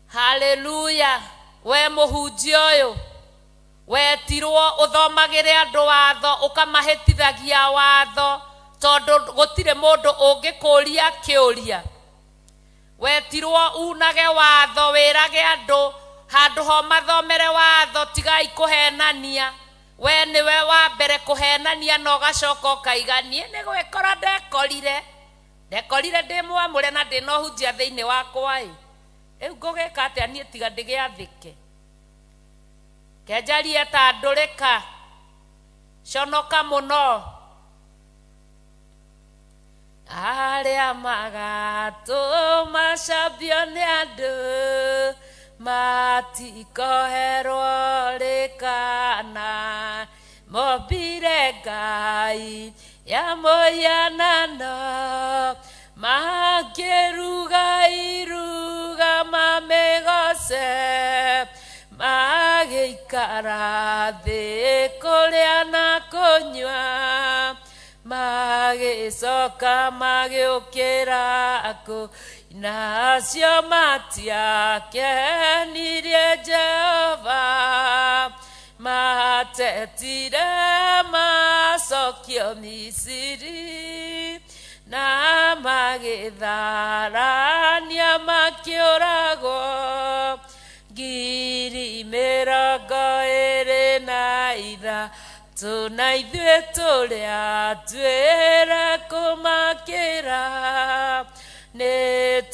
Haleluya. We mũhunjia ũyũ wetirwo ũthomagĩre andũ watho, ũkamahĩtithagia watho, tondũ gũtirĩ mũndũ ũngĩkũria kĩũria. Wetirwo unage watho, wĩrage andũ handũ ho mathomere watho, tigai kũhenania. We nĩwe wa mbere kũhenania na ũgacoka ũkaiga niĩ nĩ gwĩkora ndekorire, ndekorire ndĩ mwamũre na ndĩna ũhunjia thĩinĩ wakwa ĩ. Rĩu ngũgĩka atĩa niĩ tiga ndĩgĩathĩke? Kenjarie ta ndũrĩka, conoka mũno. Arĩa magatũma cambio nĩ andũ matikoherwo rĩkana, mombire Ngai ya mũhianano, makĩruga iruga mamĩgoce, magĩikara thĩ kũrĩa na kũnyua, magĩcoka magĩũkĩra kũina acio matiakenirie Jehova, matetire macokio Misiri, na magĩtharania makĩũragwo 23,000 na ithuĩ tũrĩa twĩre kũmakĩra, nĩ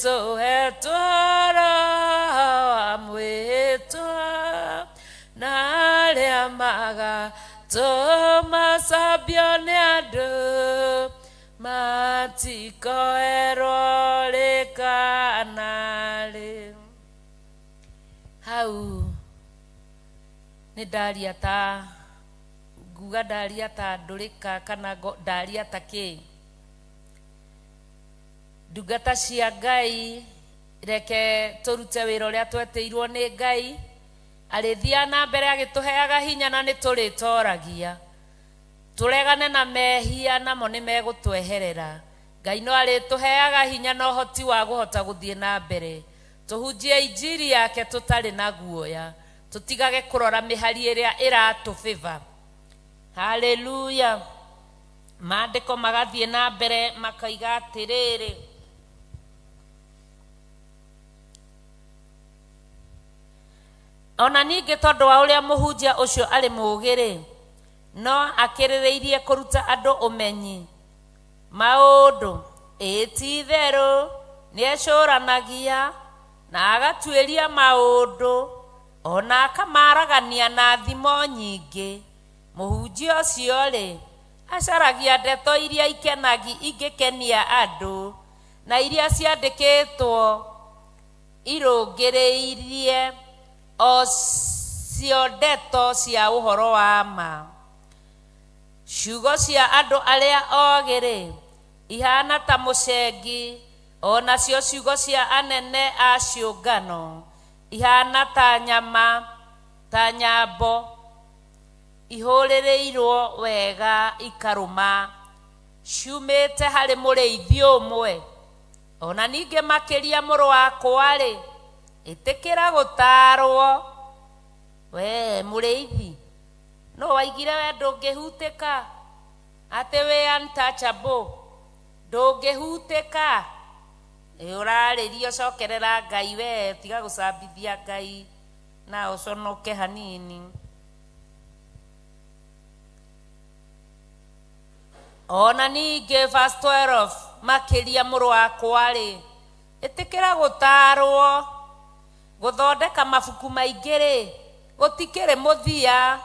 tũhetwo Roho wa mwĩtwa, na arĩa magatũma cambio nĩ andũ Matikoerwo rĩ kana rĩ. Hau nĩ ndaria ta nguga, ndaria ta ndũrĩka kana ndaria ta kĩ. Ndungata cia Ngai, reke tũrute wĩra ũrĩa twetĩirwo nĩ Ngai. Arĩthiaga na mbere agĩtũheaga hinya na nĩ tũrĩtoragia. Tũregane na mehia namo nĩ megũtweherera. Ngai no arĩtũheaga hinya na ũhoti wa kũhota gũthiĩ na mbere. Tũhunjie injiri yake tũtarĩ na guoya. Tũtigage kũrora mĩhari ĩrĩa ĩratũbĩba. Haleluya. Maandĩko magathiĩ na mbere makoiga atĩrĩrĩ, ona ningĩ tondũ wa ũrĩa mũhunjia ũcio arĩ mũũgĩ-rĩ, no akĩrĩrĩirie kũruta andũ ũmenyi maũndũ. Ĩĩ ti-itherũ nĩecũranagia na agatuĩria maũndũ, ona akamaragania na thimo nyingĩ. Mũhunjia ũcio-rĩ, acaragia ndeto iria ingĩkenia andũ na iria ciandĩkĩtwo irũngĩrĩirie, o cio ndeto cia ũhoro wa ma. Ciugo cia andũ arĩa ogĩ-rĩ, ihana ta mũcengi, o nacio ciugo cia anene a ciũngano ihana ta nyama, ta nyambo ihũrĩrĩirwo wega ikarũma, ciumĩte harĩ mũrĩithi ũmwe. Ona ningĩ makĩria mũrũ wakwa-rĩ, ĩtĩkĩra gũtaarwo. We mũrĩithi, no waigire we ndũngĩhutĩka, atĩ wĩ untouchable, ndũngĩhutĩka. Ũrarĩria ũcokerera Ngai, we tiga gũcambithia Ngai na ũconoke hanini. Ona ningĩ verse 12, makĩria mũrũ wakwa-rĩ, ĩtĩkĩra gũtaarwo. Gũthondeka mabuku maingĩ-rĩ, gũtikĩrĩ mũthia,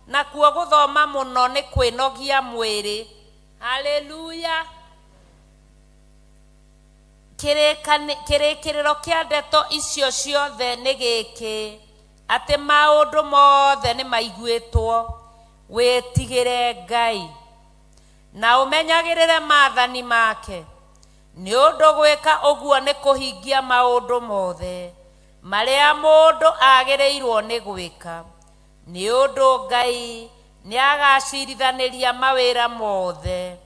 nakuo gũthoma mũno nĩ kwĩnogia mwĩrĩ. Haleluya. Kĩrĩkĩrĩro kĩa ndeto icio ciothe nĩ gĩkĩ, atĩ maũndũ mothe nĩ maiguĩtwo. Wĩtigĩre Ngai na ũmenyagĩrĩre maathani make, nĩ ũndũ gwĩka ũguo nĩ kũhingia maũndũ mothe marĩa mũndũ agĩrĩirwo nĩ gwĩka. Nĩ ũndũ Ngai nĩ agacirithanĩria mawĩra mothe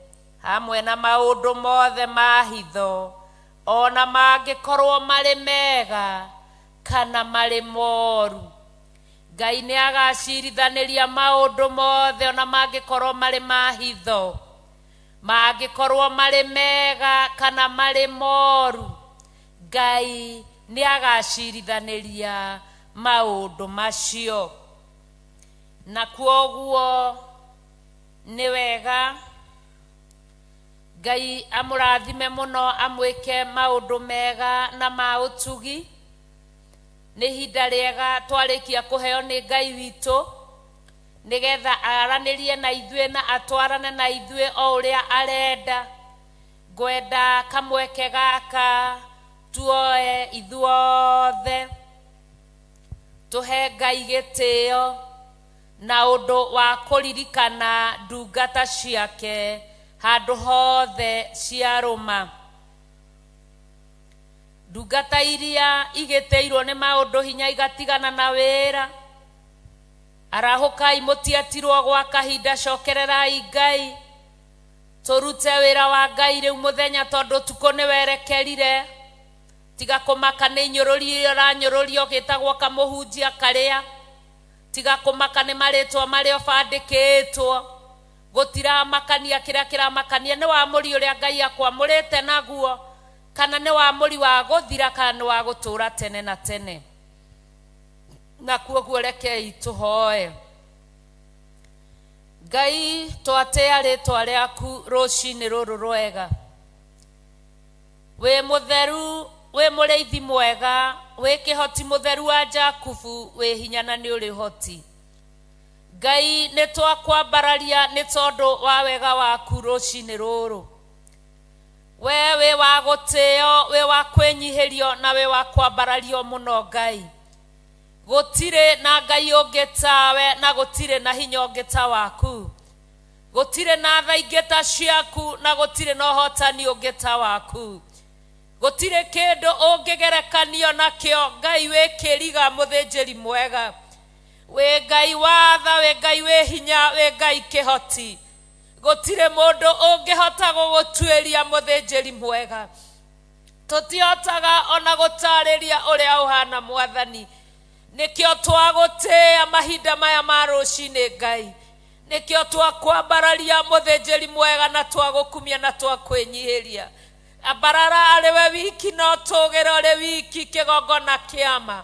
hamwe na maũndũ mothe ma hitho, ona mangĩkorwo marĩ mega kana marĩ moru. Ngai nĩ agacirithanĩria maũndũ mothe ona mangĩkorwo marĩ ma hitho, mangĩkorwo marĩ mega kana marĩ moru. Ngai nĩ agacirithanĩria maũndũ macio. Na kwoguo nĩ wega Ngai amũrathime mũno, amwĩke maũndũ mega na ma ũtugi. Nĩ ihinda rĩega twarĩkia kũheo nĩ Ngai witũ, nĩgetha aranĩrie na ithuĩ na atwarane na ithuĩ o ũrĩa arenda. Ngwenda kamweke gaka tuoe ithuothe, tũhe Ngai gĩtĩo na ũndũ wa kũririkana ndungata ciake handũ hothe ciarũma. Ndungata iria igĩtĩirwo nĩ maũndũ hinya igatigana na wĩra, arahũkai mũtiatirwo gwa kahinda, cokererai Ngai. Tũrute wĩra wa Ngai rĩu mũthenya, tondũ ũtukũ nĩ werekerire. Tiga kũmaka nĩ inyũrũri iria ũranyũrũrio ũgĩtagwo kamũhunjia karĩa. Tiga kũmaka nĩ marĩtwa marĩa ũbandĩkĩtwo. Gũtiramakania, kĩrĩa kĩramakania nĩ wamũri ũrĩa Ngai akwamũrĩte naguo, kana nĩ wamũri wa gũthira kana nĩ wa gũtũũra tene na tene. Na kwoguo rekei tũhoe. Ngai, twatĩa rĩtwa rĩaku rũcinĩ rũrũ rwega. Wĩ mũtheru, wĩ mũrĩithi mwega, wĩ kĩhoti mũtheru wa Jakubu, wĩ hinya na nĩ ũrĩ ũhoti. Ngai, nĩ twakwambararia nĩ tondũ wa wega waku rũcinĩ rũrũ. We wĩ wa gũtĩo, wĩ wa kwĩnyihĩrio na wĩ wa kwambarario mũno Ngai. Gũtirĩ na Ngai ũngĩ tawe na gũtirĩ na hinya ũngĩ ta waku. Gũtirĩ na tha ingĩ ta ciaku na gũtirĩ na ũhotani ũngĩ ta waku. Gũtirĩ kĩndũ ũngĩgerekanio nakĩo Ngai wĩ kĩriga mũthĩnjĩri mwega. Wĩ Ngai wa tha, wĩ Ngai wĩ hinya, wĩ Ngai kĩhoti. Gũtirĩ mũndũ ũngĩhota gũgũtuĩria mũthĩnjĩri mwega. Tũtihotaga ona gũtarĩria ũrĩa ũhana Mwathani. Nĩkĩo twagũtĩĩa mahinda maya ma rũcinĩ Ngai. Nĩkĩo twakwambararia mũthĩnjĩri mwega na twagũkumia na twakwĩnyihĩria. Ambarara arĩ we wiki na ũtũgĩre ũrĩ wiki kĩgongona kĩama.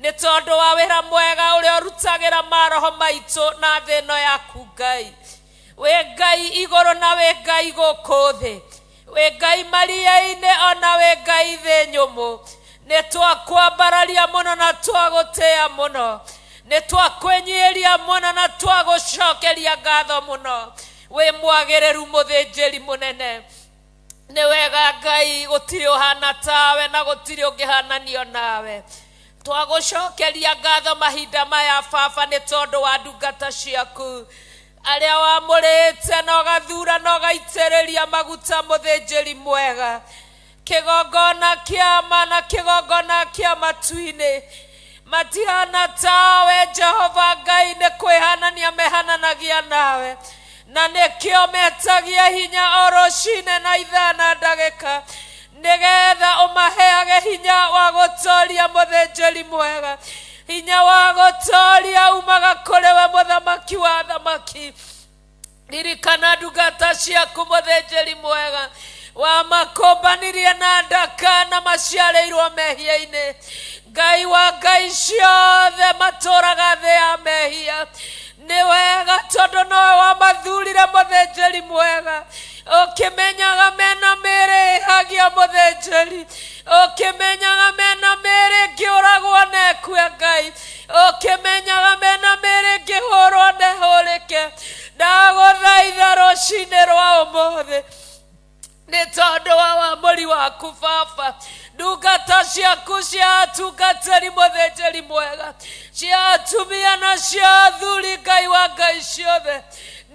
Nĩ tondũ wa wĩra mwega ũrĩa ũrutagĩra maroho maitũ na thĩ ĩno yaku Ngai. Wĩ Ngai igũrũ na wĩ Ngai gũkũ thĩ. Wĩ Ngai maria-inĩ ona wĩ Ngai thĩ nyũmũ. Nĩ twakwambararia mũno na twagũtĩĩa mũno. Nĩ twakwĩnyihĩria mũno na twagũcokeria ngatho mũno. Wĩ mwagĩrĩru mũthĩnjĩri mũnene. Nĩ wega Ngai, gũtirĩ ũhana tawe na gũtirĩ ũngĩhananio nawe. Twagũcokeria ngatho mahinda maya Baba nĩ tondũ wa ndungata ciaku arĩa wamũrĩte na ũgathura na ũgaitĩrĩria maguta mũthĩnjĩri mwega. Kĩgongona kĩama na kĩgongona kĩa matu-inĩ matihana tawe Jehova Ngai, nĩ kwĩhanania mehananagia nawe. Na nĩkĩo metagia hinya o rũcinĩ na ithaa na ndagĩka, nĩgetha ũmaheage hinya wa gũtooria mũthĩnjĩri mwega. Hinya wa gũtooria umaga kũrĩ we mũthamaki wa thamaki. Ririkana ndungata ciaku mũthĩnjĩri mwega, wamakũmbanirie na ndaka na maciarĩirwo mehia-inĩ. Ngai wa ngai ciothe matũraga thĩ ya mehia. Nĩ wega tondũ nowe wamathurire mũthĩnjĩri mwega. Ũkĩmenyaga mena mĩĩrĩ ĩhagia mũthĩnjĩri, ũkĩmenyaga mena mĩĩrĩ ĩngĩũragwo na ĩkue Ngai, ũkĩmenyaga mena mĩĩrĩ ĩngĩhũrwo na ĩhũrĩke. Ndagũthaitha rũcinĩ rwa ũmũthĩ nĩ tondũ wa wamũri waku Baba, ndungata ciaku cia atungatĩri mũthĩnjĩri mwega, cia atumia na cia athuri Ngai wa ngai ciothe,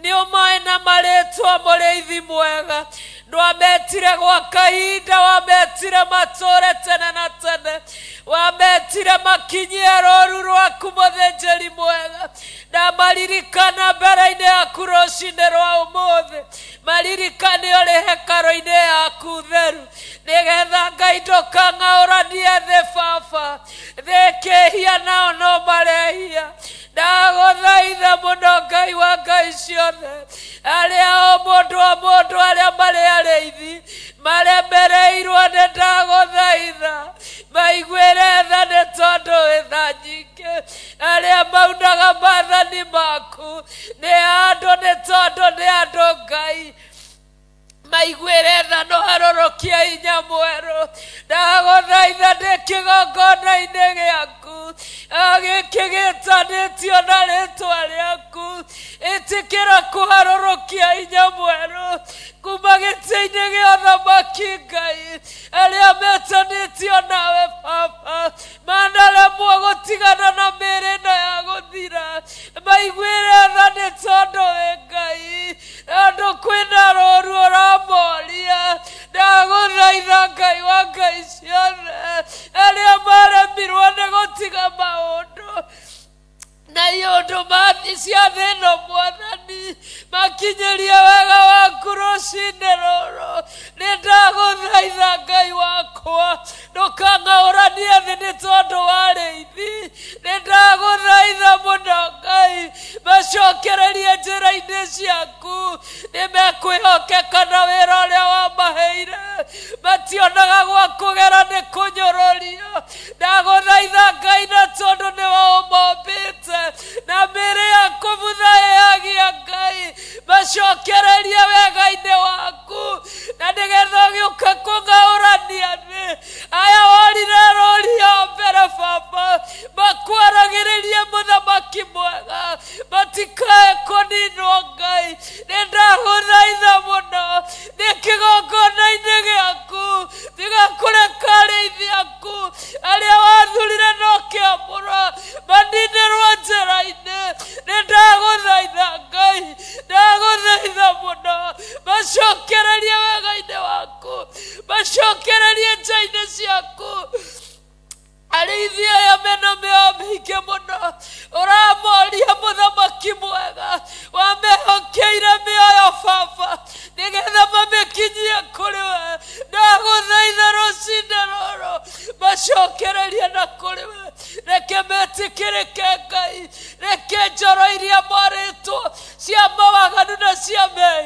nĩ ũmoĩ na marĩtwa mũrĩithi mwega. Ndwametire gwa kahinda, wametire matũre tene na tene, wametire makinyie rũru rwaku mũthĩnjĩri mwega. Na maririkana mbere-inĩ yaku rũcinĩ rwa ũmũthĩ, maririkane ũrĩ hekarũ-inĩ yaku theru, nĩgetha Ngai ndũkang'aũranie thĩ Baba. Thĩ ĩkĩhia nao no marehia. Ndagũthaitha mũno Ngai wa ngai ciothe, arĩa o mũndũ o mũndũ arĩa marĩ arĩithi maremereirwo, nĩ ndagũthaitha maiguĩre tha nĩ tondũ wĩ tha nyingĩ. Arĩa maunaga maathani maku nĩ andũ, nĩ tondũ nĩ andũ Ngai, maiguĩre tha no harũrũkie hinya mwerũ. Ndagũthaitha ndĩ kĩgongona-inĩ gĩaku gĩkĩ gĩtanĩtio na rĩtwa rĩaku, ĩtĩkĩra kũharũrũkia hinya mwerũ kuma gĩtĩ-inĩ gĩa ũthamaki Ngai. Arĩa metanĩtio nawe Baba manaremwo gũtigana na mĩĩrĩ ĩno ya gũthira, maiguĩre tha nĩ tondũ wĩ Ngai, tondũ kwĩna rũũru ũramoria. Ndagũthaitha Ngai wa ngai ciothe, arĩa maremirwo nĩ gũtiga maũndũ na iũndũ cia thĩ ĩno Mwathani, makinyĩrie wega waku rũcinĩ rũrũ. Nĩ ndagũthaitha Ngai wakwa, ndũkang'aũranie thĩ nĩ tondũ wa arĩithi. Nĩ ndagũthaitha mũno Ngai, macokererie njĩra-inĩ ciaku. Nĩ mekwĩhokeka na wĩra ũrĩa wamaheire, mationaga gwa kũgera nĩ kũnyũrũrio. Ndagũthaitha Ngai, na tondũ nĩwe ũmombĩte na mĩĩrĩ yaku butha ĩhagia Ngai, macokererie wega-inĩ waku, na nĩgetha ũgĩũka kũng'aũrania thĩ. Aya worire rũri o mbere Baba, makwaragĩrĩrie mũthamaki mwega, matikae kũninwo Ngai. Nĩ ndagũthaitha mũno nĩ kĩgongona-inĩ gĩaku.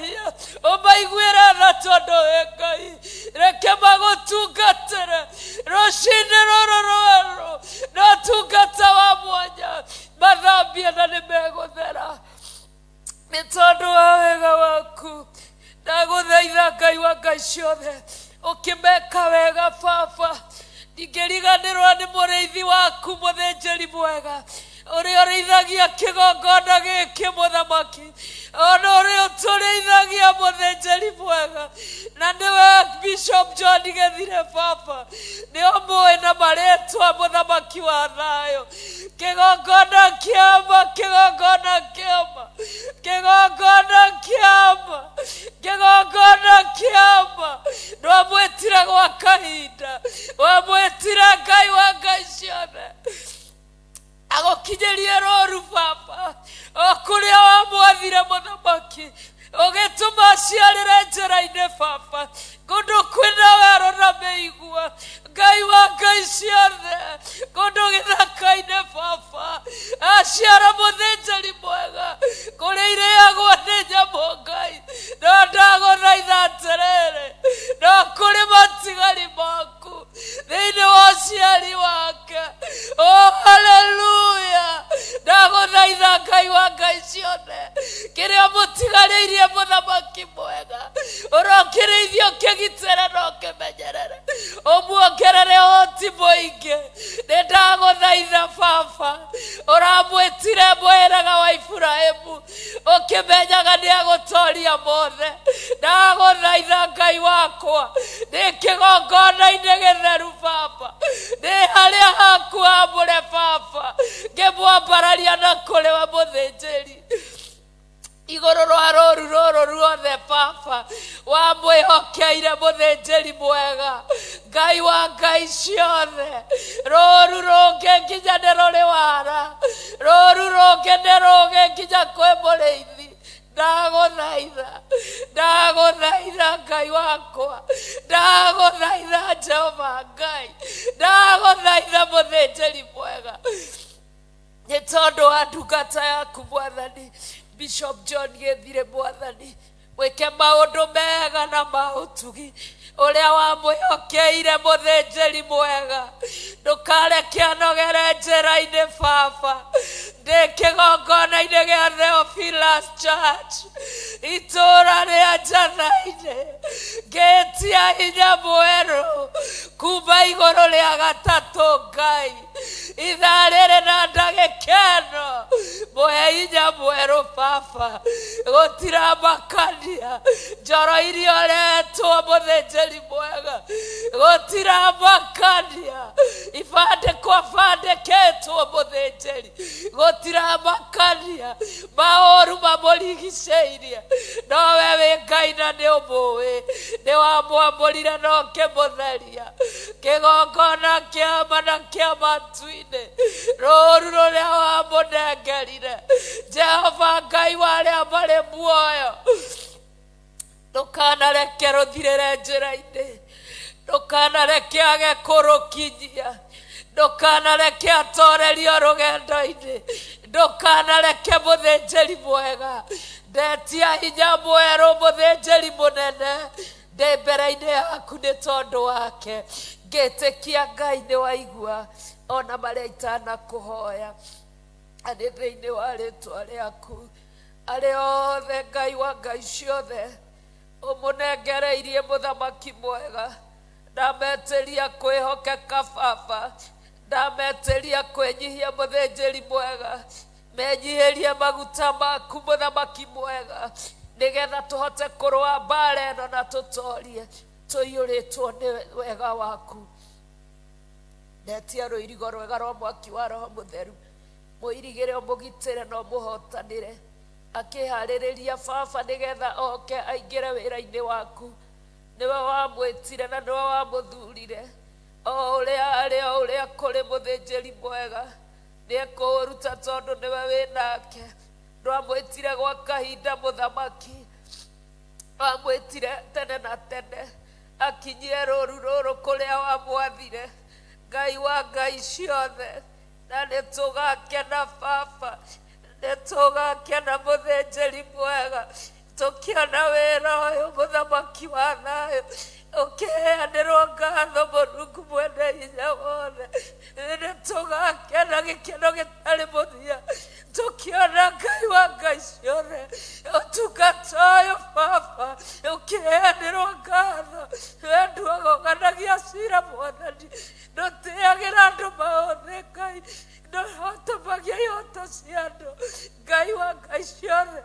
mehia ũmaiguĩre tha tondũ wĩ Ngai. Reke magũtungatĩre rũcinĩ rũrũ rwerũ na ũtungata wa mwanya, mathambie na nĩ megũthera nĩ tondũ wa wega waku. Ndagũthaitha Ngai wa ngai ciothe, ũkĩmeka wega baba. Ndingĩriganĩrwo nĩ mũrĩithi waku mũthĩnjĩri mwega ũrĩa ũrĩithagia kĩgongona gĩkĩ mũthamaki, ona ũrĩa ũtũrĩithagia mũthĩnjĩri mwega, na nĩwe Bishop John Gĩthire baba, nĩ ũmũĩ na marĩtwa mũthamaki wa thayũ. Kĩgongona kĩama, kĩgongona kĩama, kĩgongona kĩama, kĩgongona kĩama. Ndwamwĩtire gwa kahinda, wamwĩtire Ngai wa ngai ciothe agũkinyĩrie rũru baba, o kũrĩa wamwathire mũthamaki, ũgĩtũma aciarĩre njĩra-inĩ baba, kũndũ kwĩna werũ na mĩigua. Ngai wa ngai ciothe, kũndũ gĩthaka-inĩ baba, aciara mũthĩnjĩri mwega kũrĩa irĩagwo nĩ nyamũ Ngai. No ndagũthaitha atĩrĩrĩ, no kũrĩ matigari maku thĩinĩ wa ũciari wake. Oh, haleluya. Ndagũthaitha Ngai wa ngai ciothe, kĩrĩa mũtigarĩirie mũthamaki mwega, ũrokĩrĩithio ũkĩgitĩre na ũkĩmenyerere, ũmuongerere ũhoti mũingĩ. Nĩ ndagũthaitha baba, ũramwĩtire mũhĩrĩga wa Iburahĩmu, ũkĩmenyaga nĩ agũtoria mothe. Ndagũthaitha Ngai wakwa, nĩ kĩgongona-inĩ gĩtheru baba, nĩ harĩa haku hamũre baba, ngĩmwambararia na kũrĩ we mũthĩnjĩri igũrũ rwa rũru rũrũ ruothe baba, wamwĩhokeire mũthĩnjĩri mwega Ngai wa ngai ciothe. Rũru rũngĩ nginya nĩ rũrĩ wara, rũru rũngĩ nĩ rũgĩ nginya kwĩ mũrĩithi. Ndagũthaitha, ndagũthaitha Ngai wakwa, ndagũthaitha Jehova Ngai, ndagũthaitha mũthĩnjĩri mwega, nĩ tondũ wa ndungata yaku mwathani Bishop John Gĩthire mwathani, wĩke maũndũ mega na ma ũtugi ũrĩa wamwĩhokeire mũthĩnjĩri mwega. Ndũkareke anogere njĩra-inĩ baba. Ndĩ kĩgongona-inĩ gĩa Theophilus Church itũũra rĩa Njatha-inĩ, ngĩtia hinya mwerũ kuma igũrũ rĩa gatatũ Ngai, ithaa rĩrĩ na ndagĩka ĩno, mũhe hinya mwerũ baba. Gũtiramakania njoro iria ũretwo mũthĩnjĩri mwega, gũtiramakania ibandĩko bandĩkĩtwo mũthĩnjĩri, gũtiramakania maũru mamũrigicĩirie, nowe wĩ Ngai na nĩ ũmũĩ, nĩ wamwamũrire na ũkĩmũtheria. Kĩgongona kĩama na kĩa matu-inĩ, rũru rũrĩa wamũnengerire Jehova Ngai wa arĩa marĩ muoyo, ndũkanareke rũthirĩre njĩra-inĩ, ndũkanareke age kũrũkinyia, ndũkanareke atorerio rũgendo-inĩ, ndũkanareke mũthĩnjĩri mwega. Ndetia hinya mwerũ mũthĩnjĩri mũnene, ndĩ mbere-inĩ yaku nĩ tondũ wake. Ngĩtĩkia Ngai nĩ waigua ona marĩa itanakũhoya, arĩ thĩinĩ wa rĩtwa rĩaku. Arĩa othe Ngai wa ngai ciothe ũmũnengereirie mũthamaki mwega, ndametĩria kwĩhokeka baba, ndametĩria kwĩnyihia mũthĩnjĩri mwega, menyihĩrie maguta maku mũthamaki mwega, nĩgetha tũhote kũrũa mbara ĩno na tũtorie tũiyũrĩtwo nĩ wega waku. Ndetia rũirigo rwega rwa mwaki wa Roho Mũtheru, mũirigĩre ũmũgitĩre na ũmũhotanĩre, akĩharĩrĩria baba nĩgetha oke aingĩre wĩra-inĩ waku. Nĩwe wamwĩtire na nĩwe wamũthurire, o ũrĩa arĩ o ũrĩa kũrĩ mũthĩnjĩri mwega nĩekũũruta tondũ nĩwe wĩ nake. Ndwamwĩtire gwa kahinda mũthamaki, wamwĩtire tene na tene, akinyie rũru rũrũ kũrĩa wamwathire. Ngai wa ngai ciothe, na nĩ tũgakena baba, nĩ tũgakena mũthĩnjĩri mwega. Tũkĩona wĩra ũyũ mũthamaki wa thayũ ũkĩheanĩrwo ngatho Mũrungu mwene hinya wothe. Nĩ tũgakena gĩkeno gĩtarĩ mũthia tũkĩona Ngai wa ngai ciothe ũtungata ũyũ Baba ũkĩheanĩrwo ngatho. We ndũgoganagia cira Mwathani, ndũtĩagĩra andũ maothe Ngai, ndũhotomagia ihoto cia andũ. Ngai wa ngai ciothe,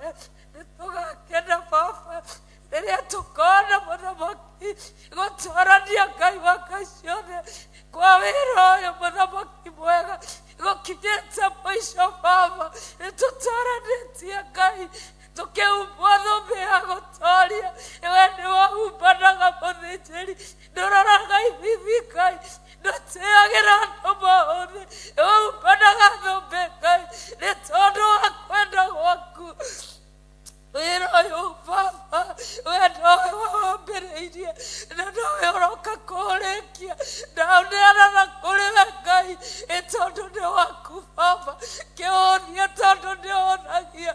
nĩ tũgakena Baba rĩrĩa tũkona mũthamaki gũtwarania Ngai wa ngai ciothe kwa wĩra ũyũ mũthamaki mwega gũkinyĩte mũico Baba. Nĩ tũtwaranĩtie Ngai tũkĩhumbwo thũmbĩ ya gũtoria. We nĩwe ũhumbanaga mũthĩnjĩri, ndũroraga ithithi Ngai, ndũtĩagĩra andũ maũthĩ, ũhumbanaga thũmbĩ Ngai nĩ tondũ wa kwenda gwaku. Wĩra ũyũ Baba we nowe wawambĩrĩirie na nowe ũroka kũũrĩkia. Ndaũneana na kũrĩ we Ngai ĩ tondũ nĩ waku Baba, kĩũthie tondũ nĩ ũhonagia.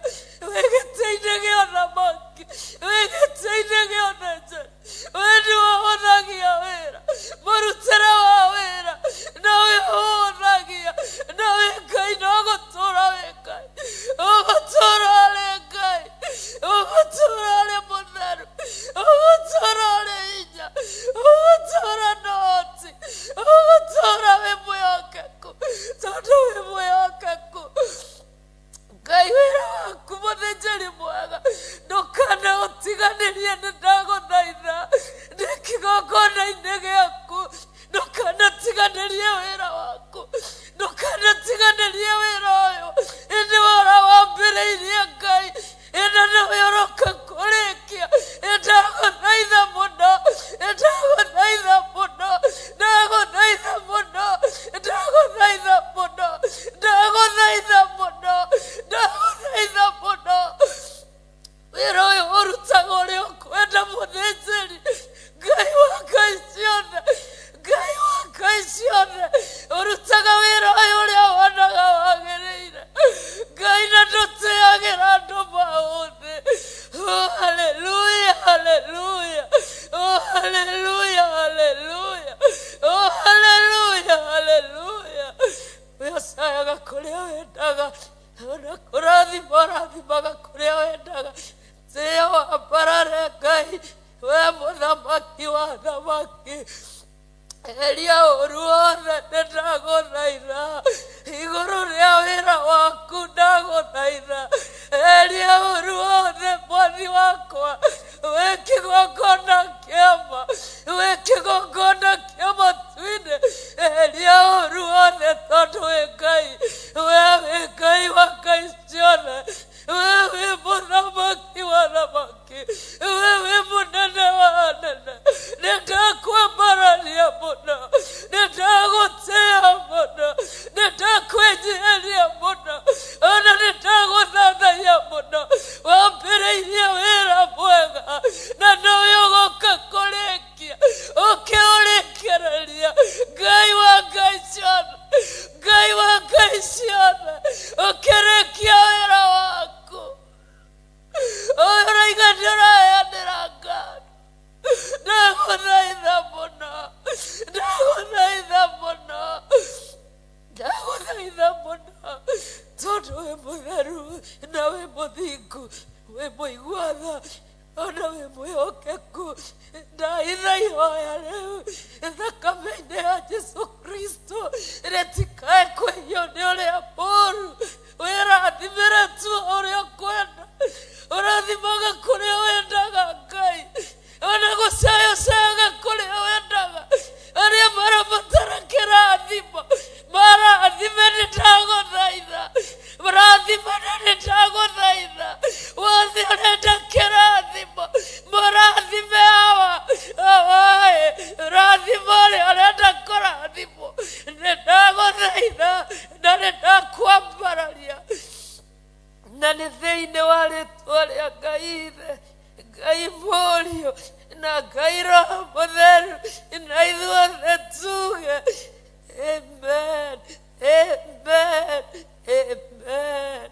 Wĩ gĩtĩ-inĩ gĩa ũthamaki, wĩ gĩtĩ-inĩ gĩa ũthĩnjĩri, we nĩwe ũhonagia wĩra, mũrutĩre wa wĩra nowe ũhonagia, nowe Ngai no gũtũũra wĩ Ngai, ũgũtũũra ũrĩ Ngai, ũgũtũũra ũrĩ mũtheru, ũgũtũũra ũrĩ hinya, ũgũtũũra na ũhoti, ũgũtũũra wĩ mwĩhokeku, tondũ wĩ mwĩhokeku. Ngai wĩra waku mũthĩnjĩri mwega ndũkana ũtiganĩrie, nĩ ndagũthaitha ndĩ kĩgongona-inĩ gĩaku, ndũkanatiganĩrie wĩra waku, ndũkanatiganĩrie wĩra ũyũ ĩndĩ wara wambĩrĩirie Ngai, ĩndĩ nĩwe ũroka kũrĩkia. Ndagũthaitha mũno, ndagũthaitha mũno, ndagũthaitha mũno, ndagũthaitha mũno, ndagũthaitha mũno, ndagũthaitha mũno. Wĩra ũyũ ũrutaga ũrĩa ũkwenda mũthĩnjĩri Ngai wa ngai ciothe, Ngai wa ngai ciothe, ũrutaga wĩra ũyũ ũrĩa wonaga wagĩrĩire Ngai, na ndũtĩagĩra andũ maũthĩ. Oh, haleluya, haleluya. Oh, haleluya, haleluya. Oh, haleluya, haleluya. Wĩocayaga kũrĩa wendaga, ona kũrathima ũrathimaga kũrĩa wendaga. Tĩĩa wambarare Ngai, we mũthamaki wa thamaki. Eria ũru wothe nĩ ndagũthaitha igũrũ rĩa wĩra waku, ndagũthaitha eria ũru wothe mwathi wakwa. Wĩ kĩgongona kĩama, wĩ kĩgongona kĩa matu-inĩ, eria ũru wothe tondũ wĩ Ngai, we wĩ Ngai wa ngai ciothe, we wĩ mũthamaki wa thamaki, we wĩ mũnene wa anene. Nĩ ndakwambararia mũno, nĩ ndagũtĩĩa mũno, nĩ ndakwĩnyiihĩria mũno, ona nĩ ndagũthathaiya mũno. Wambĩrĩirie wĩra mwega na nowe ũgoka kũrĩkia, ũkĩũrĩkĩrĩria Ngai wa ngai ciothe, Ngai wa ngai ciothe, ũkĩrĩkia wĩra waku. Ũyũ ũraiga nĩ ũraheanĩra ngatho. Ndagũthaitha mũno, ndagũthaitha mũno, ndagũthaitha mũno, tondũ wĩ mũtheru na wĩ mũthingu, wĩ mũigua tha ona wĩ mwĩhokeku. Ndaitha ihoya rĩu thakame-inĩ ya Jesu Kristo rĩtikae kwĩhio nĩ ũrĩa mũũru. Wĩrathimĩre tu ũrĩa ũkwenda, ũrathimaga kũrĩa wendaga Ngai, ona gũcayacayaga kũrĩa wendaga. Arĩa marabatara kĩrathimo marathime, nĩ ndagũthaitha marathimana, nĩ ndagũthaitha wothe ũrenda kĩrathimo mũrathime awa awaĩ, rathima ũrĩa ũrenda kũrathimwo. Nĩ ndagũthaitha na nĩ ndakwambararia na nĩ thĩinĩ wa rĩtwa rĩa Ngai Ithe, Ngai Mũriũ na Ngai Roho Mũtheru, na ithuothe tuge amen, amen, amen.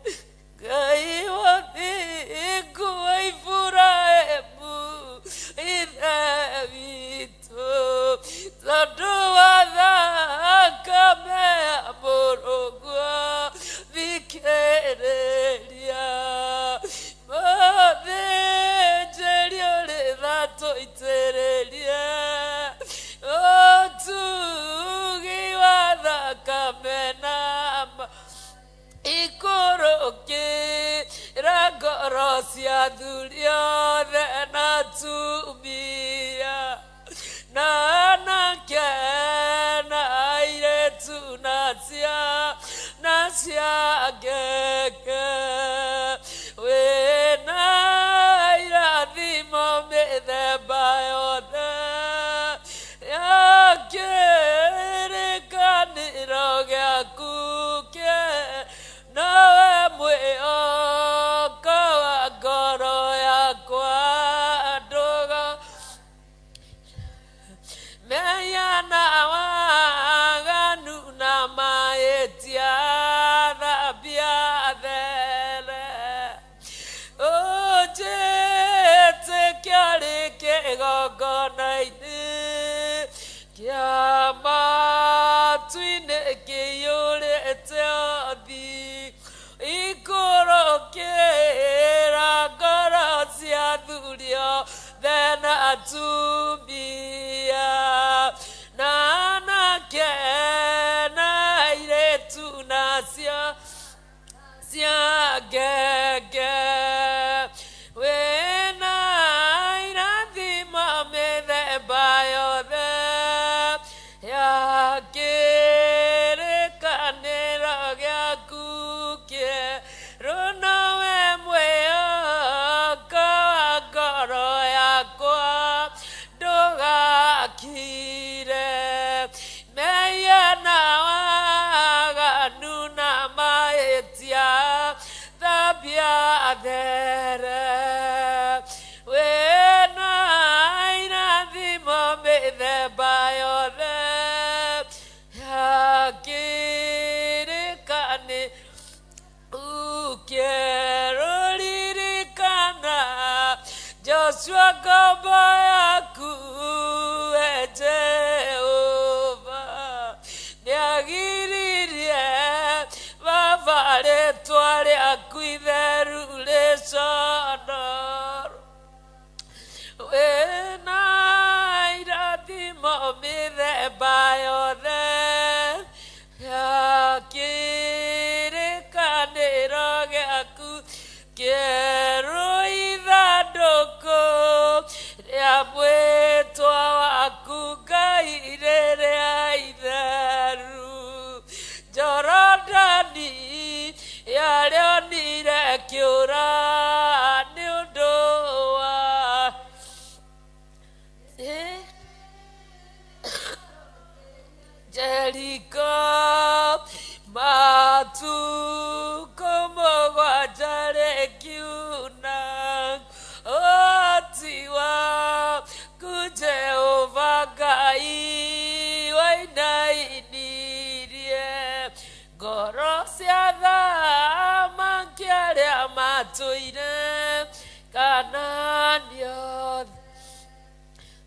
Ngai wa thingu wa Iburahĩmu ithe witũ, tondũ wa thakame ya mũrũguo thikĩrĩria. Mũthĩnjĩri ũrĩ tha tũitĩrĩrie ũtugi wa thakame na ikũrũkĩra ngoro cia athuri othe na atumia na anake na airĩtu na ciana cia ngenge. Wĩna irathimo mĩthemba yothe ya kĩrĩkanĩro gĩaku nowe mwĩhoko wa ngoro yakwa ndũga mehia na waganu na mahĩtia thambia there ũnjĩtĩkia rĩ kĩgongona-inĩ kĩa matu-inĩ kĩiyũrĩte ũthingu ikũrũkĩra ngoro cia athuri othe na atumia na anake na airĩtu na cia ngenge. Wĩna irathimo mĩthemba yothe ya kĩrĩkanĩro gĩaku kĩerũ nowe mwĩhoko wa ngoro yakwa ndũgakire. Mehia na waganu na mahĩtia thambia there. Wĩna irathimo mĩthemba yothe ya kĩrĩkanĩro ũkĩrũririkana Joshua ngombo yaku we Jehova nĩagiririe baba rĩtwa rĩaku itheru rĩconorwo. Wĩna irathimo mĩthemba yothe ya kĩrĩkanĩro gĩaku kĩerũ ithandũkũ rĩa mwĩtwa waku Ngai rĩrĩa itheru. Jorodani yarĩonire kĩũra nĩ ũndũ wa Jeriko matukũ mũgwanja rĩkiuna ũhoti waku Jehova Ngai wainainirie ngoro cia athamaki arĩa matũire Kanaani othe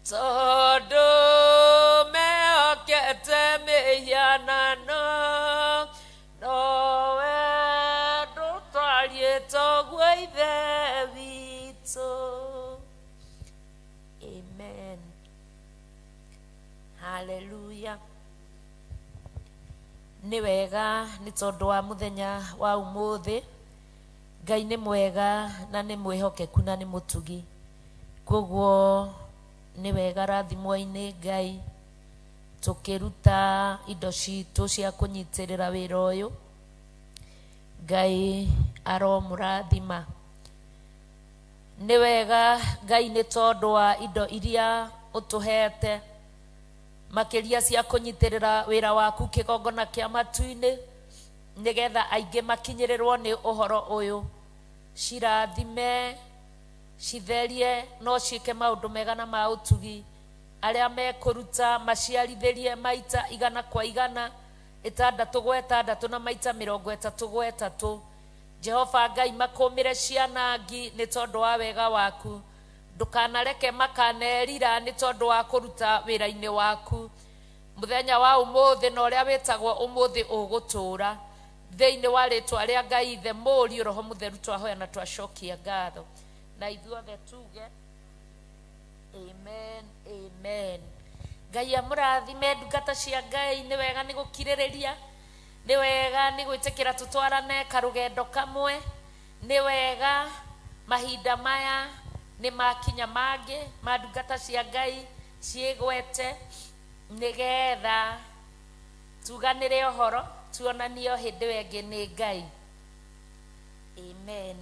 tondũ mehokete mĩhianano nowe ndũtariĩ toguo Ithe witũ. Amen. Hallelujah. Nĩ wega nĩ tondũ wa mũthenya wa ũmũthĩ. Ngai nĩ mwega na nĩ mwĩhokeku na nĩ mũtugi. Koguo nĩ wega rathimwo-inĩ Ngai tũkĩruta indo citũ cia kũnyitĩrĩra wĩra ũyũ. Ngai aromũrathima. Nĩ wega Ngai nĩ tondũ wa indo iria ũtũhete makĩria cia kũnyitĩrĩra wĩra waku kĩgongona kĩa matu-inĩ nĩgetha aingĩ makinyĩrĩrwo nĩ ũhoro ũyũ. Cirathime, citherie, no ciĩke maũndũ mega na ma ũtugi. Arĩa mekũruta maciarithĩrie maita 100 kwa 100, 6 gwa 6 na maita 33 gwa 3. Jehova Ngai makũmĩre ciana ngi nĩ tondũ wa wega waku. Ndũkanareke makanerira nĩ tondũ wa kũruta wĩra-inĩ waku. Mũthenya wa ũmũthĩ na ũrĩa wĩtagwo ũmũthĩ ũgũtũũra. Thĩinĩ wa rĩtwa rĩa Ngai Ithe, Mũriũ, Roho Mũtheru twahoya na twacokia ngatho. Na ithuothe tuge amen, amen. Ngai amũrathime ndungata cia Ngai. Nĩ wega nĩ gũkirĩrĩria, nĩ wega nĩ gwĩtĩkĩra tũtwarane karũgendo kamwe, nĩ wega mahinda maya nĩ makinya mangĩ ma ndungata cia Ngai ciĩgwete nĩgetha tuganĩre ũhoro tuonanio hĩndĩ ĩyo ĩngĩ nĩ Ngai. Amen.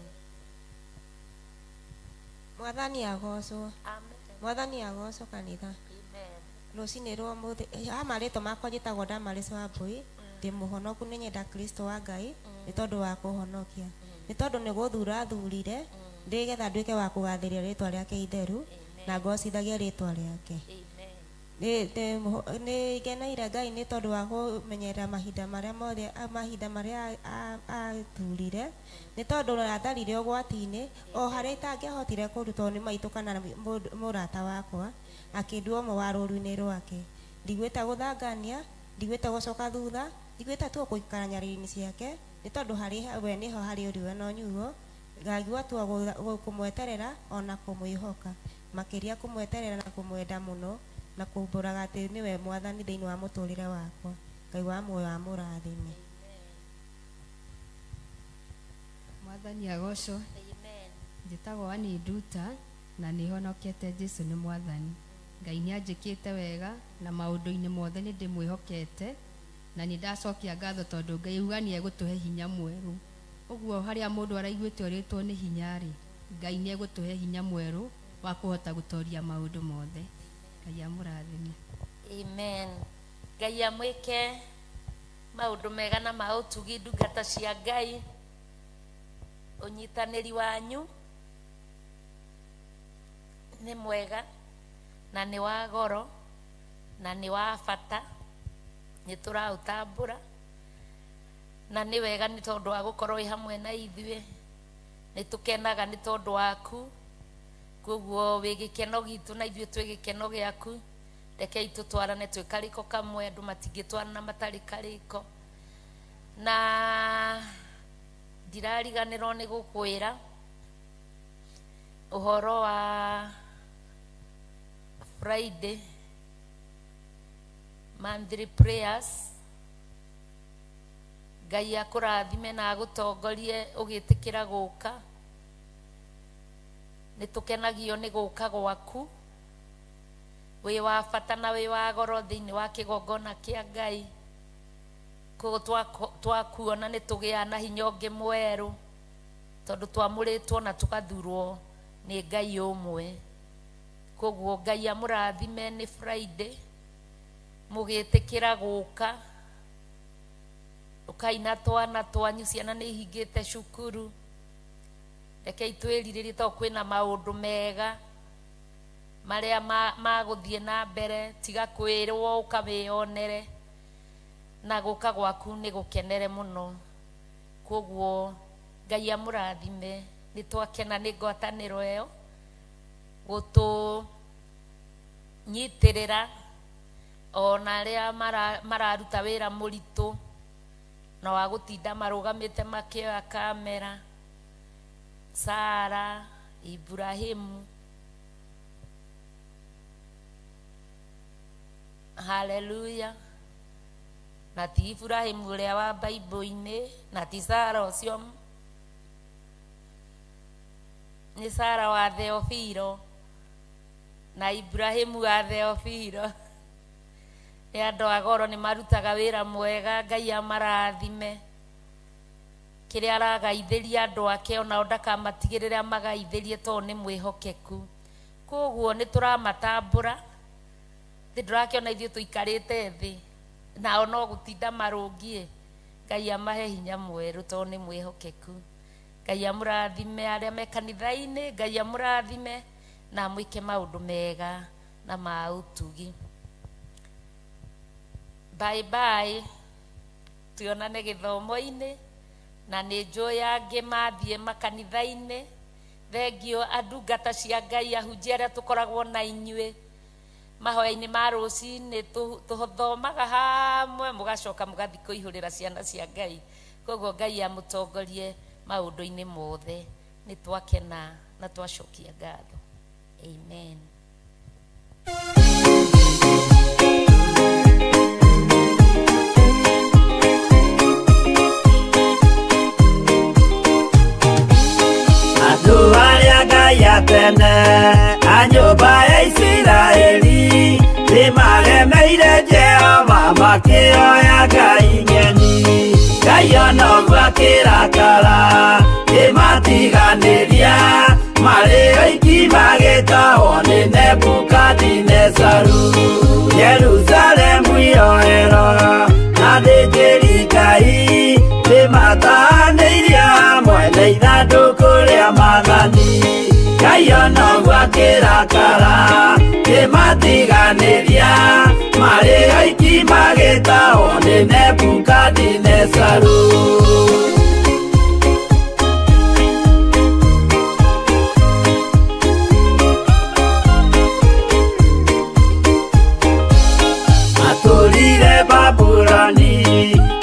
Mwathani agocwo. Amen. Mwathani agocwo kanitha. Amen. Rũcinĩ rwa ũmũthĩ ha marĩtwa makwa njĩtagwo Damaris Wambui, ndĩ mũhonoku, nĩ nyenda Kristo wa Ngai nĩ tondũ wa kũhonokia, nĩ tondũ nĩ gũthura thurire nĩgetha nduĩke wa kũgathĩrĩria rĩtwa rĩake itheru na ngocithagie rĩtwa rĩake. Amen. Nĩ ngeneire Ngai nĩ tondũ wa kũmenyerera mahinda marĩa mothe, mahinda marĩa athurire, nĩ tondũ atharire ũgwati-inĩ o harĩa itangĩahotire kũrutwo nĩ maitũ kana mũrata wakwa, akĩndua ũmwe wa rũru-inĩ rwake. Ndigwĩta gũthangania, ndigwĩta gũcoka thutha, ndigwĩta tu gũikara nyarĩrĩ-inĩ ciake, nĩ tondũ harĩ we nĩho harĩ ũriwe na ũnyuo. Ngaigua tu kũmweterera ona kũmwĩhoka, makĩria kũmweterera na kũmwenda mũno na kumbũraga atĩ nĩwe mwathani thĩinĩ wa mũtũrĩre wakwa. Ngai wa muoyo amũrathime. Mwathani agocwo. Amen. Njĩtagwo Annie Nduta na nĩ honokete Jesu nĩ mwathani. Ngai nĩ anjĩkĩte wega na maũndũ-inĩ mothe nĩ ndĩmwĩhokete na nĩ ndacokia ngatho tondũ Ngai auga nĩ egũtũhe hinya mwerũ. Ũguo harĩa mũndũ araiguĩte orĩtwo nĩ hinya rĩ, Ngai nĩ egũtũhe hinya mwerũ wa kũhota gũtoria maũndũ mothe. Ngai amũrathime. Amen. Ngai amwĩke maũndũ mega na ma ũtugi ndungata cia Ngai. Ũnyitanĩri wanyu nĩ mwega na nĩ wa goro na nĩ wa bata, nĩ tũraũtambũra na nĩ wega nĩ tondũ wa gũkorwo wĩ hamwe na ithuĩ. Nĩ tũkenaga nĩ tondũ waku, koguo wĩ gĩkeno gitũ na ithuĩ twĩ gĩkeno gĩaku. Rekei tũtwarane twĩ karĩko kamwe, andũ matingĩtwarana matarĩ karĩko. Na ndirariganĩrwo nĩ gũkwĩra ũhoro wa Friday monthly prayers. Ngai akũrathime na agũtongorie ũgĩtĩkĩra gũka. Nĩ tũkenagio nĩ gũka gwaku, wĩ wa bata na wĩ wa goro thĩinĩ wa kĩgongona kĩa Ngai. Koguo twakuona nĩ tũgĩaga na hinya ũngĩ mwerũ, tondũ twamũrĩtwo na tũgathurwo nĩ Ngai ũmwe. Koguo Ngai amũrathime nĩ Friday mũgĩtĩkĩra gũka. Ũkai na twana twanyu, ciana nĩ ihingĩte cukuru. Rekei twĩrirĩrie tondũ kwĩna maũndũ mega marĩa magũthiĩ na mbere. Tiga kwĩrwo ũka wĩyonere, na gũka gwaku nĩ gũkenere mũno. Koguo Ngai amũrathime. Nĩ twakena nĩ ngwatanĩro ĩyo gũtũnyitĩrĩra ona arĩa mararuta wĩra mũritũ na wa gũtinda marũgamĩte makĩoya kamera, Sara, Ibrahimu. Haleluya. Na ti Ibrahimu ũrĩa wa Bible-inĩ, na ti Sara ũcio, nĩ Sara wa Theofilo na Ibrahimu wa Theofilo. Nĩ andũ a goro, nĩ marutaga wĩra mwega. Ngai amarathime. Kĩrĩa aragaithĩria andũ ake onao ndakamatigĩrĩre amagaithĩrie tondũ nĩ mwĩhokeku. Koguo nĩ tũramatambũra. Thĩ ndũrakĩona ithuĩ tũikarĩte thĩ nao no gũtinda marũngiĩ. Ngai amahe hinya mwerũ tondũ nĩ mwĩhokeku. Ngai amũrathime arĩa me kanitha-inĩ, Ngai amũrathime na amwĩke maũndũ mega na ma ũtugi. Bye bye, tuonane gĩthomo-inĩ Na nĩ njũĩ angĩ mathiĩ makanitha-inĩ. Thengio andungata cia Ngai, ahunjia arĩa tũkoragwo na inyuĩ mahoya-inĩ ma rũcinĩ, tũthomaga hamwe, mũgacoka mũgathiĩ kũihũrĩra ciana cia Ngai. Koguo Ngai amũtongorie maũndũ-inĩ mothe. Nĩ twakena na twacokia ngatho. Amen. Andũ arĩa Ngai atene a nyũmba ya Isiraeli nĩmaremeire Jehova makĩoya ngai ng'eni. Ngai ona ũguo akĩrakara kĩmatiganĩria, marĩ oiki magĩtahwo nĩ Nebukadinezaru. Jerusalemu iroero na athĩnjĩri Ngai nĩmatahanĩirie hamwe na ithandũkũ rĩa maathani. Ngai ona ũguo akĩrakara kĩmatiganĩria, marĩ oiki magĩtahwo nĩ Nebukadinezaru. Matũrire Babuloni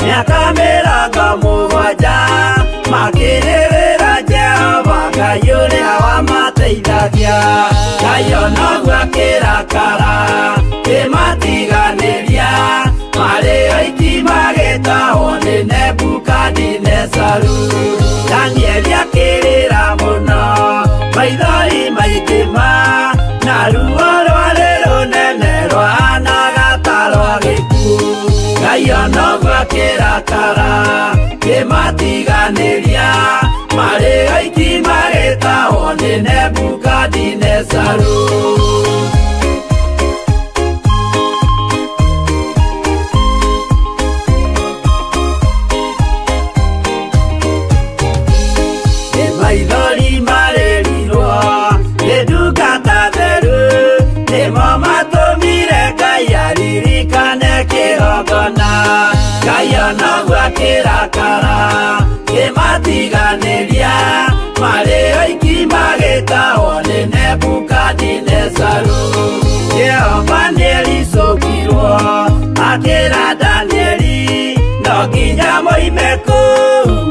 mĩaka 70, makĩrĩrĩra Jehova Ngai ũrĩa wamateithagia. Ngai ona ũguo akĩrakara kĩmatiganĩria, marĩ oiki magĩtahwo nĩ Nebukadinezaru. Danieli akĩrĩra mũno, maithori maingĩ ma, na ruo rwarĩ rũnene rwahanaga ta rwa gĩkuũ. Ngai ona ũguo akĩrakara kĩmatiganĩria, marĩ oiki magĩtahwo nĩ Nebukadinezaru. Nĩ maithori marĩrirwo nĩ ndungata theru, nĩmo matũmire Ngai aririkane kĩgongona. Ngai ona ũguo akĩrakara kĩmatiganĩria, marĩ oiki magĩtahwo nĩ Nebukadinezaru. Jehova nĩericũkirwo akĩra Danieli, no nginya moime kũu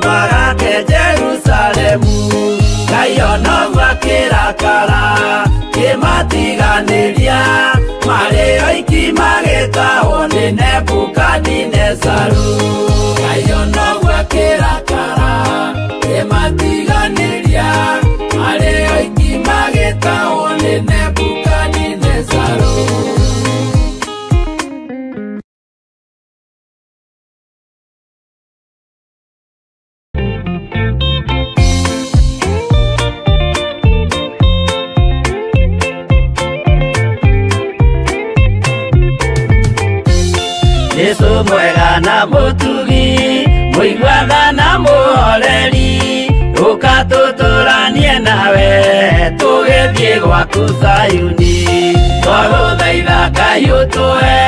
magake Jerusalemu. Ngai ona ũguo akĩrakara kĩmatiganĩria, marĩ oiki magĩtahwo nĩ Nebukadinezaru. Ngai ona ũguo akĩrakara kĩmatiganĩria, marĩ oiki magĩtahwo nĩ Nebukadinezaru. Jesu mwega na mũtugi, mũiguaga na mũhoreri, ũka tũtũranie nawe tũgĩthiĩ gwaku Zayuni. Twagũthaitha Ngai ũtũhe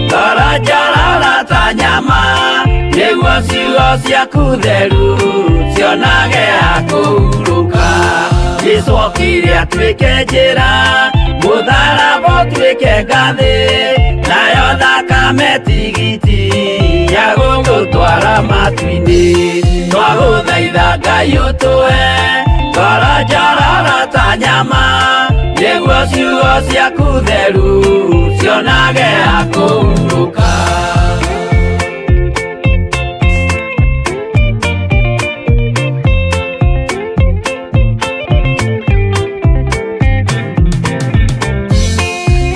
ngoro njororo ta nyama, nĩguo ciugo ciaku theru cionage ha kũhurũka. Jesu okire atuĩke njĩra, mũtharaba ũtuĩke ngathĩ, nayo thakame tigiti ya gũgũtwara matu-inĩ. Twagũthaitha Ngai ũtũhe ngoro njororo ta nyama, nĩguo ciugo ciaku theru cionage ha kũhurũka.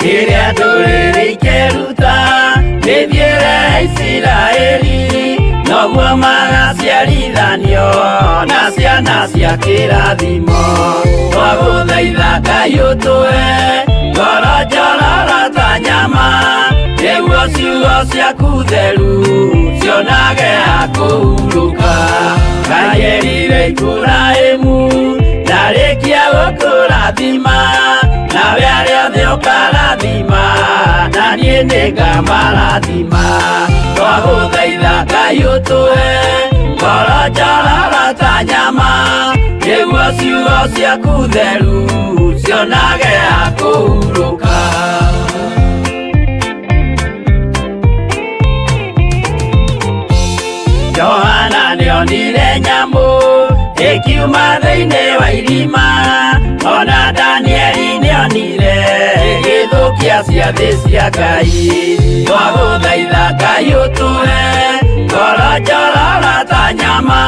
Rĩrĩa ndũrĩrĩ ikeruta mĩthiĩre ya Isiraeli, noguo magaciarithanio na ciana cia kĩrathimo. Twagũthaitha Ngai ũtũhe ngoro njororo ta nyama, nĩguo ciugo ciaku theru cionage ha kũhurũka. Ngai erire Iburahĩmu ndarĩkia gũkũrathima, nawe arĩa othe ũkarathima, na niĩ nĩngamarathima. Twagũthaitha Ngai ũtũhe ngoro Ngoro njororo ta nyama, nĩguo ciugo ciaku theru cionage ha kũhurũka. Johana nĩonire nyamũ ĩkiuma thĩinĩ wa irima, ona Danieli nĩonire ĩgĩthũkia ciathĩ cia Ngai. Twagũthaitha Ngai ũtũhe ngoro njororo ta nyama,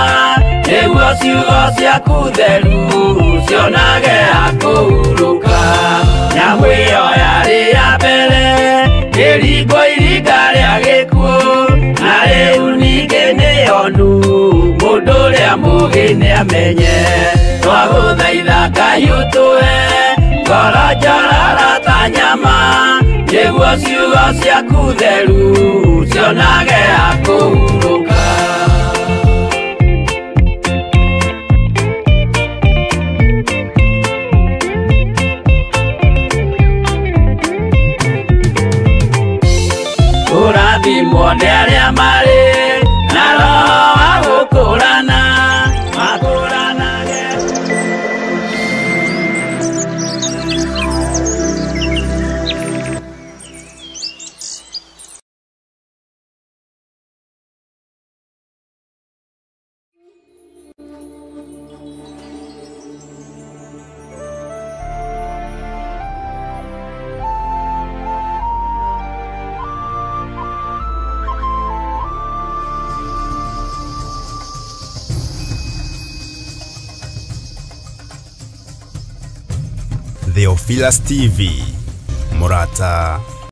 nĩguo ciugo ciaku theru cionage ha kũhurũka. Nyamũ ĩyo yarĩ ya mbere ĩringwo iringa rĩa gĩkuũ, na rĩu ningĩ nĩyonu mũndũ ũrĩa mũũgĩ nĩamenye. Twagũthaitha Ngai ũtũhe ngoro njororo ta nyama, nĩguo ciugo ciaku theru cionage ha kũhurũka. Kũrathimwo nĩ arĩa marĩ na roho wa gũkũrana, makũranage. Theophilus TV, Murata